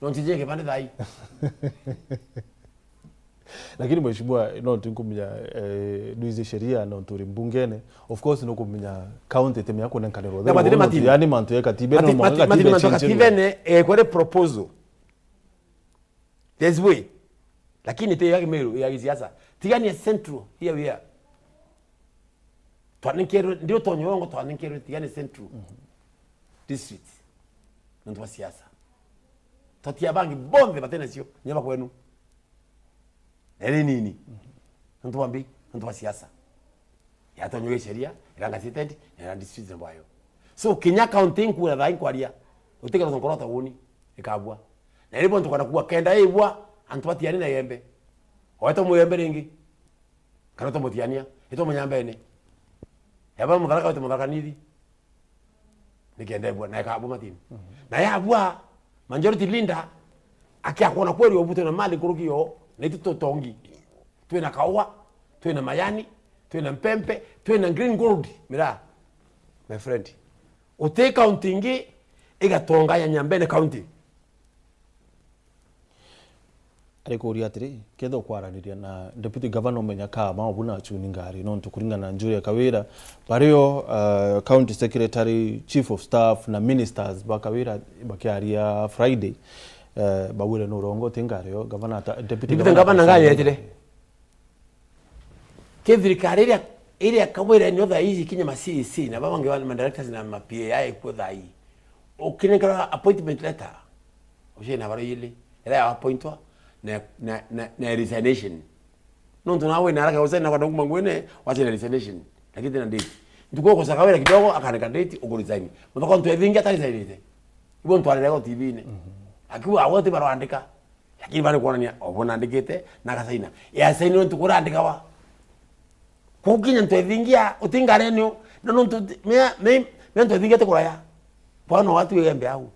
No njije kibande thai. Lakini mheshimiwa, no tinkumenya, eh, nduizi sheria, no turi mbungene. Of course, no kumenya county temenya kunenkanirwa. Na batiri Martin. Yani mantu ya katiba, no mwanka katiba, mantu ya katiba ne, eh, kwere proposal. There's way. Lakini ti ya Meru, ya gisiasa. Tigania Central, here we are. Twanenkerwe, ndio tonyo wongo twanenkerwe Tigania Central. Mhm. District. Nontu bwa siasa. Twatia bangi bonthe batena cio, nyaba kwenu. Eri nini. Mhm. Nontu bwa mbi, nontu bwa siasa. Yatonywe sheria, iranga sitenti, na iranga district na bwayo. So, kinya county nkura thaa inkwaria, utikero tonkorwa ta woni, ikabua. Na iri bontu kana kuwa kenda ibwa, antu batiani na Igembe. Oeto Muyembe ringi. Kana to Mutiania, ito Munyambene. Yaba Mutharaka wete Mutharaka Nithi. Nikenda ebua, na ikabua Martin. Na yabua, majority leader, akia kwona kweli obu twina mali nkuruki yo, na itu tutongi. Twina kaua, twina majani, twina mpempe, twina green gold, mira. My friend. Uti county ingi igatonga ya Nyambene county. Arikuuria atiri, kethira ukwaraniria na Deputy Governor umenya kama obu na achuni ngari, nontu kuringana na Njuri ya Kawira, bario, uh, County Secretary, Chief of Staff na Ministers ba Kawira bakiaria Friday, uh, bawire nurongo uti ngari yo, Governor ata-, Deputy Deputy Governor Governor ngari atasema yetire. Ki thirikari iria, iria Kawira nio thaa iji kinya ma C E C na baba bangi ba ma directors na ma P A ai kuo thaa ii. Ukinenkerwa appointment letter, ucina baro ili, ira ya appointwa na, na, na, na resignation. Nontu nawe na haraka ucina kwenda kuma ngwene, wache na resignation. Lakini tena date. Ntuko ukosa Kawira kidogo, akaandika date, uku resign. Muthoko ntu ethingi ata resignite. Ibo ntwarire go T V-ini. Akiuga, "Awe ti barandika." Lakini bari kuonania, obo nandikite, na agasaina. Yasainirwe ntuku urandikawa. Kuu kinya ntu ethingia, uti ngari nio, na nontu ti-, mea, me, me ntu ethingia ti kuraya. Bwana watu igembe au.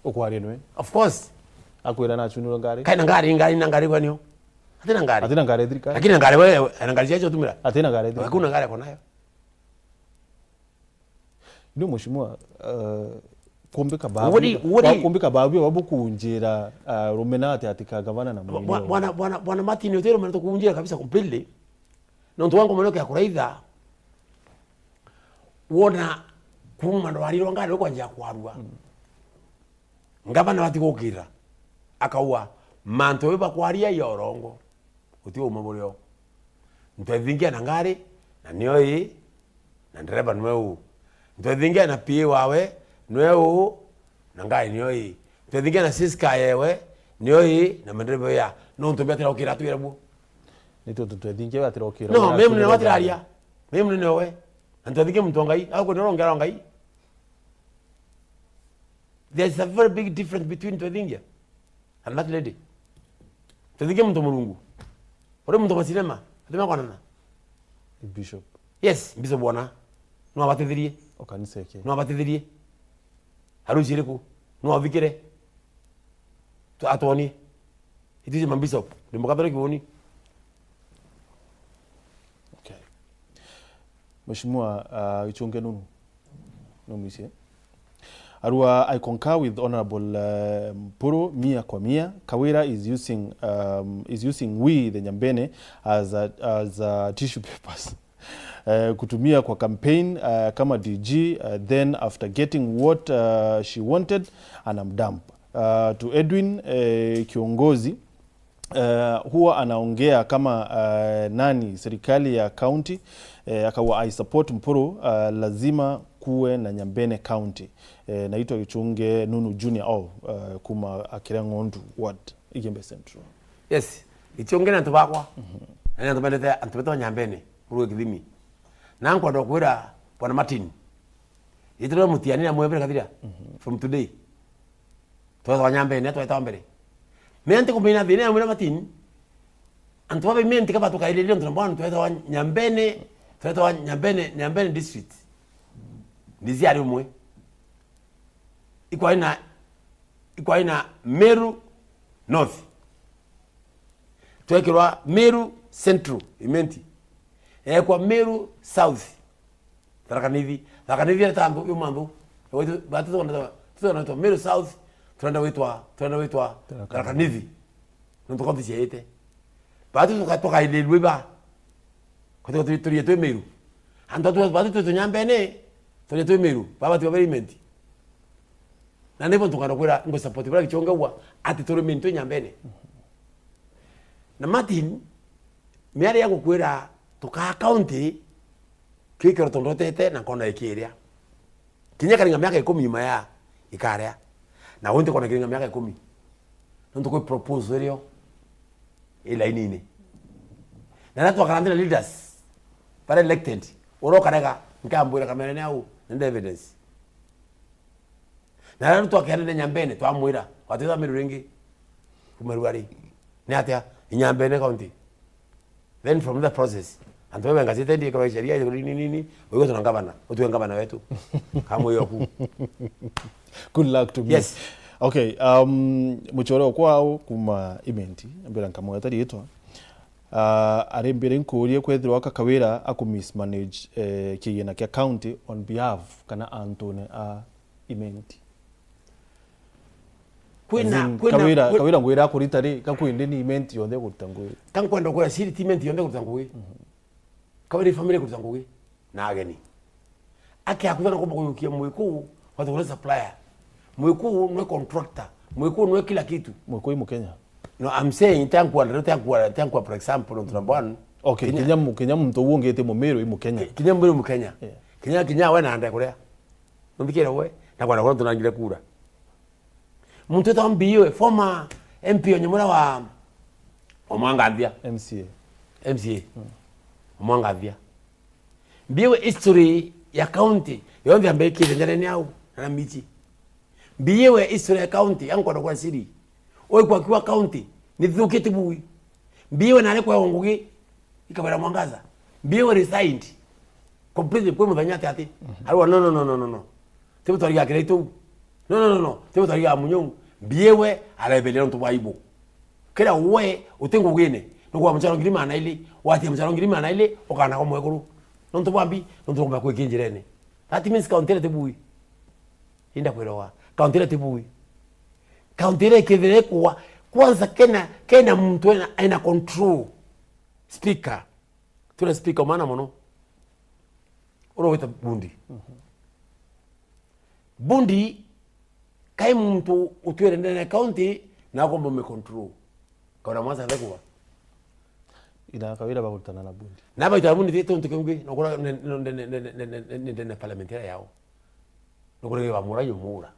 Ukwaria nwe? Of course. Akwira na achunirwe ngari? Kaina ngari, ngari na ngari gwa nio. Atina ngari. Atina ngari ya thirikari? Lakini ngari we, na ngari ciacho tumira. Atina ngari ya thirikari? Hakuna ngari ako nayo. Ni mheshimiwa, uh, kumbika babu, Uguri, uguri. Kumbika babu babu kunjira, uh, rumena ati ati ka gavana na Bwa-, mwini bwa-, bwana, bwana, bwana Martin, utiro mwana tukunjira kabisa completely. Nontu wangu mwana kia kuraitha, wona kuma ndwari rwa ngari rukwanjia kwarua. Ngavana bati gukira, akaua, mantu yu bakwaria ya urongo, uti uma burio. Ntwethingia na ngari, na nio ii, na ndereba nwe uu. Ntwethingia na P A wawe, nwe uu, na ngari nio ii. Ntwethingia na Siska yewe, nio ii, na mandereba ya. Nontu biatira ukira twira buo. Ni tu tutwethingia biatira ukira. No, mimi nina watiraria. Mimi nina we. Na ntwethingia muntu wa Ngai, au kwenda urongera wa Ngai. There's a very big difference between Twethingia and that lady. Twethingia muntu Murungu. Uri muntu wa cinema, atumia kwanana. Bishop. Yes, Bishop bwana. No abatithirie. O kanisa eke. No abatithirie. Harusi iriku? No athikire. Tu-, atwonie. Ituji ma Bishop. Ndi Mukatholiki woni. Okay. Mheshimiwa, uh, Gichunge Nunu. No mwise. Arua, I concur with Honorable, uh, Mpuru mia kwa mia. Kawira is using, um, is using we the Nyambene as a, as a tissue papers. Uh, kutumia kwa campaign, uh, kama D G, uh, then after getting what, uh, she wanted, anamdump. Uh, to Edwin, uh, Kiongozi, uh, huwa anaongea kama, uh, nani, serikali ya county, uh, akawa, "I support Mpuru, uh, lazima kuwe na Nyambene County." Uh, naitwa Gichunge Nunu Junior All, uh, kuma Akireng'ondu Ward, Igembe Central. Yes, Gichunge ni antu bakwa. Mhm. Na ni antu bendete, antu betwa Nyambene, Murungu Kithimi. Na nkwenda kwira Bwana Martin, itwe mutiani na mwebere kathira, mhm, from today. Twetwa Nyambene, twetwa mbere. Mea ntikumina thina ya mwira Martin. Antu babe mea ntikaba tukairiria antu na bwana twetwa Nyambene, twetwa Nyambene, Nyambene district. Ndizi ari umwe. Ikwai na, ikwai na Meru North. Twekirwa Meru Central, Imenti. Ekwa Meru South. Tharaka Nithi. Tharaka Nithi ni ta nthu, yuma nthu. Batu tukwenda, tukwenda witwa Meru South, turenda witwa, turenda witwa Tharaka Nithi. Nontu kaunti ciaite. Batu tuka-, tukaililwe ba. Kwa tu-, tu-, turie twi Meru. Antu atu batu twi Tunyambene, turie twi Meru. Baba tiba very imenti. Na nibo ntukana kwira, ngu support bura Gichunge ugwa, ati turi mintu Nyambene. Na Martin, miari ya gukwira tukaa county, kikero tondotete na nkona ikiria. Kinya karinga miaka ikumi nyuma ya ikaria. Na wonte kona kiringa miaka ikumi. Nontu kwi proposal irio i lainini. Na na twakarandira leaders, bara elected, urokarega, nkambwira kamera ni au, nende evidence. Na riria twakianene Nyambene, twamwira, "Watwitha Meru ringi, kuma riu ari." Ni atia? I Nyambene county. Then from the process, Antu bebe ngazete ndi kwa sheria ni nini nini, uyo tuna ngavana, utwe ngavana wetu. Kamwe yoku. Good luck to me. Yes. Okay, um, muchore kwao kuma Imenti, mbira nkamweta ritwa. Uh, ari mbere nkurie kwethirwa aka Kawira aku mismanage, eh, kigina kia county on behalf kana antune a Imenti. As Kwina, in, kwina, Kawira, kwi- Kawira ngwira akurita ri, ka kwindi ni Imenti yonthe kuruta ngui. Ka nkwenda kwira siri ti Imenti yonthe kuruta ngugi. Kawira i family kuruta ngugi na ageni. Aki akuthana kwamba kuyukia Mwikuu, watu kule supplier. Mwikuu nwe contractor. Mwikuu nwe kila kitu. Mwikuu i Mukenya. No, I'm saying, tankwa, tankwa, tankwa, for example, nontu number one. Okay, kinya mu-, kinya muntu uu ungi ti Mumiru i Mukenya. Kinya Mumiru Mukenya. Yeah. Kinya, kinya we na ande kuria. Nontu kira we, na kwenda kuria tunangire kura. Muntu etwa Mbiwe, former M P o Nyamura wa Omwangathia. M C A. M C A. Omwangathia. Mbiwe history ya county, yonthe ambe ikire njarene au, na michi. Mbiwe history ya county, yankwenda kwa siri. Oi kwa kiwa county, ni thuki tibui. Mbiwe nare kwa ngugi, i Kawira Mwangaza. Mbiwe resigned. Completely kwi muthenya ati ati. Arua, no, no, no, no, no, no. Tibu twariga Kiraitu. No, no, no, no. Tibu twariga Munyau. Mbiwe areberia nontu bwa ibu. Kira we uti ngugine, nugwa mucharo ngiri magana ili, watia mucharo ngiri magana ili, ukana kwa mwekuru. Nontu bwa mbi, nontu nugwa kwi kinjirene. That means county ile tibui. Inda kwiroa. County ile tibui. County ile ikithire kwa, kwanza kena, kena muntu ena, ena control. Speaker. Tuna speaker maana mono. Uria wita Bundi. Bundi, kai muntu utwire ndene ya county, na akomba me control. Kaona mwanza thekwa. Ina Kawira bagurutana na Bundi. Na baita Bundi ti tontu kiu ngi, no kura ne, ne, ne, ne, ne, ne, ne, ne, ne, ne parliament ira yao. No kura ba mura yo mura.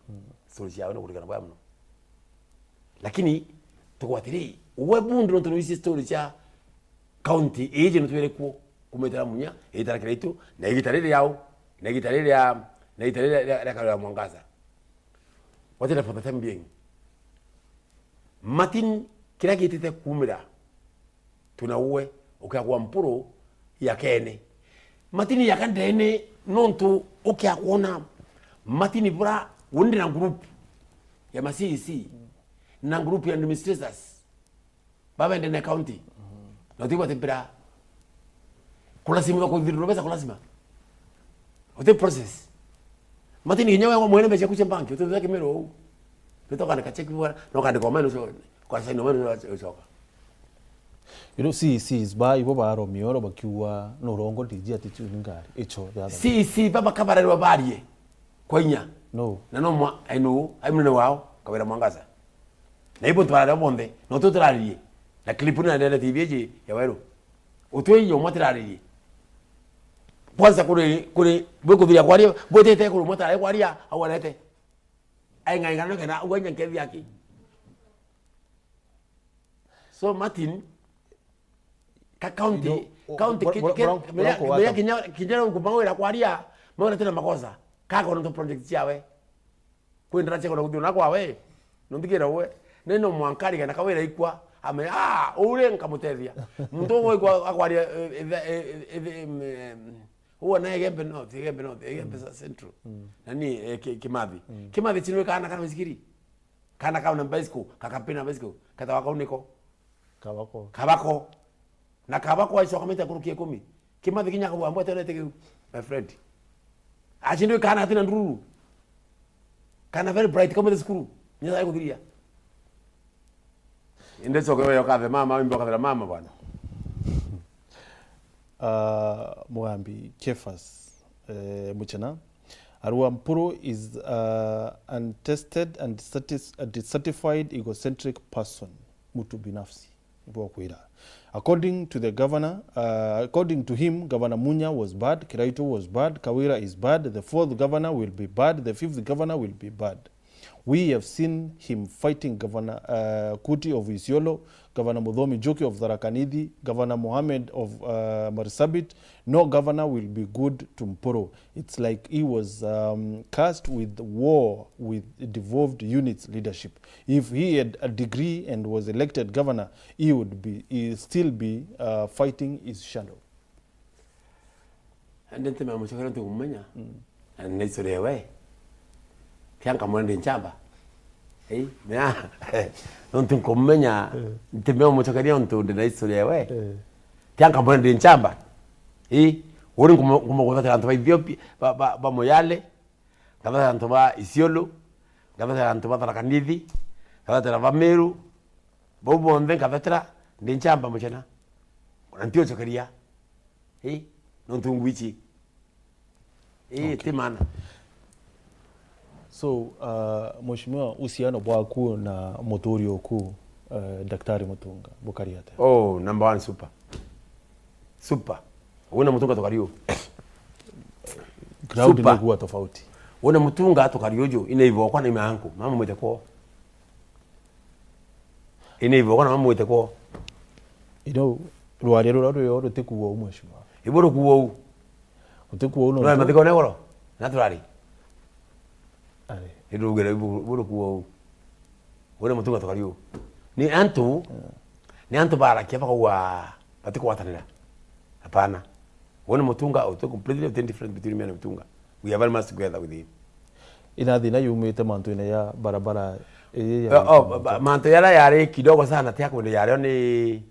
Stories yao no kurikana bwa muno. Lakini, tukwatiri, uwe Bundi no tunwisi story cia county iji no twere kuo, kumetera Munya, itara Kiraitu, na igita riri yao, na igita riri ya, na igita riri ya, ya, ya Kawira Mwangaza. Watenda for the time being. Martin, kira gitite kumira, tuna uwe, ukiagwa Mpuru ya kene. Martin ya kandene, nontu ukiakwona, Martin bura, undi na group ya ma C E C, na group ya administrators, babende na county. Na utigwa timpira. Kulazima kuthirwa pesa kulazima. Uti process. Martin kinya wewe mwene mbeca kuche bank, uti thaki mero. Nitoka ndika check bwana, no kandika omene ucio, kwa sign omene ucio ucoka. You know, C E Cs ba ibo ba Romeo ro bakiuga no rongo D G attitude ngari. Icho the other. C E C baba kabarerwa barie. Kwa inya. No. Na no mwa, I know, I know wao, Kawira Mwangaza. Na ibo twarare bonthe, no tu turaririe. Na clip na ndene T V iji ya weru. Utwe iyo mwa turaririe. Kwanza kuri, kuri, bwe kuthiria kwaria, bwe tete kuri mwa turare kwaria, au arete. Ai ngai ngano kena, au anya nkethi yaki. So Martin, ka county, You know, county, bra-, ki-, bra-, ki-, bra-, menya, bra-, menya kinya, kinya riu kumawira kwaria, mawira tena makosa. Kako nontu project ciawe. Kwendera cheko na kuthio nakwa we. Nontu kira we. Neno mwankarigana kawira ikwa. Ame, ah, ure nkamutethia. Muntu uwe ikwa akwaria, eh, eh, eh, eh, eh, em, em, uwe na Igembe North, Igembe North, Igembe Central. Na ni, eh, Ki-, Kimathi. Kimathi chini kana kana msikiri. Kana kauna bicycle, kakapina bicycle. Kata wakauniko. Kabako. Kabako. Na Kabako aicoka mita kurukia ikumi. Kimathi kinya akabua, "Mbwa, tolete kiu, my friend." Acindo kana atina ndururu. Kana very bright, kama the school. Nya sai kuthiria. Inde coke wewe ukathe mama, wimbe ukathera mama bwana. Uh, Mugambi Kefas, eh, Muchena. Arua Mpuru is, uh, untested and satis-, and dissatisfied egocentric person. Mutu binafsi. Bwakwira. According to the governor, uh, according to him, Governor Munya was bad, Kiraitu was bad, Kawira is bad, the fourth governor will be bad, the fifth governor will be bad. We have seen him fighting Governor, uh, Kuti of Isiolo, Governor Muthomi Njuki of Tharaka Nithi, Governor Mohammed of, uh, Marsabit. No governor will be good to Mpuru. It's like he was, um, cursed with war with devolved units leadership. If he had a degree and was elected governor, he would be, he still be, uh, fighting his shadow. Ndi ntimea mucokeria ntikumumenya. Mm. Na nina history ewe. Tia nkamwira ndi nchamba. Ei, mea. Nontu nkumumenya, ntimea mucokeria nontu ndina history ewe. Eh. Tia nkamwira ndi nchamba. Ei, uri nkumu-, nkumugwetera antu ba Ethiopia, ba, ba, ba Moyale, ngathatira antu ba Isiolo, ngathatira antu ba Tharaka Nithi, ngathatira ba Meru, bau bonthe ngathatira ndi nchamba muchena. Na ntiucokeria. Ii, nontu ngwichi. Ii, okay. Ti maana. So, uh, Mheshimiwa, uhusiano bwaku na mutuuri uku, uh, Daktari Mutunga, bukari atia? Oh, number one, super. Super. Wona Mutunga tukari u. Ground super. Ni kuwa tofauti. Wona Mutunga tukari uju, ina ibokwa na ima yanku, mama mwite kwoo. Ina ibokwa na mama mwite kwoo. Ino rwaria ruria rwio rutikuwa u, Mheshimiwa. Ibo rukuwa u. Utikuwa u. Rwa nontu mathiko ne goro. Na turari. Ari. Irugira ibu-, ibu rukuwa u. Uri Mutunga tukari u. Ni antu, yeah, ni antu barakia bakauga batikwatanira. Hapana. Wona Mutunga, utu completely uti different between me and Mutunga. We are very much together with him. Ina thina yumite mantu-ini ya barabara ii ya. Oh, oh, Mutunga. Ba-, mantu yara yari kidogo sana, tia kwende yario ni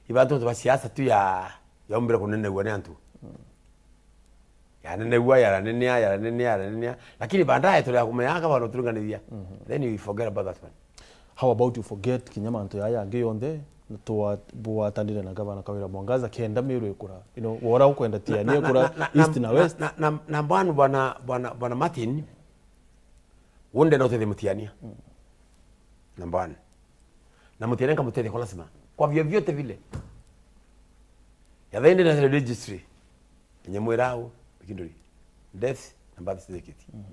ibantu ba siasa tu ya, yaumbire kunenegua ni antu. Mm. Yanenegua, yaranenea, yaranenea, yaranenea. Lakini baadaye turia kumenya aka bana turinganithia. Mhm. Then we forget about that one. How about you forget kinya mantu yaya yangi yonthe, na twa-, bwatanire na Gavana Kawira Mwangaza kenda Meru ikura? You know, wora ukwenda Tigania ikura East na West. Na, na, na, na bwana, bwana, bwana, bwana Martin, wonde na utethia Mutiania. Mm. Number one. Na Mutiania nkamutethia kwa lazima. Kwa vyovyote vile. Ya thaindi na registry. Nyamwira au, Mikinduri. Death na birth certificate. Mhm.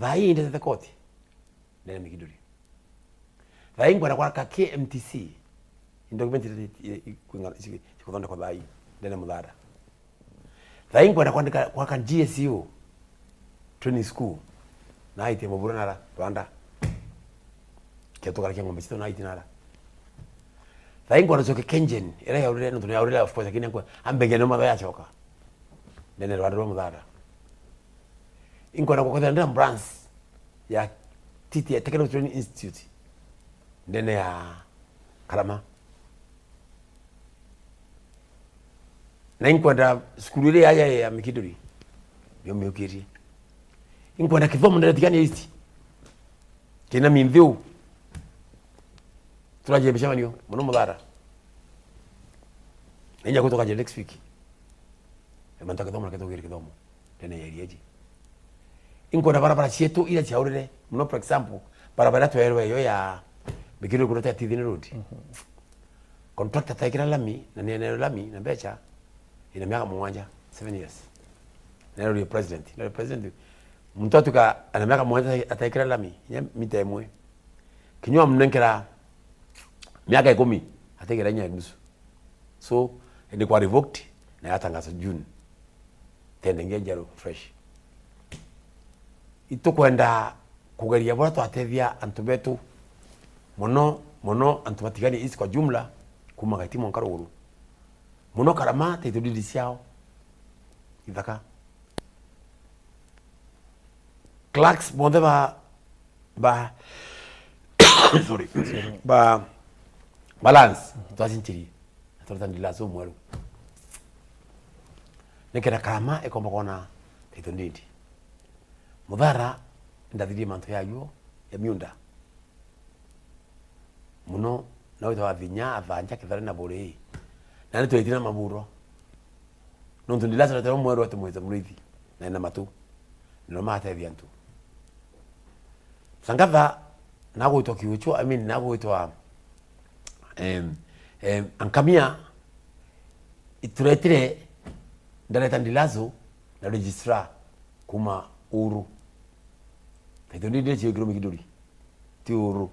Thaa ii ndetete koti. Ndene Mikinduri. Thaa ii nkwenda kwaka K M T C. Document iria i-, i-, ikwinga-, isi-, ikuthondekwa thaa ii. Ndene Muthara. Thaa ii nkwenda kwandika, kwaka G S U training school. Na aitie mubura nara, Rwanda. Kia tukarakia ng'ombe citu na aiti nara. Thaa ii nkwenda coke Kengen, iria yaurire, nontu ni yaurire, of course, lakini nkwe-, ambenge ni matha yacoka. Ndene Rwanda rwa Muthara. Inkwenda gukothera ndira branch ya T T I, Technical Training Institute. Ndene ya Karama. Na inkwenda cukuru iria yaya ya Mikinduri, nio miukirie. Inkwenda kithomo ndene Tigania East. Kina minthiu. Turanjia micemanio, muno Muthara. Na inya gutukanjia next week. Mantu kithomo na kitugire kithomo. Ndene ya iriaji. Inkwenda barabara cietu iria ciaurire, muno for example, barabara iria twerwe iyo ya Mikinduri kureta Tithini Road. Mhm. Contractor ataikira lami, na ni enero lami, na mbeca, ina miaka mugwanja, seven years. Nero ri president, nero president. Muntu atuka ana miaka mugwanja ataikira lami, inya mita imwe. Kinyua mnenkera miaka ikumi, ataikira inya nusu. So, ni kwa revoked, na yatangaza June. Tende ngia njeru fresh. Itukwenda kugeria buria twatethia antu betu, muno, muno antu ba Tigania East kwa jumla, kuma Gaiti mwanka ruguru. Muno Karama, title deed ciao. Ithaka. Clerks bonthe ba, ba, sorry, ba, ba lands, twacinchirie. Na tureta ndilaso mweru. Nikenda Karama ikomba kwona title deed. Muthara, ndathirie mantu ya yuo, ya miunda. Muno, na witwa Athinya, Athanja, Kithare na Burii. Na ni twaitina maburo. Nontu ndilaso na tero mweru ati mwita murithi. Na ina matu. Nino matethia antu. Sangatha, nagwitwa Kiuchwa, I mean, nagwitwa, em, em, Ankamia, ituretire, ndareta ndilaso na registrar kuma Uru. Title deed ciikirwe Mikinduri. Ti Uru.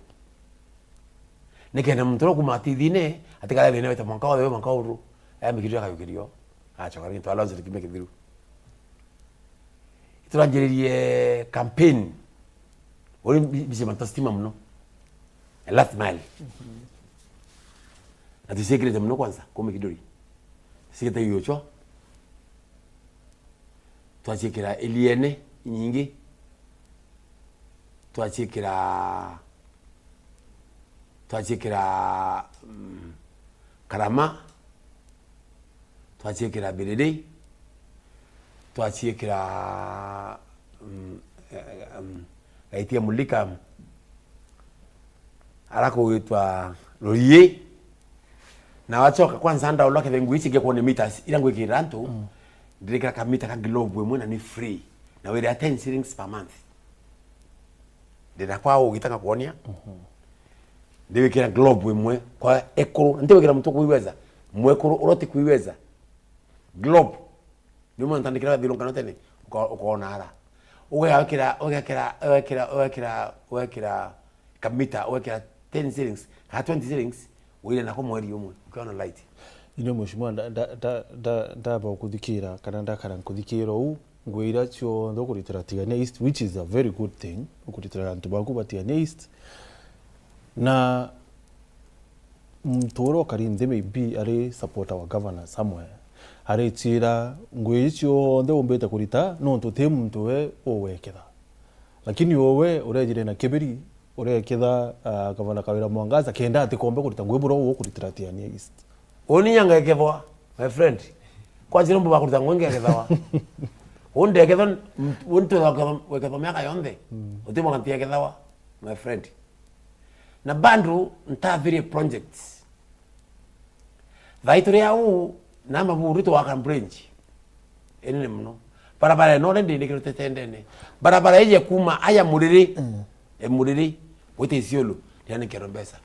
Nikenda muntu uria kuma Tithini, atikare thina wita mwanka othe, mwanka Uru. Aya Mikinduri akayukirio. Acoka ringi twalonze kiumia kithiru. Ituranjiririe campaign. Uri mbi-, mbici mantu stima muno. A last mile. Mhm. Na tuciikirite muno kwanza, kuu Mikinduri. Tuciikirite Kiuchwa, Twaciikira Iliene inyingi, twaciikira, twaciikira, mm, Karama, twaciikira Biriri, twaciikira, mm, eh, mm, Gaitia Mulika, ara kugwitwa Rurii. Na wachoka kwanza, ndaula kethe ngui ici ngekwone meters ira ngwikirira antu, mm, ndirikira kamita ka globe imwe na ni free. Na wira ten shillings per month. Ndina kwa ugitanga kwonia. Mhm. Ndiwikira globe imwe kwa ekuru. Ndiwikira muntu kuiweza. Mwekuru uroti kuiweza. Globe. Ni mwana ntandikira thirungano tene, uka-, ukoona ara. Ugekira, ugekira, ugekira, ugekira, ugekira kamita, ugekira ten shillings, kana twenty shillings, wire nako mweri umwe, ukiona light. Inyo mheshimiwa, nda-, nda-, nda-, nda-, ndaba ukuthikira, kana ndakara nkuthikira uu, ngugi iria cionthe ukuritira Tigania East, which is a very good thing, ukuritira antu baku ba Tigania East. Na muntu uria ukari nthi maybe ari supporter wa governor somewhere, aritira ngugi ici cionthe umbite kurita, nontu ti muntu we ugweketha. Lakini uwe urejire na kibiri, ureketha, ah, Gavana Kawira Mwangaza, kenda atikombe kurita ngugi buria ugukuritira Tigania East. Uni nya ngekethwa, my friend. Kwanjira mbu bakurita ngugi ngekethawa. Uni ndekethwa, uni twekethwa miaka yonthe. Mm. Uti mwanka ntiekethawa, my friend. Na bado ntathirie projects. Thaa ii turi au, na Maburu twaka bridge inene mono. Barabara ino already ndikirite tendene. Barabara iji ya kuuma aya Muriri, mm, e Muriri, gwita Isiolo, ndianikirwe mbeca.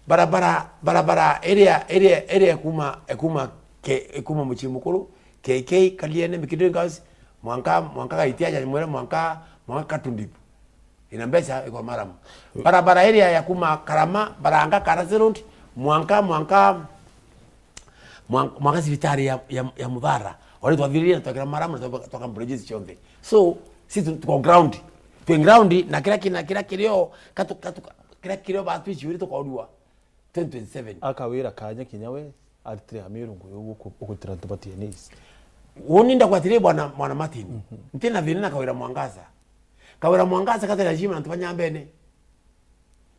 Barabara, barabara iria, iria, iria ya kuuma, ya kuuma ke-, ya kuuma Mucii Mukuru, K K, Kaliene, Mikinduri House, mwanka, mwanka Gaitia, Nyanyamwere, mwanka, mwanka Katundip. Ina mbeca iko maramu. Barabara iria ya kuuma Karama, Baranga, Karasi Road, mwanka, mwanka, mwan-, mwanka cibitari ya, ya, ya Muthara. Ori twathiririe na twakira maramu na twaka, twaka bridges cionthe. So, si tu-, tuko ground. Twi ground na kira kina, kira kirio, katu, katu, kira kirio batu iciuri tukorua. Twenty twenty-seven. Akawira kanya kinya we, aritire Amiru ngugi ugu ku-, ugwitira antu ba Tigania East. Uni ndakwatire bwana, mwana Martin. Mhm. Ntina thina na Kawira Mwangaza. Kawira Mwangaza katira jima na antu ba Nyambene.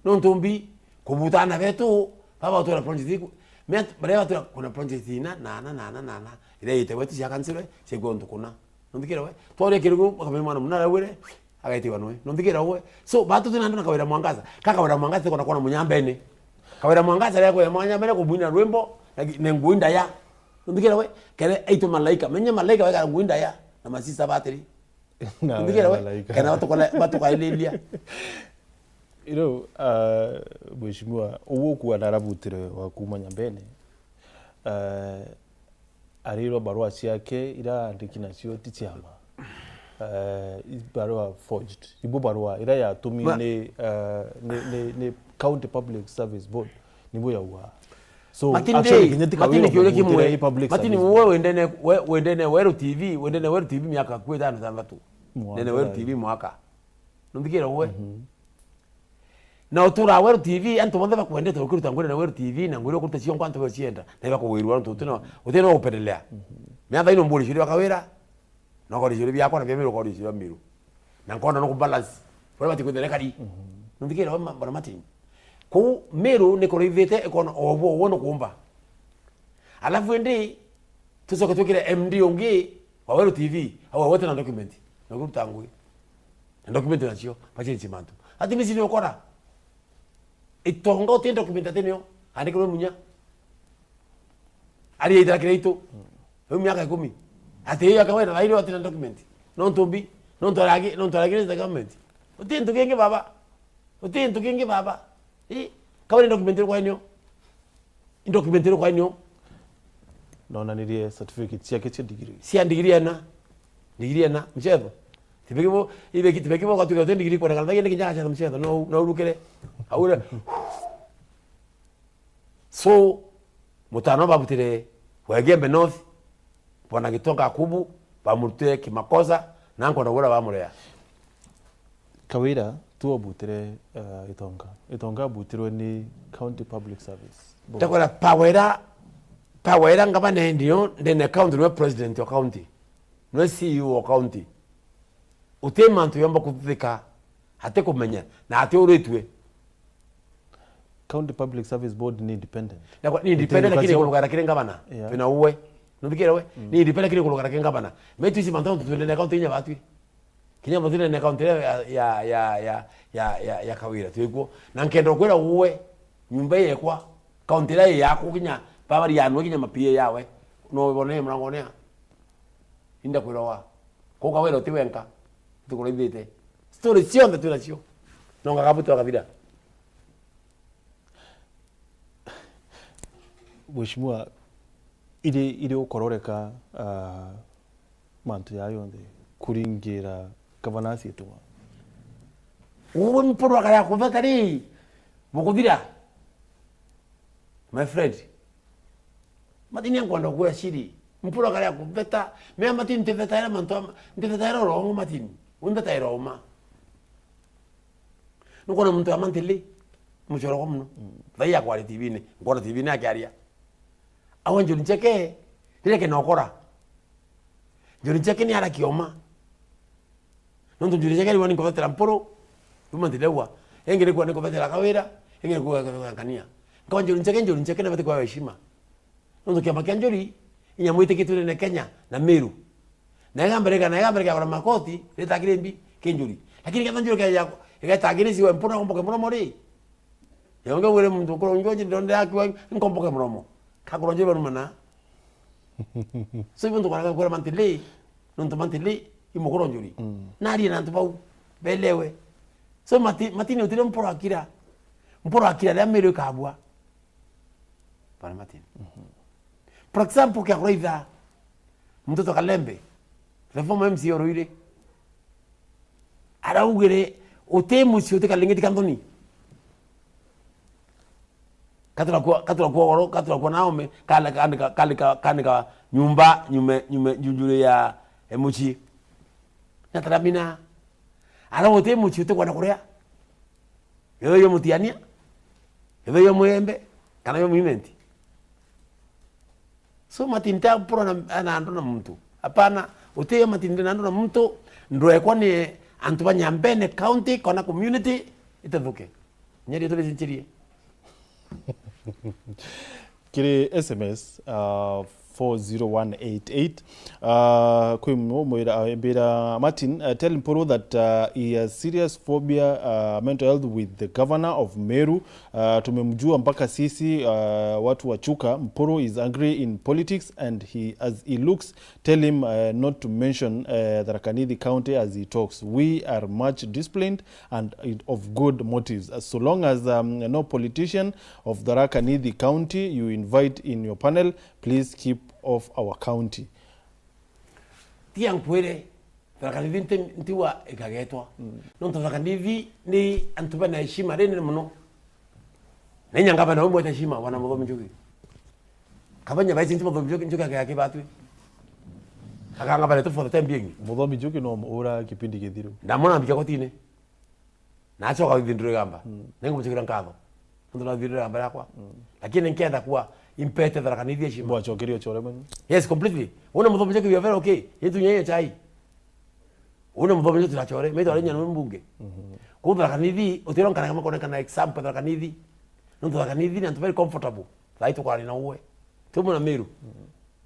Nontu mbi, kubutana betu, baba utwira project iku, met-, baria batwira kuna project ina, na, na, na, na, na, na, iria ite wetu cia kansile, cia gwa ntu kuna. Nontu kira we, twaria kirigu, bakamenya mwana muna arawire, agaitiwa noe. Nontu kira we. So, batu tina ndo na Kawira Mwangaza. Ka Kawira Mwangaza tiko na kuona Munyambene. Kawira Mwangaza ria kwa Munyambene kubwina rwimbo, na gi-, na ngui ndaya. Nontu kira we, kere aitu malaika. Menya malaika wekara ngui ndaya, na masisa batiri. Na nontu kira we, malaika. Kana batukola-, batukaililia. Iro, ah, mheshimiwa, uguo kuwa narabutire wa kuuma Nyambene. Ah, arirwa barua ciake ira andiki nacio ti ciama. Eh, i barua forged. Ibu barua ira yatumi Ma- ni, eh, ni, ni, ni County Public Service Board, nibu yauga. So, Martin actually, Day, kinya ti Martin Kawira kiuria kimwe, i Public Martin Service we Board. Wendene, we, wendene Weru T V, wendene Weru T V miaka kumi na itano itantatu. Mwaka Nene Weru thai. T V mwaka. Nontu kira we. Mhm. Na utura Weru T V, antu bonthe bakwendete ukiruta ngugi na Weru T V, na ngugi uria ukuruta cionkwa antu bacienda, na ibakugwirua nontu utina, utina upendelea. Mhm. Miatha ino mburi ciuria bia Kawira, na ukori ciuria biakwa, na bia Miru ukori ciuria bia Miru. Na nkona no kubalance. Uria bati kwithira kari. Mhm. Nontu kira we ma-, bwana Martin. Kou Miru ni kuraithite ikona o bo, o bo no kuumba. Alafu indi, tucoke twikire M D ungi wa Weru T V, au awete na document. Na kuruta ngugi. Na document nacio, bachenji mantu. Ati misi ni ukora. Itonga uti document ati nio, andikirwe munya. Ari itira kira itu. Riu miaka ikumi. Ati iyo akawe na thairi ati na document. Nontu mbi, nontu aragi, nontu aragi na government. Uti ntu kingi baba. Uti ntu kingi baba. I, kawe ni document kwa nio. I document iriku ainio? Nonanirie certificate ciake cia degree. Cia degree ena. Degree ena. Mchetho. Tibeki bo, ibeki, tibeki bo, gatuka te degree kwa kana, thagia ni kinya cha mchetho. No, no urukire. Aure. So, mutano babutire wa Igembe North, Bwana Gitonga Akubu, bamurutire kimakosa, na nkwenda gwira bamurea. Kawira, tu obutire, eh, Itonga. Itonga abutirwe ni County Public Service Board. Ndakwira power ira, power ira ngabana endio, ndene county niwe president wa county. Nwe C E O wa county. Uti mantu yomba kuthika, ati kumenya, na ati uritue. County Public Service Board ni independent. Na kwa, ni independent, lakini kurugara kiri ngavana. Yeah. Twina uwe. Nuthikire we? Mm. Ni independent, lakini kurugara kiri ngavana. Metu ici mantu twinene county inya batwi. Kinya batwi nene county ya, ya, ya, ya, ya, ya, ya Kawira. Twikuo. Na nkenda kwira uwe, nyumba yekwa, county ira yakwa kinya, babari yanwe kinya mapie yawe. No wibone murangone ya. Inda kwira wa. Kuka wira uti wenka. Tukuraithite. Story cionthe twinacio. No ngagabu twakathira. Mheshimiwa, iri, iri ukororeka, ah, mantu jaa jonthe kuringira gavana acituma. Uwe Mpuru akaria kuveta ri, bukuthira. My friend, Martin, nkwenda kuya ciri. Mpuru akaria kuveta, mea Martin, ntivetaira mantu ama, ntivetaira urongo Martin. Uwe mbetaira uma. Nukwona muntu ya Martin Lee, muchoroko muno. Mm. Thai akwari T V-ini, nkwona T V-ini akiaria. Awe Njuri Ncheke, riria kinokora. Njuri Ncheke ni ara kioma. Nontu Njuri Ncheke riwa ni nkuthetera Mpuru, uma ntirewa. Ingi ni kuwa ni kuthetera Kawira, ingi ni kuwa ni kuthetera Kania. Nkawa Njuri Ncheke, Njuri Ncheke ni bati kwa heshima. Nontu kiama kia Njuri, inya mwitikitwe ni Kenya na Meru. Na iga mbere kana iga mbere kia kura makoti, ritakire mbi, ki Njuri. Lakini ketha Njuri ke ya, iga itagire siwa Mpuru akomboke muromo ri. Yonge wire muntu ukuru Njuri ndonde akiwa nkomboke muromo. Kakuru Njuri barumana. So, ibo ntukwaraga kwira Martin Lee, nontu Martin Lee i mukuru Njuri. Mm. Narie na antu bau, belewe. So, Martin, Martin utire Mpuru akira. Mpuru akira ria Meru ikabua. Bwana Martin. Mhm. For example, kia kuraitha, mtoto Kalembe, the former M C A o Ruiri, araugire, uti mucii uti kalingiti ka nthoni. Katura kwa, katura kwa goro, katura kwa Naomi, kale, kandika, kandika, kandika nyumba, nyume, nyume, njunjure ya, e, mucii. Nataramina. Ara uti mucii uti kwenda kuria. Yo yo mutiania. Yo yo mwembe. Kana yo mwimenti. So, Martin, nti Mpuru na, na andu na muntu. Hapana, uti yo Martin na andu na muntu, ndwekwa ni antu ba Nyambene County, kana community, itethuke. Nyeri turi cinchirie. Kiri S M S, uh, four zero one eight eight, uh, kwi mwe mwira, uh, mbira Martin, uh, tell Mpuru that, uh, he has serious phobia, uh, mental health with the governor of Meru. Uh, tumemjua mpaka sisi, uh, watu wa Chuka. Mpuru is angry in politics and he, as he looks, tell him, uh, not to mention, uh, Tharaka Nithi County as he talks. We are much disciplined and it, of good motives. As so long as, um, no politician of Tharaka Nithi County you invite in your panel, please keep off our county. Tiga nkwire, Tharaka Nithi nti-, ntiwa ikagetwa. Mm. Nontu Tharaka Nithi ni antu bena heshima rinene muno. Na inya ngavana umwe ta heshima, bwana Muthomi Njuki. Kabanya baisi nti Muthomi Njuki, Njuki akea kibatwi. Akanga bale tu for the time being. Muthomi Njuki no ura kipindi kithiru. Ndamwona mbika kotini. Na acoka withindura igamba. Mm. Ningumucukira nkatho. Nontu na withindura igamba riakwa. Mm. Lakini nkenda kuwa impete Tharaka Nithi heshima. Bwacokerio chore mwenye. Yes, completely. Una Muthomi Njuki, we are very okay. Yetu nyenye chai. Una Muthomi Njuki tunachore. Mimi twari nyanu mbunge. Mhm. Kwa Tharaka Nithi, utiro nkana kama kuonekana example Tharaka Nithi. Nontu Tharaka Nithi ni antu very comfortable. Thai tukwari na uwe. Tumu na Meru. Mhm.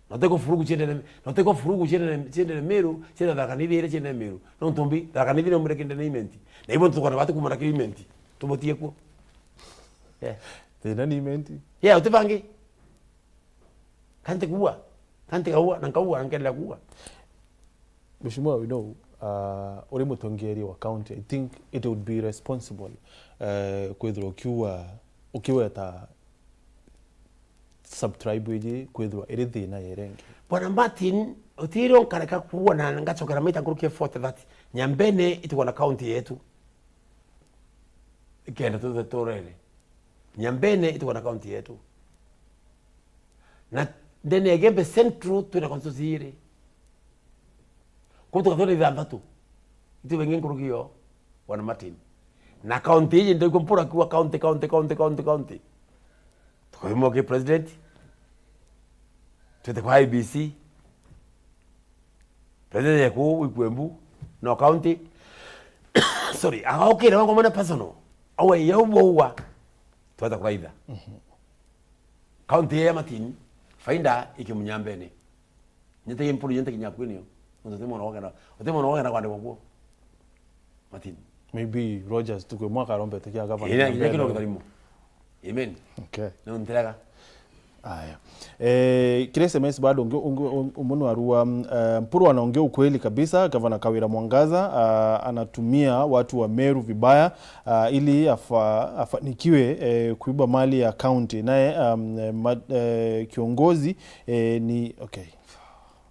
Na utiko furugu ciendere, na utiko furugu ciendere, ciendere Meru, ciendere Tharaka Nithi, ire ciendere Meru. Nontu mbi, Tharaka Nithi no mure kende na imenti. Na ibo ntukona batu kumara kiri imenti. Tubotie kuo. Yeah. Thina ni imenti. Yeah, utibangi. Kanti kuwa. Kanti kawa, na nkawa, na nkaendelea kuwa. Mheshimiwa, we know, uh, uri mutongeria wa county, I think it would be responsible, uh, kwithirwa ukiuga, ukiweta subtribe iji kwithirwa iri thina ya iria ingi. Bwana Martin, utiri unkareka kuwa na ngacokera maita nkuruki ya forty thirty. Nyambene itigwa na county yetu. Ikenda tuthe turere. Nyambene itigwa na county yetu. Na ndene ya Igembe Central twina constituency iri. Kuu tugathura ithanthatu. Itu bengi nkuruki yo, Bwana Martin. Na county iji ndio mpura kiwa county, county, county, county, county. Tukauma ki president. Twite kwa I B C. President yeku wi Embu, no county. Sorry, agaukire wangu mwana personal. Awe yau bwa. Twata kuraitha. County ya Martin, faida iki Munyambene. Nyete Mpuru, nyete kinya kwinio. Nontu uti mwana wagenda, uti mwana wagenda kwandikwa kuo. Martin. Maybe Rogers tukwe mwaka arombete kia gavana. Ina, ina kino kitharimo. Amen. Okay. No ntirega. Aya. Eh, kiri S M S bado ungi, ungi, um, umwe ni warua, mm, eh, Mpuru ana ungi ukweli kabisa, Gavana Kawira Mwangaza, ah, anatumia watu wa Meru vibaya, ah, ili afa-, afanikiwe, eh, kuiba mali ya county. Naye, um, eh, ma-, eh, kiongozi, eh, ni, okay.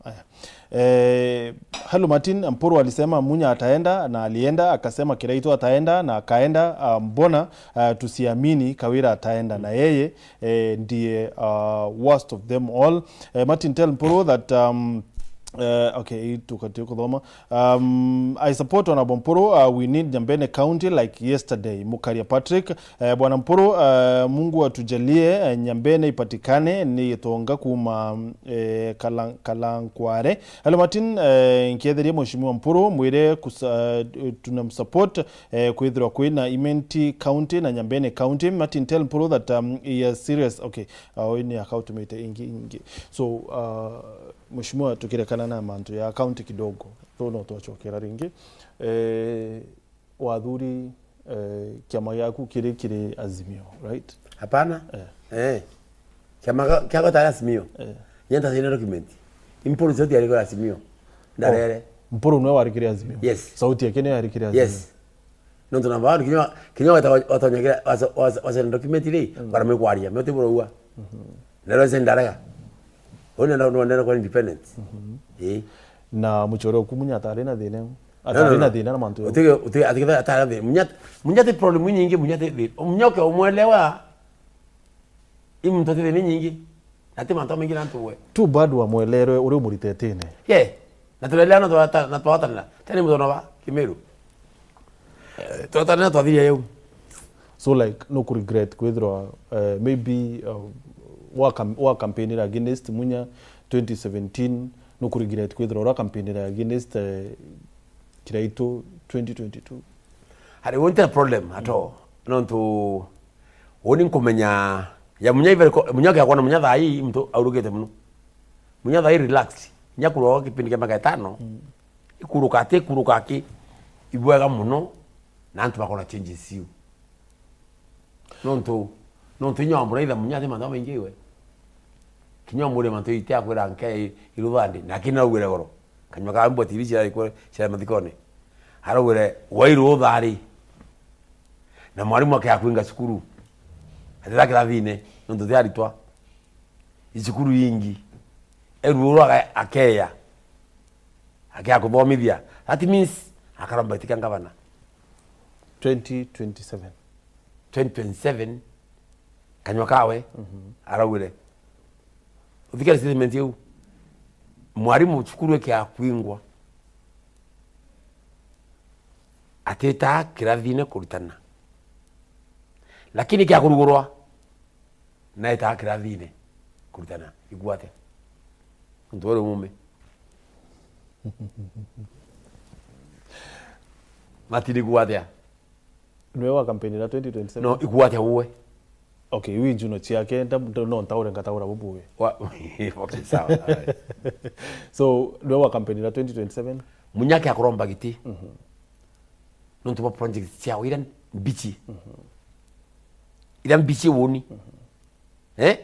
Aya. Eh, hello Martin, Mpuru alisema Munya ataenda na alienda, akasema Kiraitu ataenda na akaenda, ah, mbona, ah, tusiamini Kawira ataenda na yeye, eh, ndiye, ah, worst of them all. Eh, Martin, tell Mpuru that, um, eh, okay, hii tukati kuthoma. Um, I support Honorable Mpuru, uh, we need Nyambene County like yesterday. Mukaria Patrick, eh, Bwana Mpuru, eh, Mungu atujalie, eh, Nyambene ipatikane, ni gitonga kuma, eh, Kalan-, Kalankware. Hello Martin, eh, nkiethiria Mheshimiwa Mpuru, mwire kusa-, eh, tunamsupport, eh, kwithirwa kwina Imenti County na Nyambene County. Martin, tell Mpuru that, um, he is serious. Okay, uh, ni akautumite ingi, ingi. So, uh, Mheshimiwa, tukirekana na mantu ya county kidogo, though no twacokera ringi. Eh, wathuri, eh, kiama giaku kiri, kiri Azimio, right? Hapana. Eh. Eh. Kiama ga-, kiakwa tari Azimio. Eh. Nyenda sina document. Impuru sauti yari kwa Azimio. Ndarere. Oh, Mpuru nwe wari kiri Azimio? Yes. Sauti yake nwe yari kiri Azimio? Yes. Nontu namba one, kinya, kinya wata-, watonyagira, wasa-, wasa-, wasena document ri, mm, baramwikwaria, me uti burauga. Mhm. Nero ese ndarega. Uu nenda, nenda kwa independent. Mhm. Ii. Na muchore uku Munya atari na thina? No, no, atari na no. Thina na mantu? Utige, utige, atige, atari na thina. Munya, Munya ti problem nyingi, Munya ti thi-, Munya uke umwelewa, i muntu ati thina nyingi. Na ti mantu maingi na antu we. Too bad wamweleerwe uri umuritetene. Yeah. Na turelewa na twata-, na twatanira. Tani muthona ba Kimiru. Eh, twatanira twathiria yau. So, like, no ku regret kwithirwa, eh, maybe, uh, wa cam-, wa campaignira against Munya twenty seventeen, no ku regret kwithirwa ura campaignira against, eh, Kiraitu twenty twenty-two? Hari wonte problem at all. Mm. Nontu uni nkumenya ya Munya iveriko, Munya kia kwana Munya thai muntu aurugite muno. Munya thai relax. Nya kurwa kipindi kia miaka itano. Mm. Ikuruka ati, ikuruka aki, ibwega muno, na antu bakona changes iu. Nontu, nontu inya wamuraitha Munya ati mantu maingi we. Kinya umuria mantu ite akwira nke iruthandi, na kina ugwire goro. Kanyua ka mbwa T V cia ikwe, cia mathikone. Araugwire, "Wairu uthari." Na mwarimu akeya kwinga cukuru. Atira kirathine, nontu ti aritwa. Icukuru ingi. Eruurwa ake-, akeya. Akeya kuthomithia. That means, akaromba giti kia ngavana. Twenty twenty-seven. Twenty twenty-seven, kanyua kawe, mhm, araugire. Uthikire statement iu. Mwarimu cukuru ikia kwingwa. Atitaa kirathine kuritana. Lakini kia kurugurwa, naetaa kirathine kuritana. Igua atia? Untu uri mume. Matiri igua atia? Niwe wa campaign ya twenty twenty-seven? No, igua atia uwe? Okay, iu njuno ciake, nta-, nta-, no ntaure ngataura bubuwe. Wa-, okay, sawa, alright. So, niwe wa campaign ya twenty twenty-seven? Munyake akuromba giti. Mhm. Nontu bwa project ciao iria mbichi. Mhm. Iria mbichi woni. Mhm. Eh?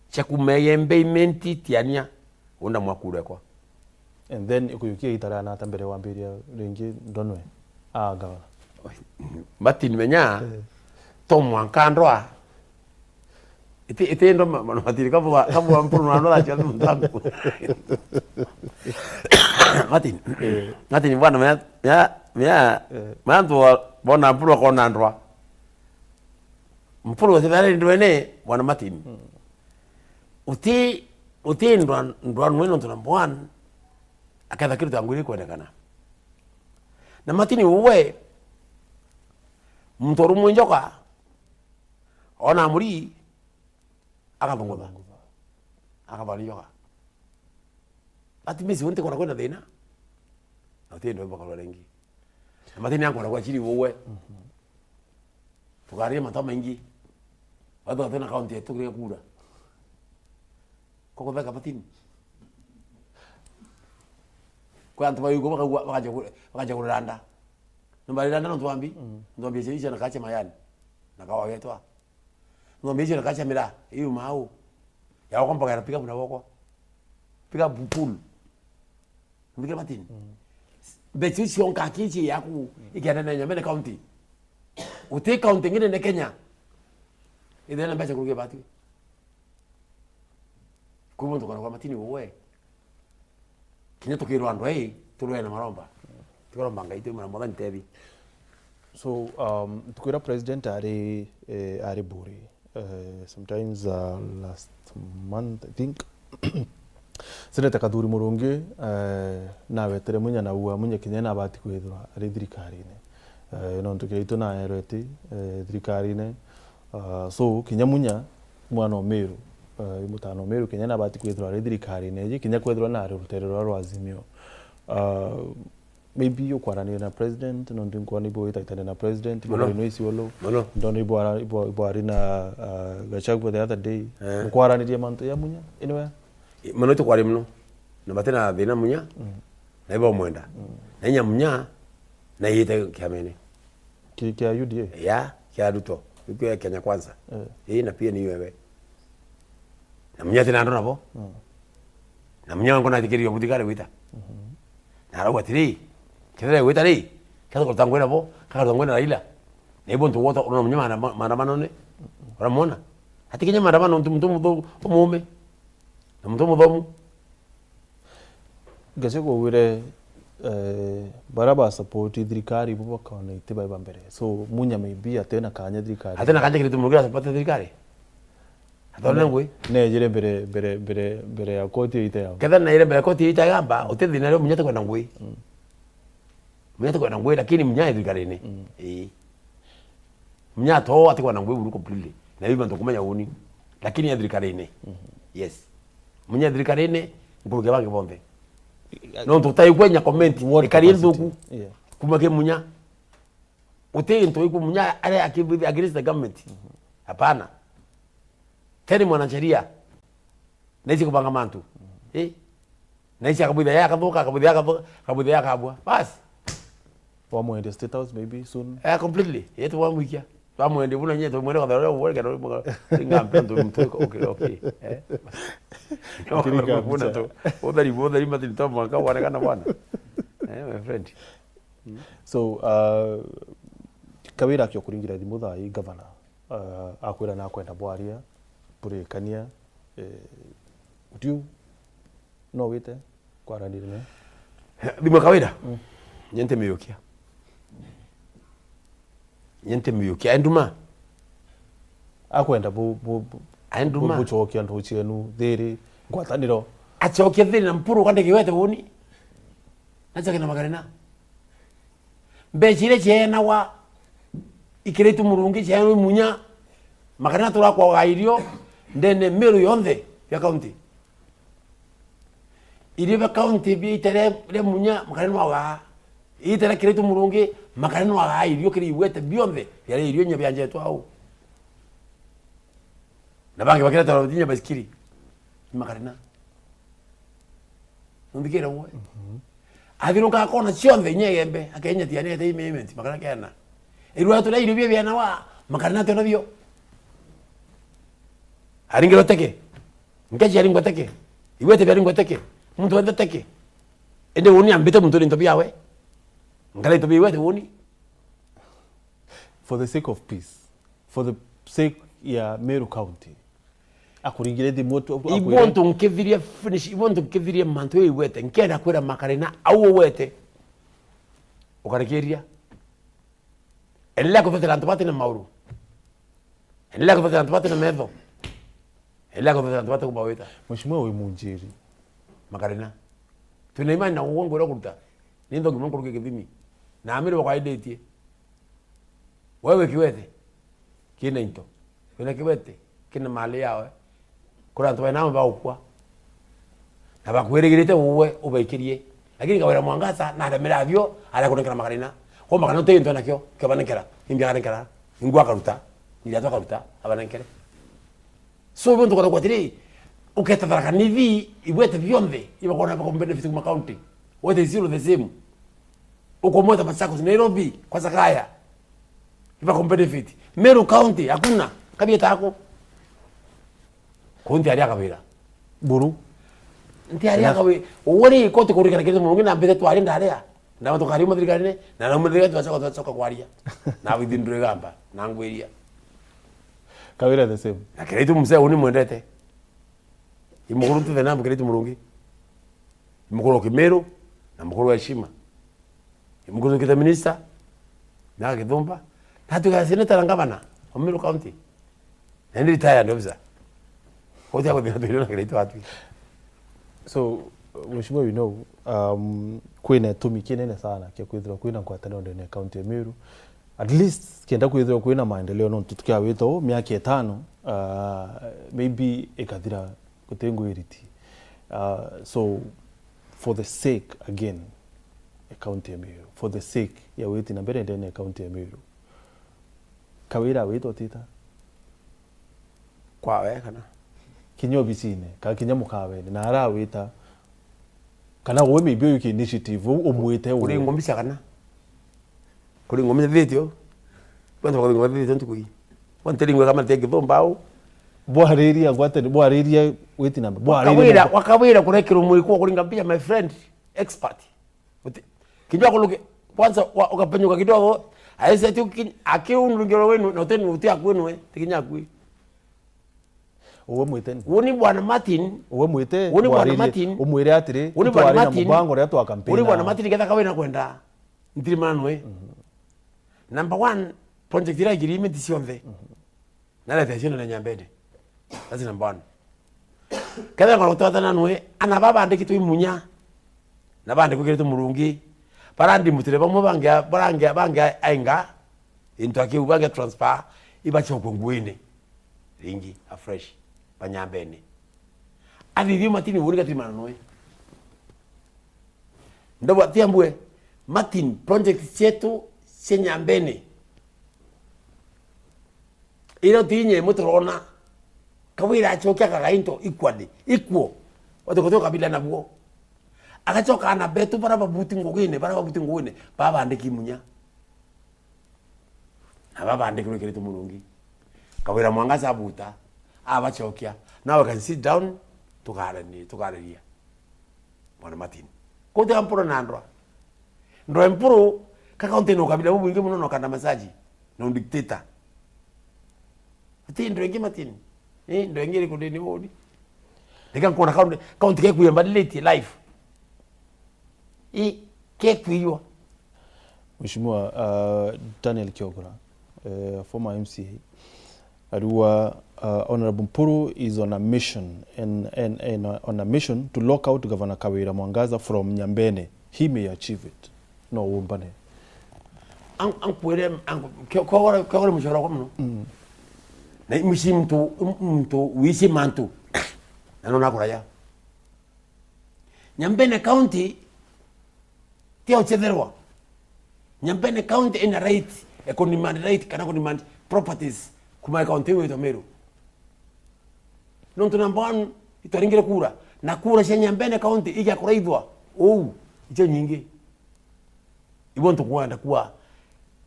Cia kuma Igembe, Imenti, Tiania. Unda mwakurekwa. And then ikuyukia itara na ata mbere wambiria ringi ndonwe. Ah, gavana. Martin menya, eh, to mwanka ndwa. Iti, iti ndo ma-, ma-, Martin kabwa, kabwa Mpuru na ndwa cia muntu angu. Martin. Eh. Martin bwana menya, menya, menya, eh, mantu wa-, bona Mpuru akona ndwa. Mpuru atithare ndwene, bwana Martin. Mm. Uti, uti ndwa-, ndwanwe nontu number one, aketha kiruta ngwiri kwendekana. Na Martin uwe, muntu urumwe njoka, ona muri, akathungutha. Akathwa ni njoka. At least unti kona kwina thina. Na uti ndo bakarwa ringi. Na matini yangu na kwa chiri wowe. Tukaria matwa maingi. Watu watena kaunti yetu kule kura. Kwa kutheka matini. Kwa antu bayugo bakagwa, bakaja ku-, bakaja kuranda. Ndio bali randa ndo twambi. Ndo twambi sisi na kache mayani. Na kawa getwa. Ng'ombe icio nakacha mira, iu mau. Ya kwamba gara pick up na woko. Pick up full. Mbike matini. Mbecha icio nka kichi yaku, ikienda na nyamene county. Uti county ngine ne Kenya. Ithe na mbecha kuruke batu. Kwa muntu kana kwa matini wowe. Kinya tukirwa andu ai, turwe na maromba. Tukaromba Ngai, twi mwana mwathani tethi. So, um, tukwira president ari, eh, ari buri. Eh, sometimes, uh, last month, I think, Senator Kathuri Murungi, eh, nawetere Munya na ua Munya kinya nabati kwithirwa ari thirikarine. Eh, nontu kinya itu naerwe ati, eh, thirikarine. Uh, so, kinya Munya, mwana o Meru, uh, mutana o Meru, kinya nabati kwithirwa ari thirikarine iji, kinya kwithirwa nari rutere rwa rwa Azimio. Uh, maybe ukwaraniria na president, nontu nkwona ibo witaitania na president, ibo Mono. bari no Isiolo, Mono. ndona ibo ara-, ibo, ibo ari na, uh, Gachagua the other day. Eh. Ukwaraniria mantu ya Munya, anywhere? I-, mono itukwari mono. Na bati na thina Munya, na ibo mwenda. Na inya Munya, na iyite kiamene. Ki-, kia U D A? Ya, kia Ruto. Iku ya Kenya Kwanza. Eh. Ii na P N U ewe. Na Munya ati na andu nabo. Na Munya wangu natikiririo buthikari gwita. Na arauga atiri, kethira gwita ri, kethira kurita ngwina bo, kagaruta ngwina Raila. Na ibo ntu wota, urona Munya maandama-, maandamanone. Uramwona? Ati kinya maandamano ntu muntu muthu-, umume. Na muntu muthomu. Gachagua ugwire, eh, bara ba support thirikari bo bakona iti bai ba mbere. So, Munya maybe atena kanya thirikari. Atena kanya kiritu murugira support thirikari? Atona ngui? Nejire mbere, mbere, mbere, mbere ya koti ite ya. Ketha nejire mbere ya koti ite ya gamba, uti thina rio Munya atikwenda ngui. Munya atikwenda ngui, lakini Munya e thirikarine. Ii. Munya to atikwenda ngui buru completely. Na hiyo ndio kumenya uni. Lakini e thirikarine. Yes. Munya e thirikarine, nkurukia bangi bonthe. No tutaigwe nya comment. What capacity? Ikari nthuku. Yeah. Kuma ki Munya. Uti into iku Munya are aki-, against the government. Hapana. Teni mwanasheria. Naisi kubanga mantu. Eh? Naisi akabwithia ya kathuka, akabwithia ya kathuka, akabwithia ya kabua. Basi. Wamwende State House maybe soon. Eh, completely. Yetu wamwikia. Twamwende buna nye, tumwende kwa dharura, uwe kero mwa, ringa mpe ndo mtu, okay, okay. Eh? Ringa mpe. Buna tu. Uthari, uthari matini to mwaka, wanekana bwana. Eh, my friend. So, uh, Kawira akio kuringira thimu thaa ii, gavana, uh, akwira nakwenda bwaria, burikania, eh, utiu, no wite kwaranire nae? Thimu ya Kawira? Mm. Nye ntimiukia. Nye ntimiukia. Enduma. Akwenda bu-, bu-, bu-, Enduma. bu-, bucokia ndu cienu thiri, ngwataniro. Acokia thiri na mpuru, kandi kiwete woni. Nacoke na magarena. Mbeca iria cieenagwa ikiritu murungi, cieenagwa Munya, magarena turakwaga irio ndene Meru yonthe ya kaunti. Irio bia kaunti bia itere ria Munya, magarena wagaa. Itere kiritu murungi, magarena wagaa irio kiri igwete bionthe, biari irio nya bianjetwa au. Na bangi bakireta rotinya baisikiri. Ni magarena. Nthikire uwe. Mhm. Athiruka akona cionthe inya Igembe, akenya tiani ete imementi, makana kena. Irua turia irio bia biana wa, makana tena bio. Aringirwo teke. Nkeji aringwa teke. Igwete bia aringwa teke. Muntu wenthe teke. Ende woni ambite muntu ni ntobi yawe. Ngara ntobi igwete woni. For the sake of peace, for the sake ya Meru County, akuringire thimu tu, Ibo ntu nkithirie finish, ibo ntu nkithirie mantu igwete, nkenda kwira makarina au ugwete. Ukarikiria. Endelea kuthetera antu bati na mauru. Endelea kuthetera antu bati na metho. Endelea kuthetera antu bati kumawita. Mheshimiwa wi munjiri. Makarina. Twina imani na ugwe ngwira kuruta. Ni nthogi mwe nkuruki kithimi. Na amiri bakwaendetie. Wewe kiwete. Kina into. Wina kiwete. Kina mali yawe. Kuri antu baina amo bagukua. Na bakwirigirite uwe ubaikirie. Lakini Kawira Mwangaza naremera abio, aria kunenkera magana ina. Kwa magana uti into nakio, kio banenkera. Imbi akanenkera. Ingwa akaruta. Iria tu akaruta, abanenkere. So, ibio ntukona kwa atiri, uketa Tharaka Nithi, ibwete bionthe, ibakona bako benefit kuma county. Wete zero the same. Ukomweta Machakos, Nairobi, kwa Sakaya. Ibako benefit. Meru County, hakuna. Kabieta ako. County aria Kawira. Buru. Nti aria Kawira. Uwe ri, koti kurikana kintu mungi na mbete twari ndaria. Na tukari uma thirikarine, na na uma thirikarine twacoka, twacoka kwaria. Na withindure gamba, na ngwiria. Kawira the same. Na Kiraitu mzee uni mwendete. Imukuru tu the number Kiraitu Murungi. Imukuru wa Kimiru, na mukuru wa heshima. Imukuru kite minister, na Githumba. Na tuka senator na governor, wa Meru County. Na ni retired officer. Kote ako thina tuirio na Kiraitu atwi. So, Mheshimiwa, we know, um, kwina itumi kinene sana kia kwithirwa kwina ngwataniro ndene ya county ya Meru. At least, kenda kwithirwa kwina maendeleo, nontu tukiawita uu, miaka itano, uh, maybe ikathira guti ngwiriti. Uh, so, for the sake, again, ya county ya Meru, for the sake ya witi na mbere ndene ya county ya Meru, Kawira awita utita? Kwawe kana? Kinya obisine, kana kinya mukawene, na arawita, kana we maybe uyu ki initiative, u-, umwite u- Kuri ngombi cia kana? Kuri ngombi cia thitio? Bantu bakuri ngombi cia thitio ntuku ii. Bantu ringwe kama tia Githumba au. Bwariria ngwate, bwariria witi na mbere, bwariria Wakawira, mukwa- wakawira kurekirwo mwiko kuringa mbia, my friend, expert. Uti-, kinya kuluke, kwanza wa-, ukapenyuka kidogo, aise tu kin-, akiundungirwa wenu, na uteni uti akwenwe, tikinya akwi. Uwe mwiteni. Uni Bwana Martin. Uwe mwite, Uni Bwana bwaririe, Martin. Umwire atiri, Uni Bwana itwari na Martin. Mubango ria twakampeni. Uni Bwana Martin, ketha kawina kwenda. Ntiri manwe. Mhm. Number one, project ira agreement cionthe. Mhm. Narete ciana na Nyambene. That's number one. Kethira ngona gutwatana nwe, ana ba bandikitwe i Munya, na bandikwa Kiraitu Murungi, barandimutire bamwe bange, barange, bange ainga, into akiu bange transfer, ibachokwe nguine. Ringi, afresh, ba Nyambene. Athithio Martin wuri gatwimana nwe. Ndabwa, tiambue, Martin, project cietu cia Nyambene. Ira uti inya imwe turona, Kawira acokia akaga into equally, equal. Watu kutoka kabila nabuo. Agacoka ana betu bara babuti ngugine, bara babuti ngugine, babandiki Munya. Na babandikirwe Kiraitu Murungi. Kawira Mwangaza abuta, abacokia. Now we can sit down, tukarani-, tukariria. Bwana Martin. Kote ampura na ndwa. Ndwa mpuru, ka county no kabila bubwingi muno no kanda masaji. No dictator. Ati ndwa ingi Martin. Eh, ndwa ingi iriku ndini woni? Nika nkona county, county kekuya mbali late life. I, kekuiywa. Mheshimiwa, uh, Daniel Kiogora, uh, former M C A, ariuga, uh, Honorable Mpuru is on a mission and, and, and on a mission to lock out Governor Kawira Mwangaza from Nyambene. He may achieve it. No umbane. Ang-, ankwire, ang-, ke-, kogora, kogora mushoro kwa muno. Mm. Na mushi mtu, mtu wisi mantu. Na nona kuraya. Nyambene County, ti ya uchetherwa. Nyambene County ina right ya kudemand right kana kudemand properties kuma county iu itwa Meru. Nontu number one, itwaringire kura. Na kura cia Nyambene County igia kuraithwa uu, icio nyingi. Ibo ntukwenda kuwa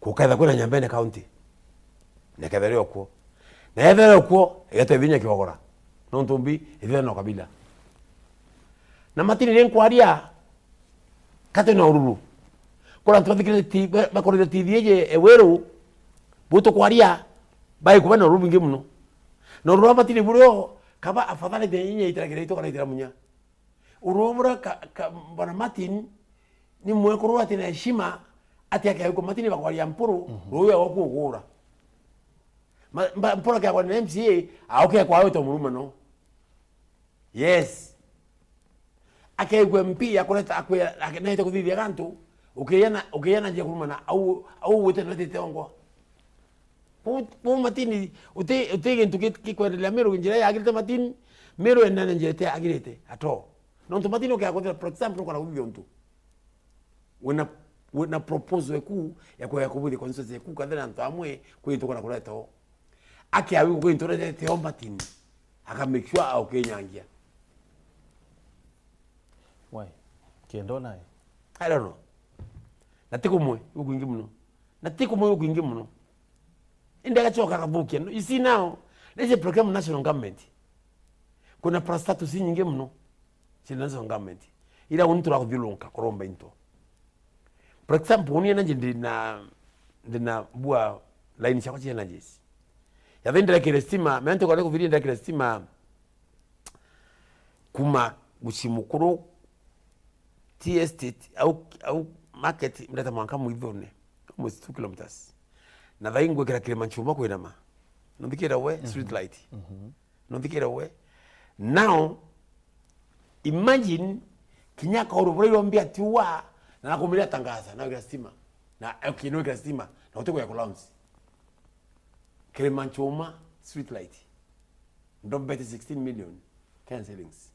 kuketha kwina Nyambene County. Na kethira okuo. Na ethira okuo, igetwe vinya Kiogora. Nontu mbi, ithira no kabila. Na Martin ri nkwaria, kati na ururu. Kura antu bathikirite ti-, ba-, bakorite T V iji eweru, butu kwaria, baikuba na ururu bwingi muno. Na ururu wa Martin burio, kaba afadhali the inya itira Kiraitu kana itira Munya. Ururu bura ka, ka, Bwana Martin, ni mwekuru ati na heshima, ati ake kwa Martin bakwaria Mpuru, mhm, ruya wa kugura. Ma-, mba-, Mpuru akegwa na M C A, auke kwa wetu muruma no. Yes. Akegwa M P akureta akwira, ake-, naite kuthithia gantu, ukiya na, ukiya na njia kurumana, au, au wite na tete ongwa. Pu, pu Martin, uti, uti gintu git-, gikwendelea Meru njira yagirite Martin, Meru enda na njira ite agirite, at all. Nontu Martin ukiakuthira, for example, ukona kuthithia untu. Wina, wina proposal eku ya kwega kubuthia constituency eku, kathira antu amwe kwitukana kureta o. Akiawi kukwinturete o Martin. Aka make sure aukinyangia. Why? Kiendo naye. I don't know. Na ti kumwe, gukwingi muno. Na ti kumwe, gukwingi muno. Indi agacoka akathukia. You see now, let's say, proclaim national government. Kuna parastatus nyingi muno cia national government. Ira uni turakuthiurunka kuromba into. For example, uni energy ndina, ndina bua line ciakwa cia energies. Yathi ndirekire stima, mea ntukwari kuthiria ndirekire stima kuma Gucii Mukuru, tea estate, au, au market, ndeta mwanka Mwithune, almost two kilometers. Na thai ngwikira Kirimanchuma kwinama. Nonthikira we, street light. Nonthikira we. Now, imagine, kinya kauru bura irombia tiwa, na nakumira tangaza, na wikira stima. Na, okay, no wikira stima, na uti kuya kulounge. Kirimanchuma, street light. Ndombete sixteen million Kenyan shillings.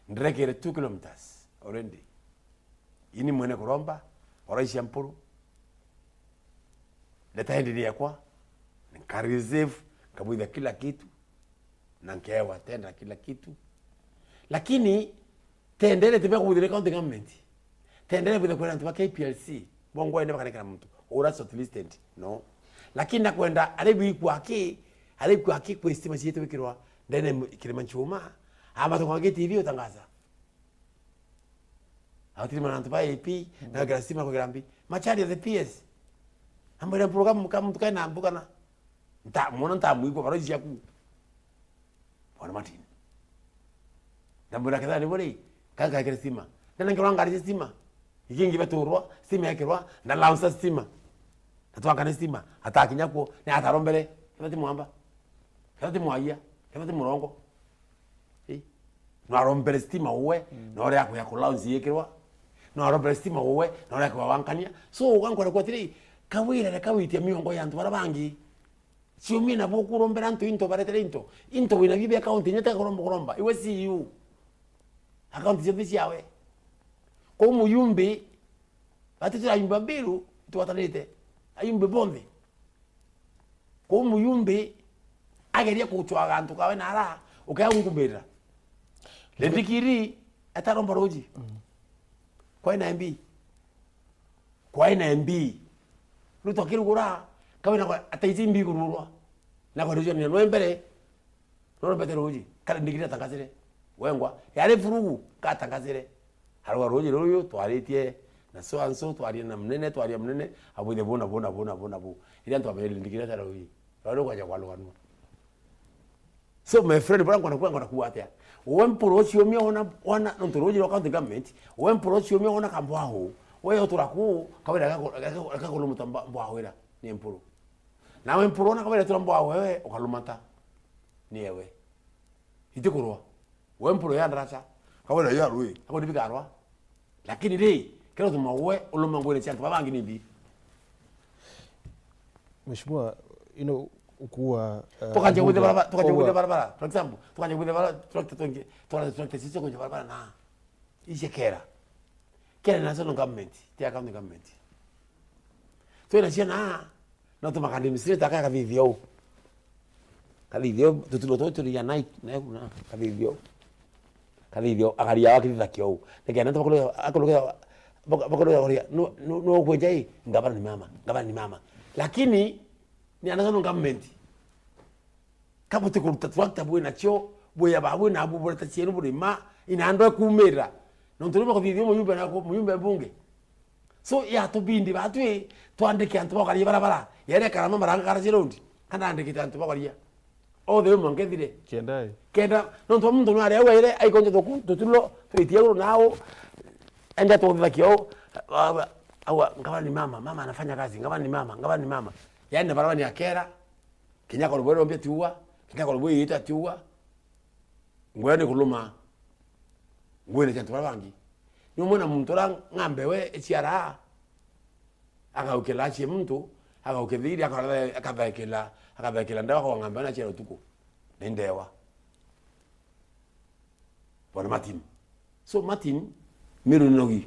Ndirekere two kilometers already. Ini mwene kuromba, oraicia mpuru. Ndeta hendi ni yakwa, nka reserve, nkabwithia kila kitu, na nkeewa tender kila kitu. Lakini tender iti bia kubwithia ni county government. Tender ibwithia kwira antu ba K P L C, bongwa ene bakanekera muntu. Ura shortlisted, no. Lakini nakwenda, ari bikwa ki, ari bikwa ki kwi stima ciitwikirwa ndene mu-, Kirimanchuma, ama tukwa ki T V utangaza. Autiri manantu ba A P, na kira stima kugira mbi. Machari the P S. Ambira program ka muntu kaina mbuga na. Nta, mwana ntamwigua baro ciaku. Bwana Martin. Ndamwira, "Kethira ni buri, kaka ekire stima." Ndana nkirwa ngari cia stima. Ikingi beturwa, stima ekirwa, ndalaunsa stima. Na twankane stima, atakinya kuo, ni atarombere, ketha ti mwamba. Ketha ti mwagia, ketha ti murongo. Ii. No arombere stima uwe, na uria akuya kulaunsi yikirwa. No arombere stima uwe, na uria akuya wankania. So, ugankora kwa atiri, kawira reka witia miongo ya antu bara bangi. Ciumia na bukurombera antu into baretere into. Into wina bibia account inya teka kuromba kuromba. Iwe C E O. Account cionthe ciawe. Kou muyumbi, bati turi ayumbi a Mbiru, itwatanite. Ayumbi bonthe. Kou muyumbi, ageria kuchwaga antu kawe na ara, ukea gunkumbirira. Lady Kiri, ataromba ruji. Kwa ina M B. Kwa ina M B. Ruto akirugura, kawe na kwa, ataiji M B kururwa. Na kwa ruji ni nwe mbere. Noro mbete ruji. Kare ndigire tangazire. Wengwa. Yari furugu, katangazire. Arwa ruji ruyu, twaritie na so and so, twaria na munene, twaria munene, abwire bona, bona, bona, bona, bo. Iri antu abere ndigire ta ruji. Rwari rwaja kwa luganwa. So, my friend, bora nkona kuga, nkona kuga atia? We mpuru ucio umia wona, wona, nontu ruji rwa county government, we mpuru ucio umia wona kambwahu, we utura ku, kawira gako, gako, gako lumuta mba-, mbwahu ira, ni mpuru. Nawe mpuru wona kawira tura mbwahu wewe, ukalumata, ni ewe. Itikurwa. We mpuru ya ndaraca, kawira ya rui, ako ni bikarwa. Lakini ri, kero tuma we, uluma ngwire cia antu babangi ni mbi. Mheshimiwa, you know, ukuwa, uh, Tukanje gwithia mbunge, barabara, tukanje ukuwa gwithia barabara. For example, tukanje gwithia barabara, tractor twenty, twara tractor cicio kunja barabara na. Ice kera. Kera national government, ti county government. Twina ciana, no tumakandi administrator aka kathithia u. Kathithia u, tutulo tu turia nai, nai kuna, kathithia u. Kathithia u, akaria wa kithitha kiu. Nikenda tu bakulu, akulu, bakulu, bakulu, no, no, no kwenja i, ngavana ni mama, ngavana ni mama. Lakini, ni national government. Ka buti kuruta tractor bwi nacio, bwi ya babu na abu bureta cienu burima, ina ndo kumira. Nontu riu bakuthithia muyumbe na ku-, muyumbe bunge. So, ya tubindi batwi, twandike antu bakaria barabara. Yere karama maranga kara cirondi. Kana andikite antu bakaria. Othe mwe ngethire. Kenda i. Kenda, nontu muntu no aria waire, aikonje tuku, tutulo, twitie uru nao. Enda tuthitha kiu. Awa, awa, ngavana ni mama, mama anafanya kazi, ngavana ni mama, ngavana ni mama. Yani, barabara ni akera. Kinya korwa bwere ombia tiuga, kinya korwa bwiyite atiuga, ngwene kuluma, ngwene cia antu baria bangi. Ni umwe na muntu uria ng'ambe we iciara, agaukila acie muntu, agaukithiri, akathaikila, akathaikila ndawa kwa ng'ambe we naciara utuku. Ni ndewa. Bwana Martin. So Martin, Meru ni nogi.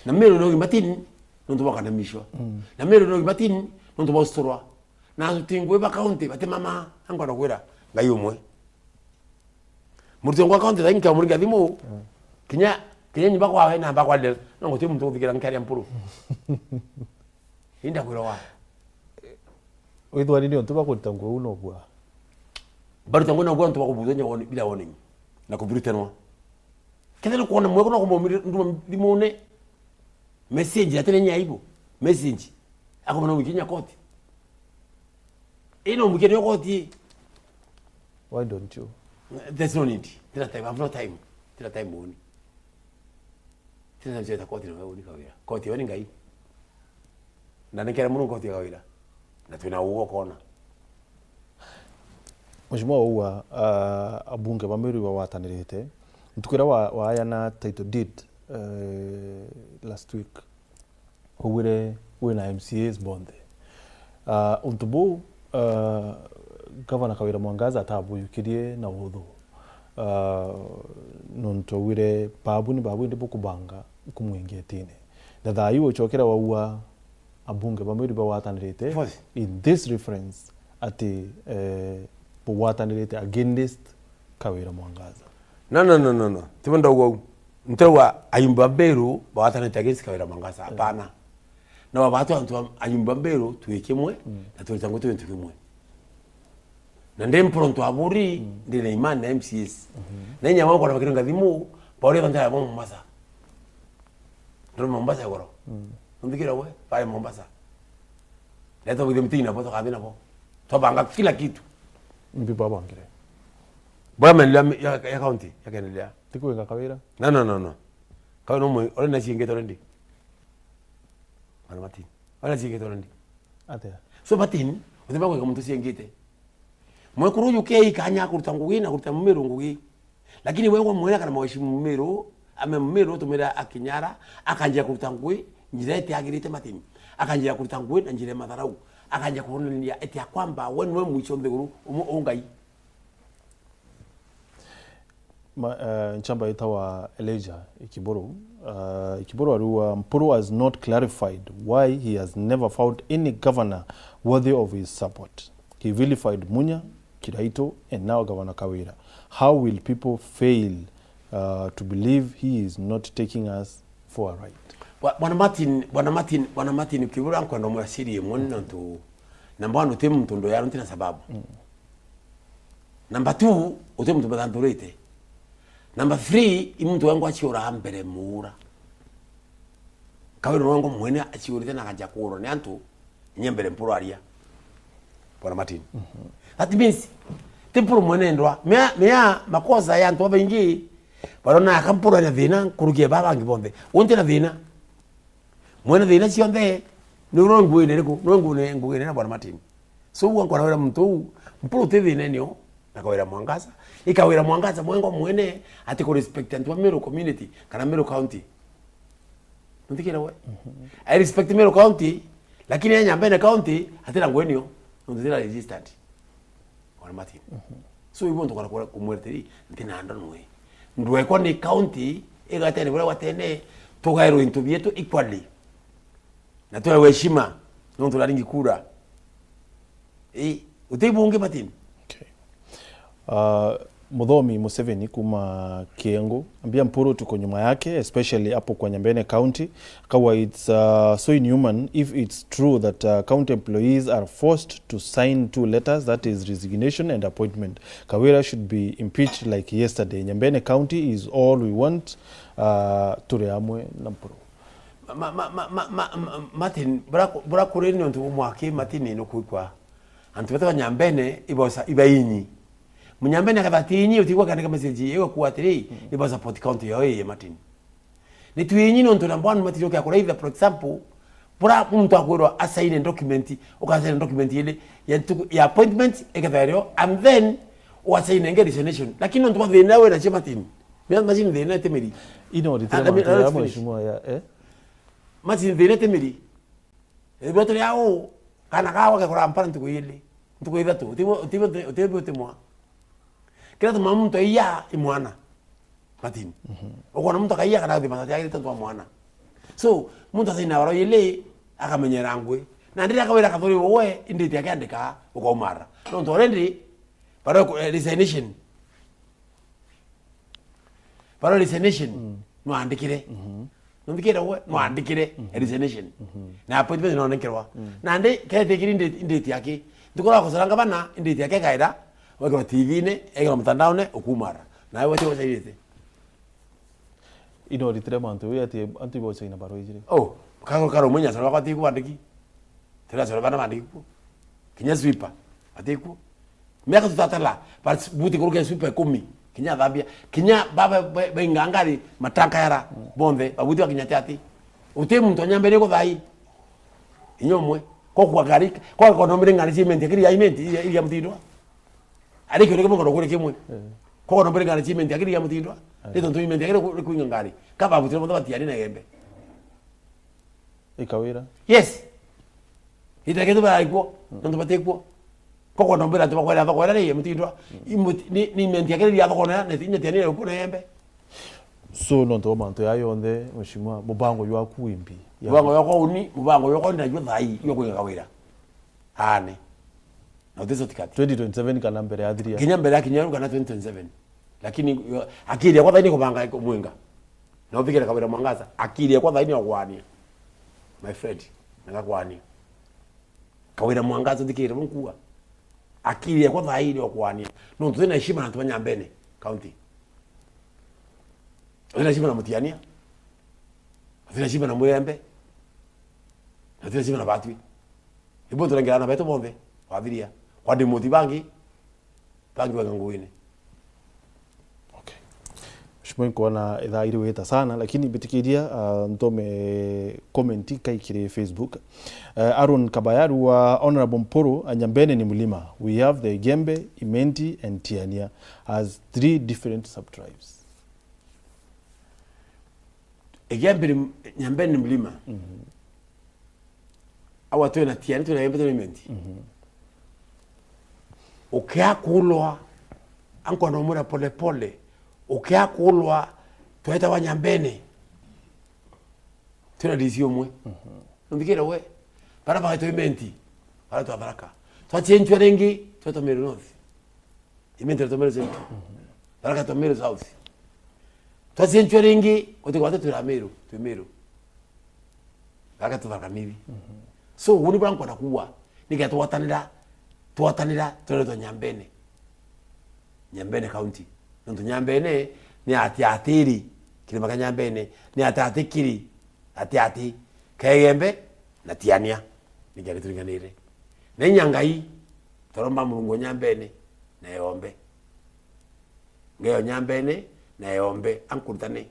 Na Meru ni nogi Martin, nontu bwa kandamishwa. Mm. Na Meru ni nogi Martin, nontu bwa usturwa. Na aruti ngugi ba county batimama, ankwenda kwira, Ngai umwe. Muruti ngugi wa county thaingi nkamuringa thimu, mm, kinya, kinya nyumba kwawe na mba kwaria, no guti muntu uthikira nkaria mpuru. Inda kwira wa. Withwa ni untu bwa kuruta ngugi uu nobua? Baruta ngugi nobua untu bwa kubuthenya woni-, bila warning. Na kubirutanwa. Kethira ni kwona mweko no kumomire nduma thimune. Message atene nya aibu. Message. Akomana mukinya koti. Ino mukinya koti. Why don't you? There's no need. Tira time. I have no time. Tira time woni. Tira time ya koti na wewe ni Kawira. Koti wewe ni Ngai. Na nikere muno koti ya Kawira. Na twina ugo kona. Mheshimiwa, wauga, ah, abunge ba Meru ibagwatanirite. Ntuku iria wa-, waayana title deed, eh, last week, waugire wina M C As bonthe. Ah, untu buu, ah, Gavana Kawira Mwangaza atabuyukirie na uthu. Ah, nontu augire babu ni babu indi bukubanga nkumwingia itine. Na thaa iu ucokera waua abunge ba Meru bagwatanirite in this reference ati, eh, bugwatanirite against Kawira Mwangaza. No, no, no, no, no. Tibo ndauga u. Ntirauga ayumba Meru bagwatanirite against Kawira Mwangaza. Hapana. No, batu antu a-, ayumba Meru twi kimwe, mm, na turita ngugi twintu kimwe. Na ndi mporo ntwaburi, mm, ndi na imani na M C As. Mhm. Na inya wao kona bakirenga thimu, bauri bantu ya Mombasa. Ndoro Mombasa ya goro. Mm. Nthikira we, pale Mombasa. Leta with them tina boto kathina bo. Twabanga kila kitu. Mbi babangire. Bora maendeleo ya, ya, ya county, ya kaendelea. Tikuinga Kawira? No, no, no, no. Kawira no mwe, ore na ciengete already. Bwana Martin. Ore na ciengete already. Atia? So Martin, uthimba kwa muntu ciengete. Mwekuru uyu ke ikanya kuruta ngugi na kuruta Mumiru ngugi. Lakini wewe mwene kana mheshimu Mumiru, ame Mumiru tumira akinyara, akanjia kuruta ngugi, njira itiagirite Martin. Akanjia kuruta ngugi na njira ya matharau. Akanjia kuonania eti ya kwamba we niwe mwicho nthiguru, umu-, ungai. Ma-, eh, nchamba yetawa Elijah Ikiburu. Eh, Ikiburu ariuga, Mpuru has not clarified why he has never found any governor worthy of his support. He vilified Munya, Kiraitu, and now Governor Kawira. How will people fail, uh, to believe he is not taking us for a ride? Bwa-, Bwana Martin, Bwana Martin, Bwana Martin Ikiburu, nkwenda umwecirie mwe nontu, number one, uti muntu ndoya ntina sababu. Mm. Number two, uti muntu bathanthurite. Number three, i muntu wengwa aciura mbere muura. Kawira wengwa mwene aciurite na akaja kuurwa ni antu, inya mbere Mpuru aria. Bwana Martin. Mhm. That means, ti Mpuru mwene ndwa. Mea, mea makosa ya antu babaingi, barona aka Mpuru ena thina, nkuruki ya baba bangi bonthe. Unti na thina. Mwene thina cionthe, ni uro nguine riku? Ni uro nguine, nguine na Bwana Martin. So, ugwa nkona wira muntu uu, Mpuru ti thina nio, na Kawira Mwangaza. I Kawira Mwangaza mwengwa mwene, ati ku respect antu ba Meru community, kana Meru County. Nthikira we? Mhm. I respect Meru County, lakini ya Nyambene County, atira nguine nio, nontu tira registered. Bwana Martin. Mhm. So, ibo ntukora kura kumwira atiri, nti na ndonwe. Ndwekwa ni county, igatene buria gwatene, tugairwe into bietu equally. Na tugairwe heshima, nontu turaringi kura. Ii, uti bungi Martin. Okay. Uh, Muthomi Museveni kuma Kiengu, ambia Mpuru tuko nyuma yake, especially hapo kwa Nyambene County. Kawa, it's, uh, so inhuman if it's true that, uh, county employees are forced to sign two letters, that is resignation and appointment. Kawira should be impeached like yesterday. Nyambene County is all we want, uh, turi amwe na Mpuru. Ma-, ma-, Martin, bura ku-, bura kuri ni untu bumwe aki Martin ni kwikwa. Antu bete ba Nyambene ibosa, ibainyi. Munyambene akatha ti inyi, utigwa kandika message, iwe kuwa atiri, mm, ibo support county yao ii Martin. Ni twinyi nontu number one Martin ukia kuraitha, for example, bura muntu akwirwa asaine document, ukasaine document ile ya ntuku, ya appointment, iketha rio, and then uasaine nge resignation. Lakini nontu bwa thina we na cio Martin. Mia-, Martin thina itimiri. Ino Ah, let me, let me ya finish. Mheshimiwa ya, eh? Martin thina itimiri. Ethirwa turi au, kana kawa gakora mpara ntuku ili, ntuku ithatu, utibu, utibu, utibu utimwa. Kira tuma muntu aiya i mwana. Martin. Ukona muntu akaia kana guthima tatiagirite twa mwana. So, muntu asaina barua ili akamenyera ngui. Na ndiri akawira kathuri uwe, inditi akiandika, ukaumara. Nontu already, barua ku-, eh, resignation. Barua resignation, nwandikire. Nonthikire uwe, nwandikire, eh, resignation. Na appointment nonenkerwa. Na ndi, ketikiri inditi aki. Ntukura gucuranga bana, inditi aki ekaira, wekirwa T V-ini, ekirwa mutandaone, ukumara. Nawe wati wacairite. Ino ritire mantu uyu ati antu ibocaina barua ijiri. Oh, karo karo mwenye sana wakati kubandiki. Tira sana bana bandiki kuo. Kinya sweeper, ati kuo. Miaka tutatala, but buti kuruke sweeper ikumi. Kinya thambia. Kinya baba be, be ngangari, matanka yara, bonthe, babuti wa kinya tiati. Uti muntu nyambere kuthai. Inyomwe. Kwa kwa gari, kwa kwa nomire ngari cement, kiri ya imenti, iria, iria mutindwa. Ari kio ni kimwe kana kuri kimwe. Eh. Kogo nombere ngari cement akiri ya mutindwa. Eh. Ni tontu imenti akiri ku-, kuinga ngari. Kaba butire mutho batiani na Igembe. Ikawira. Yes. Ita kitu ba ikuo, nontu batikwo. Kogo nombere antu bakwera thoko era ni ya mutindwa. Imuti-, ni, ni imenti akiri ya thoko na, na tinya tiani na kuo na Igembe. So, nontu wa mantu ya yonthe, mheshimiwa, mubango jwaku wimbi? Mubango jwakwa uni, mubango jwakwa uni najua thai, jwa kuinga kawira. Aane. Na uti shortcut. Twenty twenty-seven kana mbere ya thiria? Kinya mbere ya kinya kana twenty twenty-seven. Lakini, yo, akiri yakwa thaini kubanga mwinga. Na uthikire Kawira Mwangaza, akiri yakwa thaini ya kwania. My friend, na ngakwania. Kawira Mwangaza uthikire bunkuwa. Akiri yakwa thaini ya kwania. Nontu twina heshima na antu ba Nyambene County. Twina heshima na Mutiania. Twina heshima na Mwirembe. Na twina heshima na Batwi. Ibo turengerana betu bonthe, wathiria. Kwa ndi muti bangi, bangi wa nguine. Okay. Mheshimiwa, nkuona ithaa iri wita sana, lakini mbitikiria, ah, ntome comment kai kiri Facebook. Eh, Aaron Kabayaru wa Honorable Mpuru, Nyambene ni mlima. We have the Igembe, Imenti and Tiania as three different sub-tribes. Igembe ni, Nyambene ni mlima. Awa twina Tiani, twina Igembe, twina Imenti. Ukiakulwa, ankona umwira pole pole, ukiakulwa, twetawa Nyambene. Twina D C umwe. Nthikire we, bara baitwa Imenti, bara twa Tharaka. Twachenjwa ringi, twetwa Meru North. Imenti twetwa Meru Central. Tharaka twetwa Meru South. Twachenjwa ringi, gutigwate twira Meru, twi Meru. Tharaka twa Tharaka Nithi. So, uni bura nkwenda kuwa, nikenda twatanira, twatanira, twende twa Nyambene. Nyambene County. Nontu Nyambene ni atiatiri, kirima kia Nyambene, ni atiatikiri, atiati, Kegembe na Tiania. Ni kia gituringanire. Na inya Ngai, toromba Murungu o Nyambene na Eombe. Ngai o Nyambene na Eombe, ankurutane.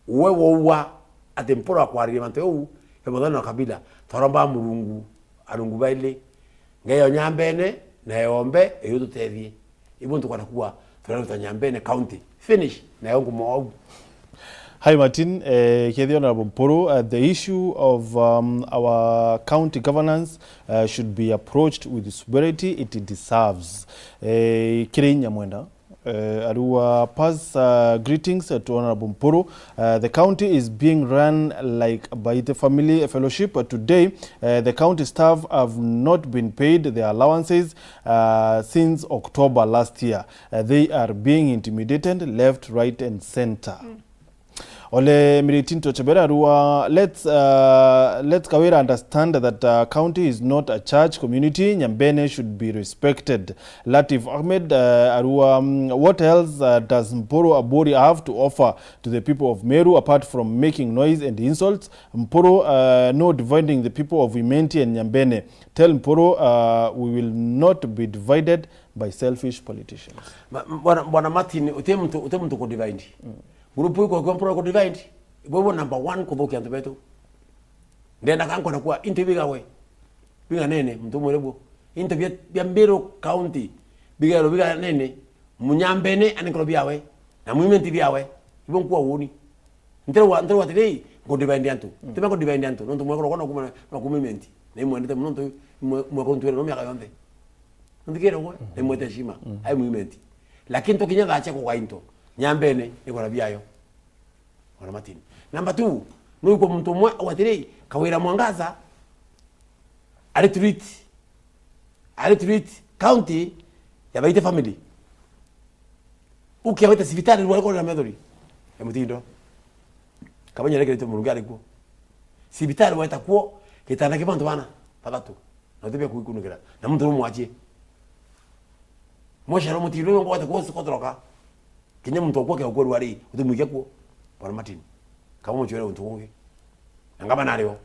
Uwe wouwa ati Mpuru akwaririe mantu jau, ya muthana na kabila, toromba Murungu, arungu baili, Ngai o Nyambene na Eombe, eyo tutethie. Ibu ntukwenda kuwa, turaruta Nyambene County. Finish, na yo ngumo au. Hi Martin, eh, kethia Honorable Mpuru, uh, the issue of, um, our county governance, uh, should be approached with the sobriety it deserves. Eh, kiri Nyamwenda, eh, ariwa pass, uh, greetings, uh, to Honorable Mpuru. Uh, the county is being run like by the family fellowship. Uh, today, uh, the county staff have not been paid their allowances, uh, since October last year. Uh, they are being intimidated left, right and center. Ole Miriti Ntochebera arua, let's, uh, let Kawira understand that, uh, county is not a church community. Nyambene should be respected. Latif Ahmed, uh, arua, um, what else, uh, does Mpuru Aburi have to offer to the people of Meru apart from making noise and insults? Mpuru, uh, no dividing the people of Imenti and Nyambene. Tell Mpuru, uh, we will not be divided by selfish politicians. Ma-, bwana, bwana Martin, uti muntu, uti muntu ku divide. Group iko kwa Mpuru ku divide. Ibo ibo number one kuthukia antu betu. Ndenda kankona kwa into bigawe. Biganene, muntu mwere buo. Into bia, bia Meru County. Bigero biganene. Munyambene, ani nkoro biawe. Na Mwimenti biawe. Ibo nkwa woni. Ntirwa, ntirwa atiri, nku divide antu. Tima ku divide antu. Nontu mwekoro kona kuma, na kuma Imenti. Na imwendete muno nontu mwe, mwekoro ntwere no miaka yonthe. Nthikire gwe, na imwete heshima. Ai Mwimenti. Lakini tukinya thaa cia kuga into. Nyambene, ni kona biayo. Bwana Martin. Number two, no iko muntu umwe au atiri, Kawira Mwangaza, ari treat, ari treat county ya Baite family. Ukiawete cibitari rwa riko na methori ya mutindo. Kabanya rekerete murungi ari kuo. Cibitari weta kuo, gitanda kia bantu bana bathatu. Na utibia kuikunukira. Na muntu rumwachie. Mosharo mutindo ngo wete kuo sikotoroka. Kinya muntu okwa ke okwa rwari, utimwikia kuo. Bwana Martin. Kama muchwere untu kungi. Na ngaba nario.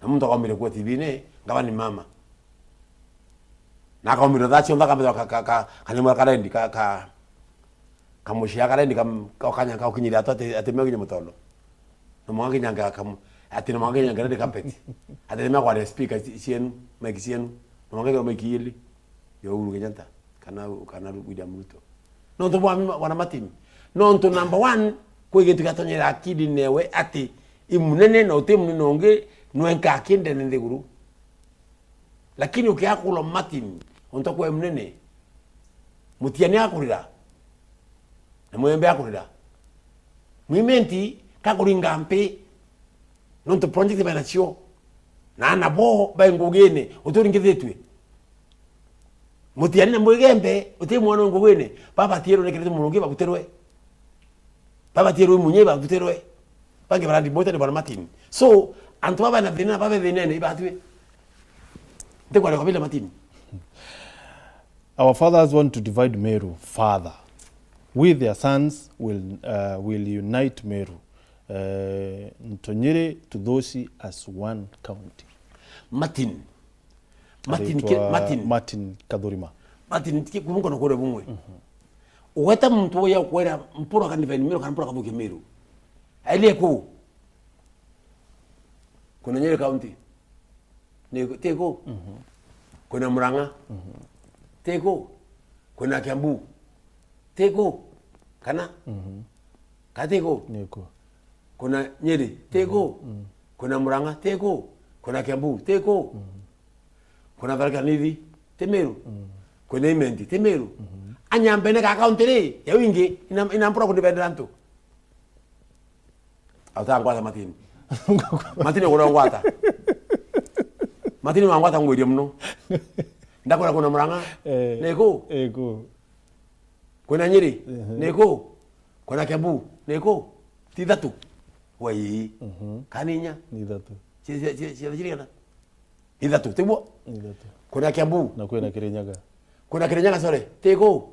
Na muntu akomire kuo T V-ini, ngaba ni mama. Na akaumira thaa cionthe akambira ka, ka, ka, kanyamura karendi, ka, ka, kamucia karendi, kam-, ka, kanya, ka ukinyira atu ati, ati meo kinya mutondo. Na mwanka kinya nga, kam-, ati na mwanka kinya ngerendi carpet. Ati ni mekwaria speaker ci-, cienu, mic cienu. Na mwanka kinya mic ili. Ya Uhuru Kenyatta, kana, kana William Ruto. Nontu bwa mi-, bwana Martin. Nontu number one, kwi gintu giatonyera akili newe ati i munene na uti munene ungi, nwenka akindene nthiguru. Lakini ukiakulwa Martin, untu kwa munene, mutiani akurira, na mwembe akurira. Mwimenti kakuringa mpi, nontu project bena cio. Na ana bo bai ngugine, uturingithitue. Mutiani na mwigembe, uti mwana wi ngugine, baba tierwe nekerete murungi baguterwe. Baba tierwe munye baguterwe. Bangi barandi mote ni bwana Martin. So, antu baba na thina, baba thinene, ibatue. Ntikware kabila Martin. Our fathers want to divide Meru further. We, their sons, will, uh, will unite Meru. Uh, Ntonyere to Thusi as one county. Martin. Martin, Aritwa ki-, Martin. Martin Kathurima. Martin, ki-, kumunga na kure bumwe. Ugweta muntu uya ukwera mpura ka divide Meru kana mpura kathukia Meru. Ailie ku. Kuna Nyeri County. Ni, ti ku? Kuna Murang'a. Ti ku? Kuna Kiambu. Ti ku? Kana? Ka ti ku? Ni ku. Kuna Nyeri. Ti ku? Kuna Murang'a. Ti ku? Kuna Kiambu. Ti ku? Kuna Tharaka Nithi. Ti Meru. Kuna Imenti. Ti Meru. Anyambene ka county ri, ya wingi, ina, ina mpura kundibendera antu. Autangwata Martin. Martin ukurongwata. Martin wangwata ngwirie muno. Ndakora kuna Murang'a. Eh. Ni ku? Ni ku? Kuna Nyeri. Ni ku? Kuna Kiambu. Ni ku? Ti ithatu. Wai. Kana inya. Ni ithatu. Ci-, ci-, ci-, ci-, cirigana? Ithatu, tiguo? Ithatu. Kuna Kiambu. Na kwina Kirinyaga. Kuna Kirinyaga, sorry. Ti ku?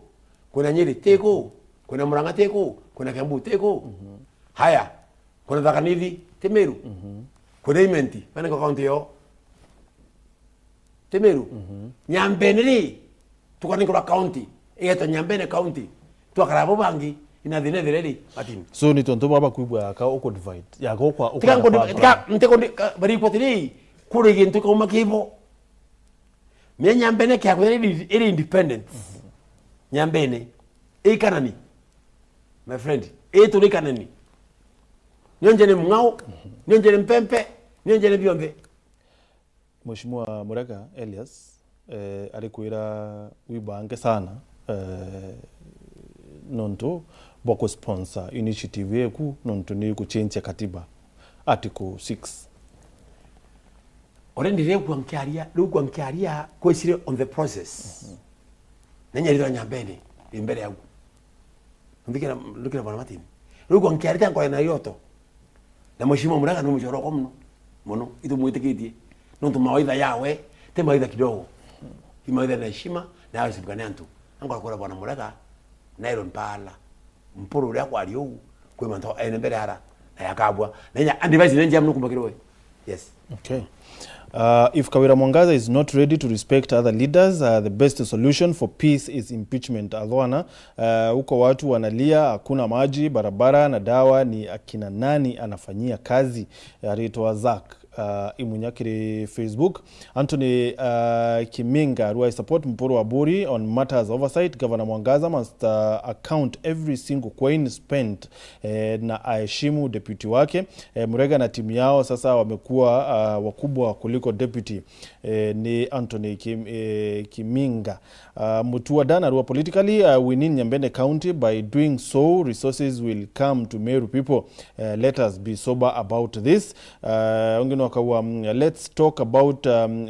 Kuna Nyeri. Ti ku? Kuna Murang'a. Ti ku? Kuna Kiambu. Ti ku? Haya. Kuna Tharaka Nithi. Ti Meru? Kuna Imenti. Bana kwa county yo. Ti Meru? Nyambene ri, tukaninkurwa county. Igetwa Nyambene County. Twakara abo bangi, ina thina ithire ri, Martin. So ni tontu baba kwibwa yaka uku divide. Yaka ukwa, ukwa divide. Tika, tika, ntiko ndi, ka, bari kwa tiri, kuri gintu kauma kibo. Mia Nyambene kia kwa iri, iri independent. Nyambene. Ikanani. My friend, itu ni kanani. Nionje ni mng'ao, nionje ni mpempe, nionje ni bionthe. Mheshimiwa Murega Elias, eh, arikwira wibange sana, eh, nontu bwa kusponsor initiative yeku, nontu ni kuchenjia katiba, article six. Already riu kwa nkiaria, riu kwa nkiaria, kwesire on the process. Nenya rira Nyambene, ri mbere yau. Ndikira, ndikira bwana Martin. Riu kwa nkiarite nkore na yoto. Na Mheshimiwa Murega ni muchoro kwa muno. Muno. Itumwitikitie. Nontu mawaitha yawe, ti mawaitha kidogo. Ni mawaitha na heshima, na yawe sibukane antu. Ankora kora bwana Murega, na Aaron Paala. Mpuru uria kwari uu, kwi mantu ene mbere ara, na yakabwa. Na inya advice ni njia muno kumbakirwe. Yes. Okay. Uh, if Kawira Mwangaza is not ready to respect other leaders, uh, the best solution for peace is impeachment. Athwana, uh, huko watu wanalia, hakuna maji, barabara na dawa, ni akina nani anafanyia kazi? Aritwa Zack uh, Imunya kiri Facebook. Anthony, uh, Kiminga, do I support Mpuru Aburi on matters oversight? Governor Mwangaza must, uh, account every single coin spent, eh, na aheshimu deputy wake. Eh, Murega na timu yao sasa wamekuwa, uh, wakubwa kuliko deputy. Eh, ni Anthony Kim-, eh, Kiminga. Uh, Mutua Dan arua, politically, uh, we need Nyambene County. By doing so, resources will come to Meru people. Uh, let us be sober about this. Uh, ungi no akauga, um, let's talk about, um, uh,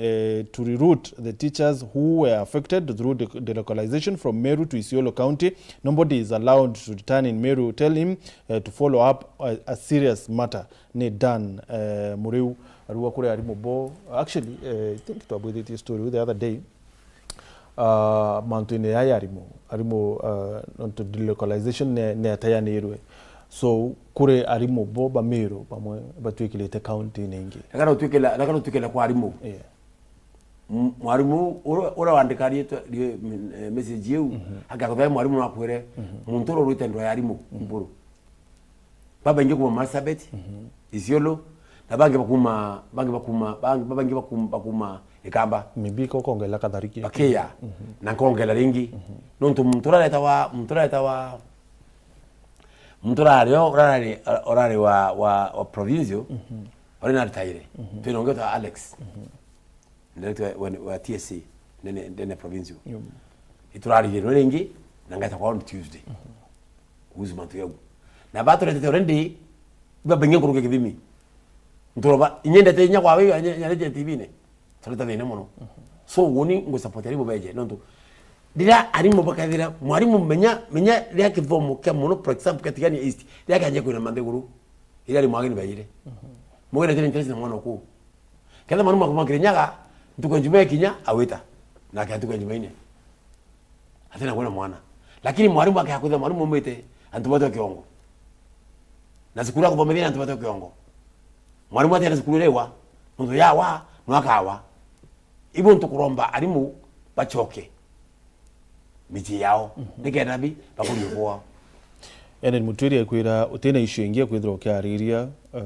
to reroute the teachers who were affected through de-, delocalization from Meru to Isiolo County. Nobody is allowed to return in Meru. Tell him, uh, to follow up a, a serious matter. Ni Dan, uh, Muriu arua kuri arimu bo. Actually, uh, I think twabwithitie story the other day. Ah, mantu-ini ya arimu, arimu, ah, nontu delocalization ne, ne atayanirwe. So, kuri arimu bo ba Meru bamwe batwikirite county-ini ingi. Reka nutwikire, reka nutwikire kwa arimu. Yeah. M-, mwarimu ura, ura wandika rietwa, rie-, m-, eh, message iu, Mhm. akakuthae mwarimu nakwire, Mhm. muntu ura urwite ndwa ya arimu, Mhm. Mpuru. Babaingi kuma Marsabit, Mhm. Isiolo, na bangi bakuma, bangi bakuma, bangi, babaingi bakuma, bakuma Ikamba. Maybe ko kongela Kathariki. Bakia, Mhm. na nkongela ringi. Mhm. Nontu muntu urareta wa, muntu urareta wa, muntu urari o, urari, urari wa, wa, wa provincial, Mhm. uri na ritaire. Mhm. Twina ungi ta Alex. Mhm. Director wa, wa T S C, ndene, ndene provincial. Yum. Ituraririe no ringi, na ngeta kwa on Tuesday. Mhm. Kuhusu mantu yau. Na baturetete already, babaingi nkuruke kithimi. Nturoba, inyendete inya kwa wewe, nya, nya, T V-ini. Tureta thina muno. Mhm. So, woni ngu support arimu beje, nontu. Rira arimu bakethira, mwarimu menya, menya ria kithomo kia muno, for example, kia Tigania East, ria kianjia kwina manthiguru, ira ari mwageni bejire. Mhm. Mugeni atiri interest na mwana oku. Ketha mwarimu akuma Kirinyaga, ntuku ya Jumaa ikinya, awita. Nake ntuku ya Jumaine. Atina kwona mwana. Lakini mwarimu akea kwitha mwarimu aumite, antu batwe kiongo. Na cukuru akuthomithia antu batwe kiongo. Mwarimu atina cukuru irewa, nontu yawa, no akawa. Ibu ntukuromba arimu bachoke micii yao, Mhm. nikenda bi bakurie kwao. Ellen Mutwiri akwira utina issue ingi ya kwithirwa ukiariria, uh,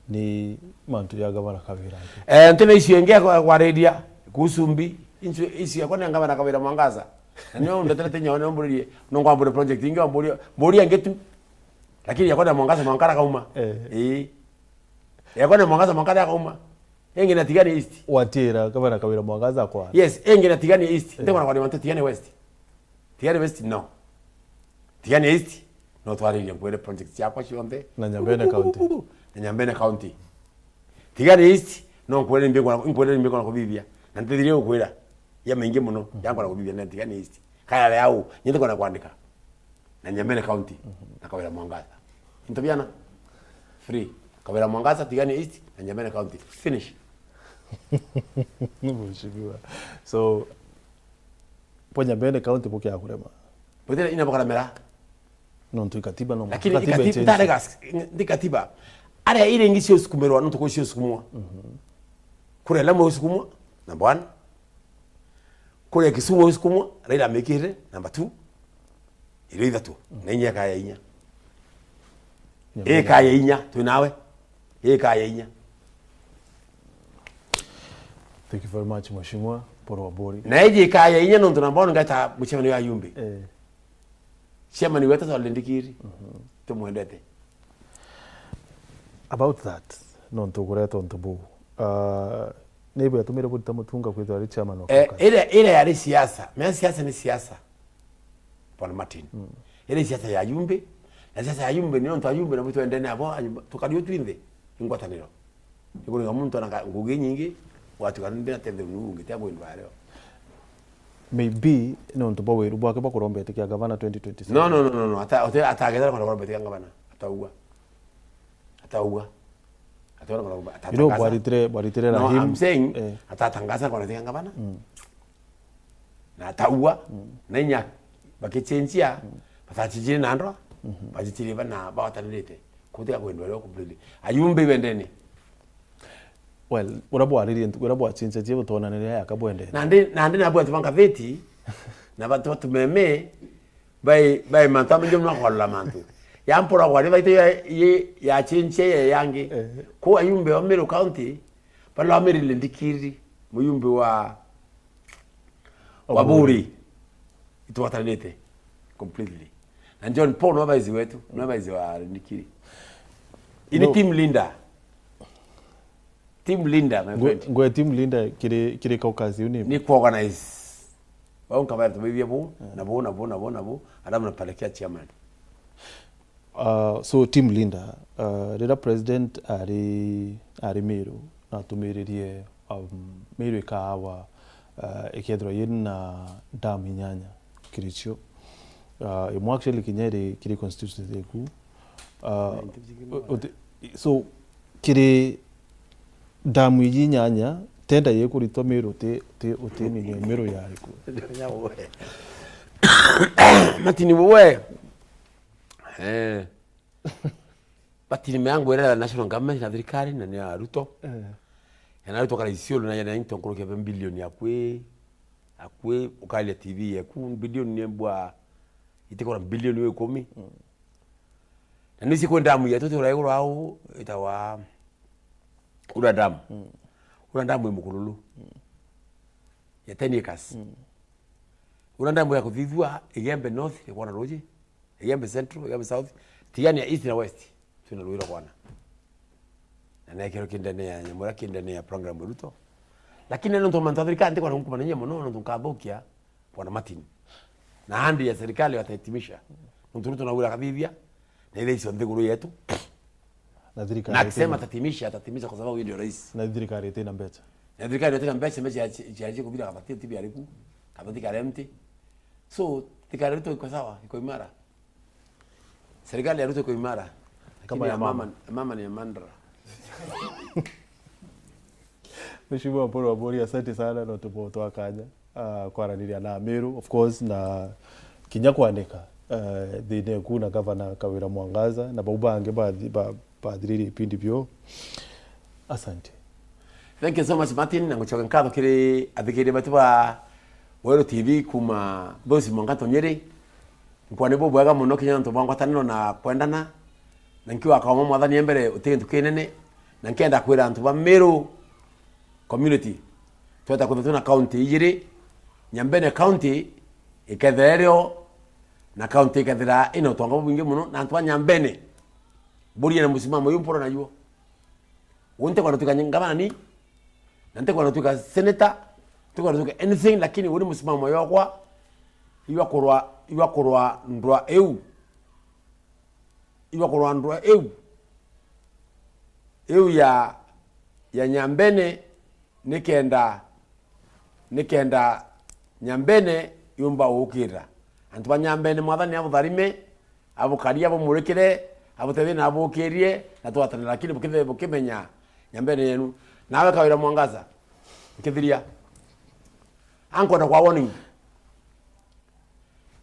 ni mantu ya gavana Kawira aki. Eh, ntina issue ingi ya kwa-, kwariria kuhusu mbi, issue, issue yakwa ni ya gavana Kawira Mwangaza. Na nio ndeterete nyo, nio mburirie, no ngwambure project ingi, wamburia, mburia ingi tu. Lakini yakwa ni ya Mwangaza, Mwangaza kauma. Eh. Ii. Yakwa ni ya Mwangaza, Mwangaza kauma. Ingi na Tigania East. Watira, gavana Kawira Mwangaza kwa. Yes, ingi na Tigania East. Eh. Ntikona kwa mantu Tigania West. Tigania West, no. Tigania East, no twaririe nkwire project ciakwa cionthe. Na Nyambene County. Na Nyambene County. Tigania East, no nkwire ni mbikona, nkwire ni mbikona kubibia. Na ntithire gukwira. Ya maingi muno, Mhm. ya nkona kubibia na Tigania East. Kaya yau, nyende kona kwandika. Na Nyambene County, Mhm. na Kawira Mwangaza. Into biana? Free. Kawira Mwangaza, Tigania East, na Nyambene County. Finish. Mheshimiwa. So, po Nyambene County bukia kurema. Bwitire ina bukaremera. Nontu ikatiba no. Lakini ikatiba ikatiba, ichenjwa. Ntare gas-, ndi katiba. Aria iri ingi cio sukumirwa, nontu kwi cio sukumwa. Mhm. Kuria Lamu isukumwa, number one. Kuria Kisumu isukumwa, Raila amikire, number two. Irio ithatu, Mm. na inya ikaya inya. Nyamira. Ikaya inya, twi nawe. Ikaya inya. Thank you very much, Mheshimiwa Paul Wabori. Na iji ikaya inya nontu namba one ngeta mucemanio ya Yumbi. Eh. Chairman wetu Saul Ndikiri. Mhm. Tumwendete. About that, nontu ukureta untu buu. Ah, ni ibu yatumire burita Mutunga kwithirwa ari chairman wa Eh, caucus? Ira, ira yari siasa. Mea siasa ni siasa. Bwana Martin. Mm. Ira siasa ya Yumbi, na siasa ya Yumbi ni nontu a Yumbi na bwitwendene abo, anyumba, tukari o twinthe, ni ngwataniro. Ni kuringa muntu ana ka-, ngugi nyingi, watuka ndi na tethe nu ungi, tia kwendwa ario. Maybe, nontu bwa wiru bwake bwa kurombete kia gavana twenty twenty-seven. No, no, no, no, no. Ata-, ata-, atagethera kwenda kurombete kia gavana. Ataua. Ataua. Ataua kwenda, ata-, You know, atangaza. Bwaritire, bwaritire No, Rahim. I'm saying, Eh. atatangaza kwenda kia gavana. Mm. Na ataua, Mm. na inya bakichenjia, Mm. batachenjire na ndwa, Mhm. bachenjire bana bawatanirite. Kutika kwendwa leo completely. Ayumbe bendene. Well, ura bwaririe ntu-, ura bwachenjetie butonanire yaka bwendene. Nandi, nandi nabwo antu ba ngatheti, na bantu batumeme, bai, bai mantu amenye mno kwalula mantu. ya Mpuragwa, ni thaita ya, ye, ya chenche ya yangi. Eh. Ku ayumbe wa Meru County, bala wa Meru Ndikiri, muyumbe wa, wa Buri. Buri. Itwatanite completely. Na John Paul no baizi wetu, no baizi wa Ndikiri. Ini No. Team leader. Team leader, my Ngwe, friend. Ngwe team leader kiri, kiri caucus iu ni? Ni ku organize. Wao nkabaya tubaithia bu, na bu, na bu, na bu, na bu, alafu napelekea chairman. Uh, so team leader, uh, riria president ari, ari Meru, na atumiririe, um, Meru ikawa, uh, ikethirwa yina dam inyanya kiri cio. Uh, imwe actually kinya iri kiri constituency eku. Uh, uti-, so, kiri dam iji inyanya, tenda yikuritwa Meru uti, uti, uti nini Meru yariku? Matini we. Eh. Matini meangu era national government na thirikari na ni ya Ruto. Eh. Ya na Ruto kara Isiolo na ya na into nkurukia bilioni akwi, akwi ukaria T V yeku bilioni ni mbwa itikora bilioni ikumi. Mm. Na nisi kwi damu yetu turia iguru au itawa Ura damu. Mm. Ura damu i Mukururu. Mm. Ya ten acres. Mm. Ura damu ya kuthithua Igembe North, ya kwana ruji, Igembe Central, Igembe South, tigania East na West. Twina ruji rwa kwana. Na nekero kindene ya nyamu iria kindene ya program Ruto. Lakini nontu mantu a thirikari ntikwenda gukumanania mono, nontu nkathukia Bwana Martin. Na ahadi ya serikali watahitimisha. Nontu Ruto naugire akathithia, na ile icio nthiguru yetu. Na thirikari Na akisema itina- atatimisha, atatimisha kwa sababu yeye ndio rais. Na thirikari itina mbeca. Na thirikari itina mbeca, mbeca ya chi-, ya chi kubira kabatia tibi ariku, kabatia kare empty. So, thirikari yetu iko sawa, iko imara. Serikali ya Ruto iko imara. Lakini Kama ya ya mama. mama, ya mama ni ya mandra. Mheshimiwa Paul Wamburi, asante sana na tupo twakanya, ah, kwaraniria na Meru, of course, na kinya kwanika, eh, thiine eku na Gavana Kawira Mwangaza, na bau bangi bathi-, ba-, bathiririe ipindi bio. Asante. Thank you so much, Martin, na ngucoka nkatho kiri athikiria baitu ba Weru T V kuma Bosi Mwangato Nyeri. Nkwa ni bubwega mono kinya nontu bwa ngwataniro na kwendana, na nkiuga kauma Mwathani e mbere uti gintu kinene, na nkenda kwira antu ba Meru community, tweta kwithirwa twina county ijiri, Nyambene county ikethira irio, na county ikethira ina utonga bubwingi mono, na antu ba Nyambene burie na musimamo uyu mpura najuo. Uu ntikwenda twika ngavana ni, na ntikwenda twika senator, ntikwenda twika anything, lakini uu ni musimamo yokwa, iwa kurwa, iwa kurwa ndwa iu, iwa kurwa ndwa iu, iu ya, ya Nyambene, nikenda, nikenda Nyambene yumba gukira. Antu ba Nyambene, Mwathani abutharime, abukarie, abumurikire, abutethie na abukirie, na twatanira, lakini bukithe-, bukimenya Nyambene yenu. Nawe Kawira Mwangaza, nkithiria. Ankwenda kwa warning.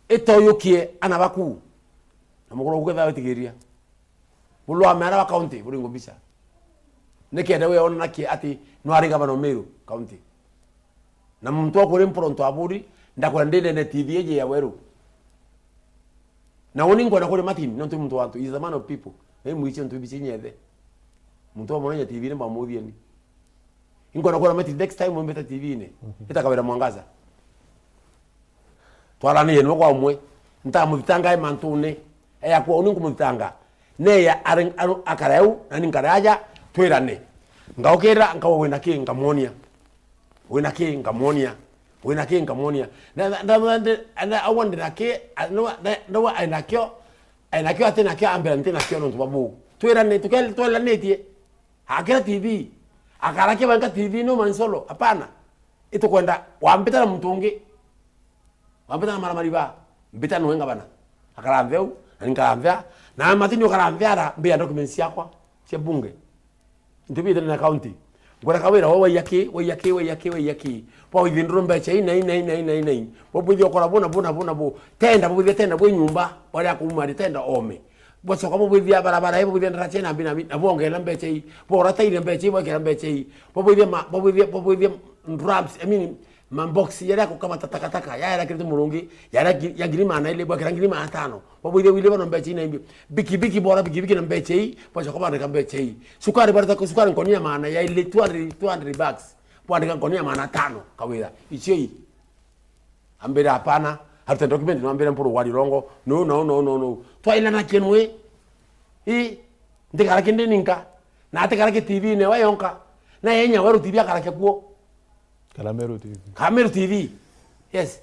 Itoyukie ana baku. Na mukuru ukitha witigiria. Bulwa meara wa county, buri ngubisa. Nikenda we onanakie ati nwari gavana o Meru county. Na muntu wa kuri mpuro ntwaburi, ndakwenda ndinene T V iji ya Weru. Na uni nkwenda kuri Martin, nontu muntu wa antu, he is a man of people. Na imwichi antu ibichi nyethe. Muntu wa mwananya T V ni mbamuthieni. Inkwenda kwira Martin next time umbite T V-ini. Mhm. Ita Kawira Mwangaza. Twaranirie niwe kwa umwe. Ntamuthitanga e mantune. Eya kwa uni nkumuthitanga. Neya are-, are-, akare au, na ni nkare aja, twirane. Ngaukira, nkauga wina ki, nkamwonia. Wina ki, nkamwonia. Wina ki, nkamwonia. Na, na, na, na, na, agwa ndina ki, a, no, na, no, ainakio, ainakio atinakio, ambira ntinakio nontu bwa buu. Twirane, tuke-, tweranitie. Akira T V. Akarakia banka T V no mansolo. Hapana. Itukwenda wambita na muntu ungi. Wambita na maramari ba. Mbita noe ngavana. Akarambe au, na ni nkarambe a. Na Martin ukarambe ara, mbia documents ciakwa cia bunge. Ntibiite na county. Ngwira Kawira, we waiya ki, waiya ki, waiya ki, waiya ki. Bwa withinduru mbeca ii, na ii, na ii, na ii, na ii, na ii. Bwa bwithia ukora bu, na bu, na bu, na bu. Tenda, bwithia tenda, bwi nyumba, baria kuuma ari tenda ome. Bwacoka bubwithia barabara ii, bubwithia ndaraca ii na mbi na mbi, na bwongera mbeca ii, bwora tairi mbeca ii, bwekera mbeca ii, bubwithia ma-, bubwithia, bubwithia drums, I mean, Mabox yaria ya kukamata takataka, yaera kiri murungi, yaera gi-, ya ngiri magana jairi, bwakira ngiri magana atano. Bwabwithia wili bana mbecha ii na imbi. Bikibiki bora bikibiki na mbecha ii, bwacoka bandika mbecha ii. Sukari barita ku-, sukari nkonia magana jairi, two hundred, two hundred bags. Bwandika nkonia magana atano, kawira. Icio ii. Ambira, "Hapana, arute document, no ambire mpuru wari rongo. No, no, no, no, no." Twailana kinwe. Ii, ntikara kindi ninka. Na atikara ki T V-ini we yonka. Na yenya weru T V akarakia kuo. Kana Meru T V. Ka Meru T V. Yes.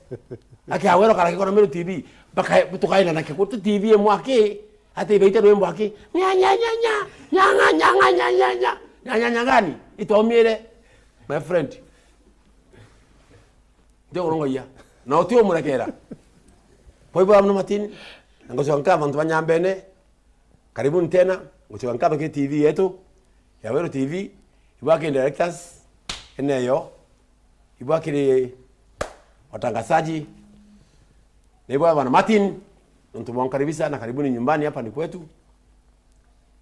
Aki awero kara kikona Meru T V. Baka tukaina na kikutu T V emwe aki. Ati ibaite rwimbo aki. Nya, nya, nya, nya. Nya, nga, nya, nga, nya, nya, nya. Nya, nya, nya gani? Itwaumire. My friend. Ndio urongoia. Na uti umurekera. Kwa hivyo, amno Martin, na ngucoka nkatho antu ba Nyambene. Karibuni tena, ngucoka nkatho ki T V yetu ya Weru T V, ibwa kiri directors, eneyo, ibwa kiri watangazaji, na ibwa bana Martin, nontu mwankaribisha na karibuni nyumbani, hapa ni kwetu.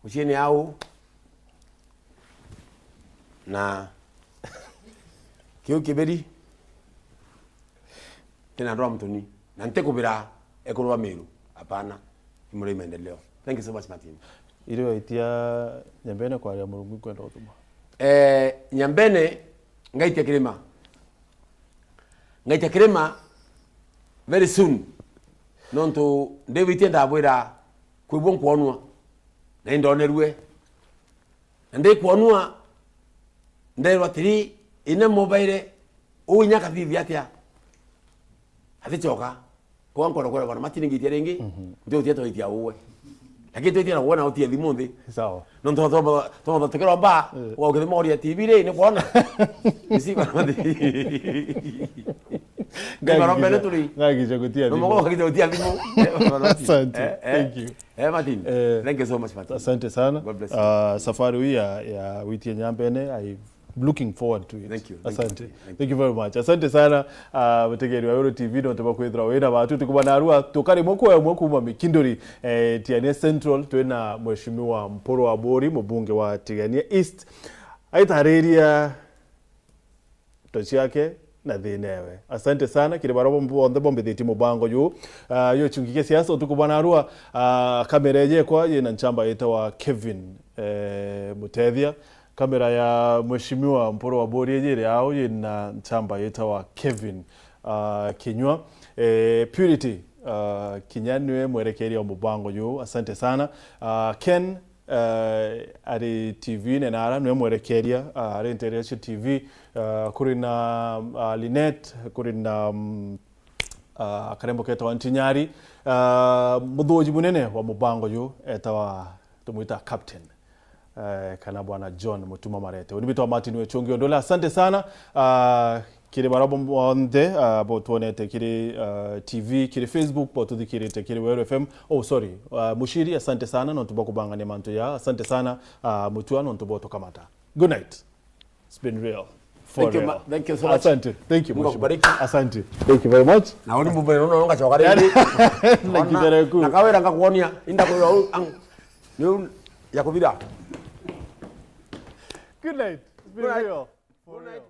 Ucieni au na kiu kibiri. Tena ndwa mtuni. Na ntikubira ekuru ba Meru. Hapana. Imuri maendeleo. Thank you so much, Martin. Iri waitia Nyambene kwaria Murungu kwenda utuma. Eh, Nyambene ngaitia kirima. Ngaitia kirima very soon. Nontu ndiwitie ndabwira kwibwo nkwonwa. Na indonerue. Na ndikwonua, ndeerwa atiri, ine mubaire, uu inya kathithia atia? Athicoka. Kwa nkoro kwera bana, matiningitia ringi, mhm, ndio utia twaitia uwe. Lakini twaitia na uwe na utia thimu nthi. Sawa. Nontu twatha tukiromba, eh, wa ukithima uria T V ri, ni kwona. Isi bana mati. Ni marombe ni turi. Ngagicha gutia thimu. No moko ngagicha gutia thimu. Asante. Eh, eh. Thank you. Eh, Martin. Eh, thank you so much, Martin. Asante sana. God bless you. Ah, safari hii ya, ya witie Nyambene, I looking forward to it. Thank you, thank you, asante. Thank you. Thank you very much. Asante sana, ah, mutegeri wa Weru T V, nontu bwa kwithirwa wina batu, tukubana arua, tukari mwe kwa mwe kuma Mikinduri, eh, Tigania Central, twina Mheshimiwa Mpuru Aburi, mubunge wa Tigania East. Aitariria nto ciake na thina ewe. Asante sana kiri baria bom-, bonthe bombithitie mubango juu. Ah, yo chungi kia siasa utuku bwa narua, ah, kamera ejekwa yina nchamba yitawa Kevin, eh, Mutethia. Kamera ya Mheshimiwa Mpuru Aburi ejiri ao yina nchamba yitawa Kevin, ah, Kinyua. Eh, Purity, ah, kinya niwe mwerekeria wa mubango juu. Asante sana. Ah, Ken, eh, ari T V-ini nara, niwe mwerekeria, ah, ari nteria cia T V, ah, kuri na, ah, Linet, kuri na, mm, ah, karembo ketawa Ntinyari, ah, muthuji munene wa mubango ju etawa, tumwita Captain, eh, kana Bwana John Mutuma Marete. Uni bitwa Martin Wechungi Ondole, asante sana, ah, kiri baria bo-, bonthe, ah, bo twonete kiri, ah, T V, kiri Facebook, bo tuthikirite kiri Weru F M. Oh, sorry, ah, Mushiri, asante sana nontu bwa kubangania mantu ya. Asante sana, ah, Mutua, nontu bwa tukamata. Good night. It's been real. For real. Thank you, ma-, thank you so much. Asante. Thank you, Mungu Mheshimiwa. Akubariki. Asante. Thank you very much. Na uni mubere uno ngacoka ringi. Na kibere ku. Na kawira ngakuonia, inda kwa u-, ang-, ni u-, ya kubira. Good night. It's been real. For real.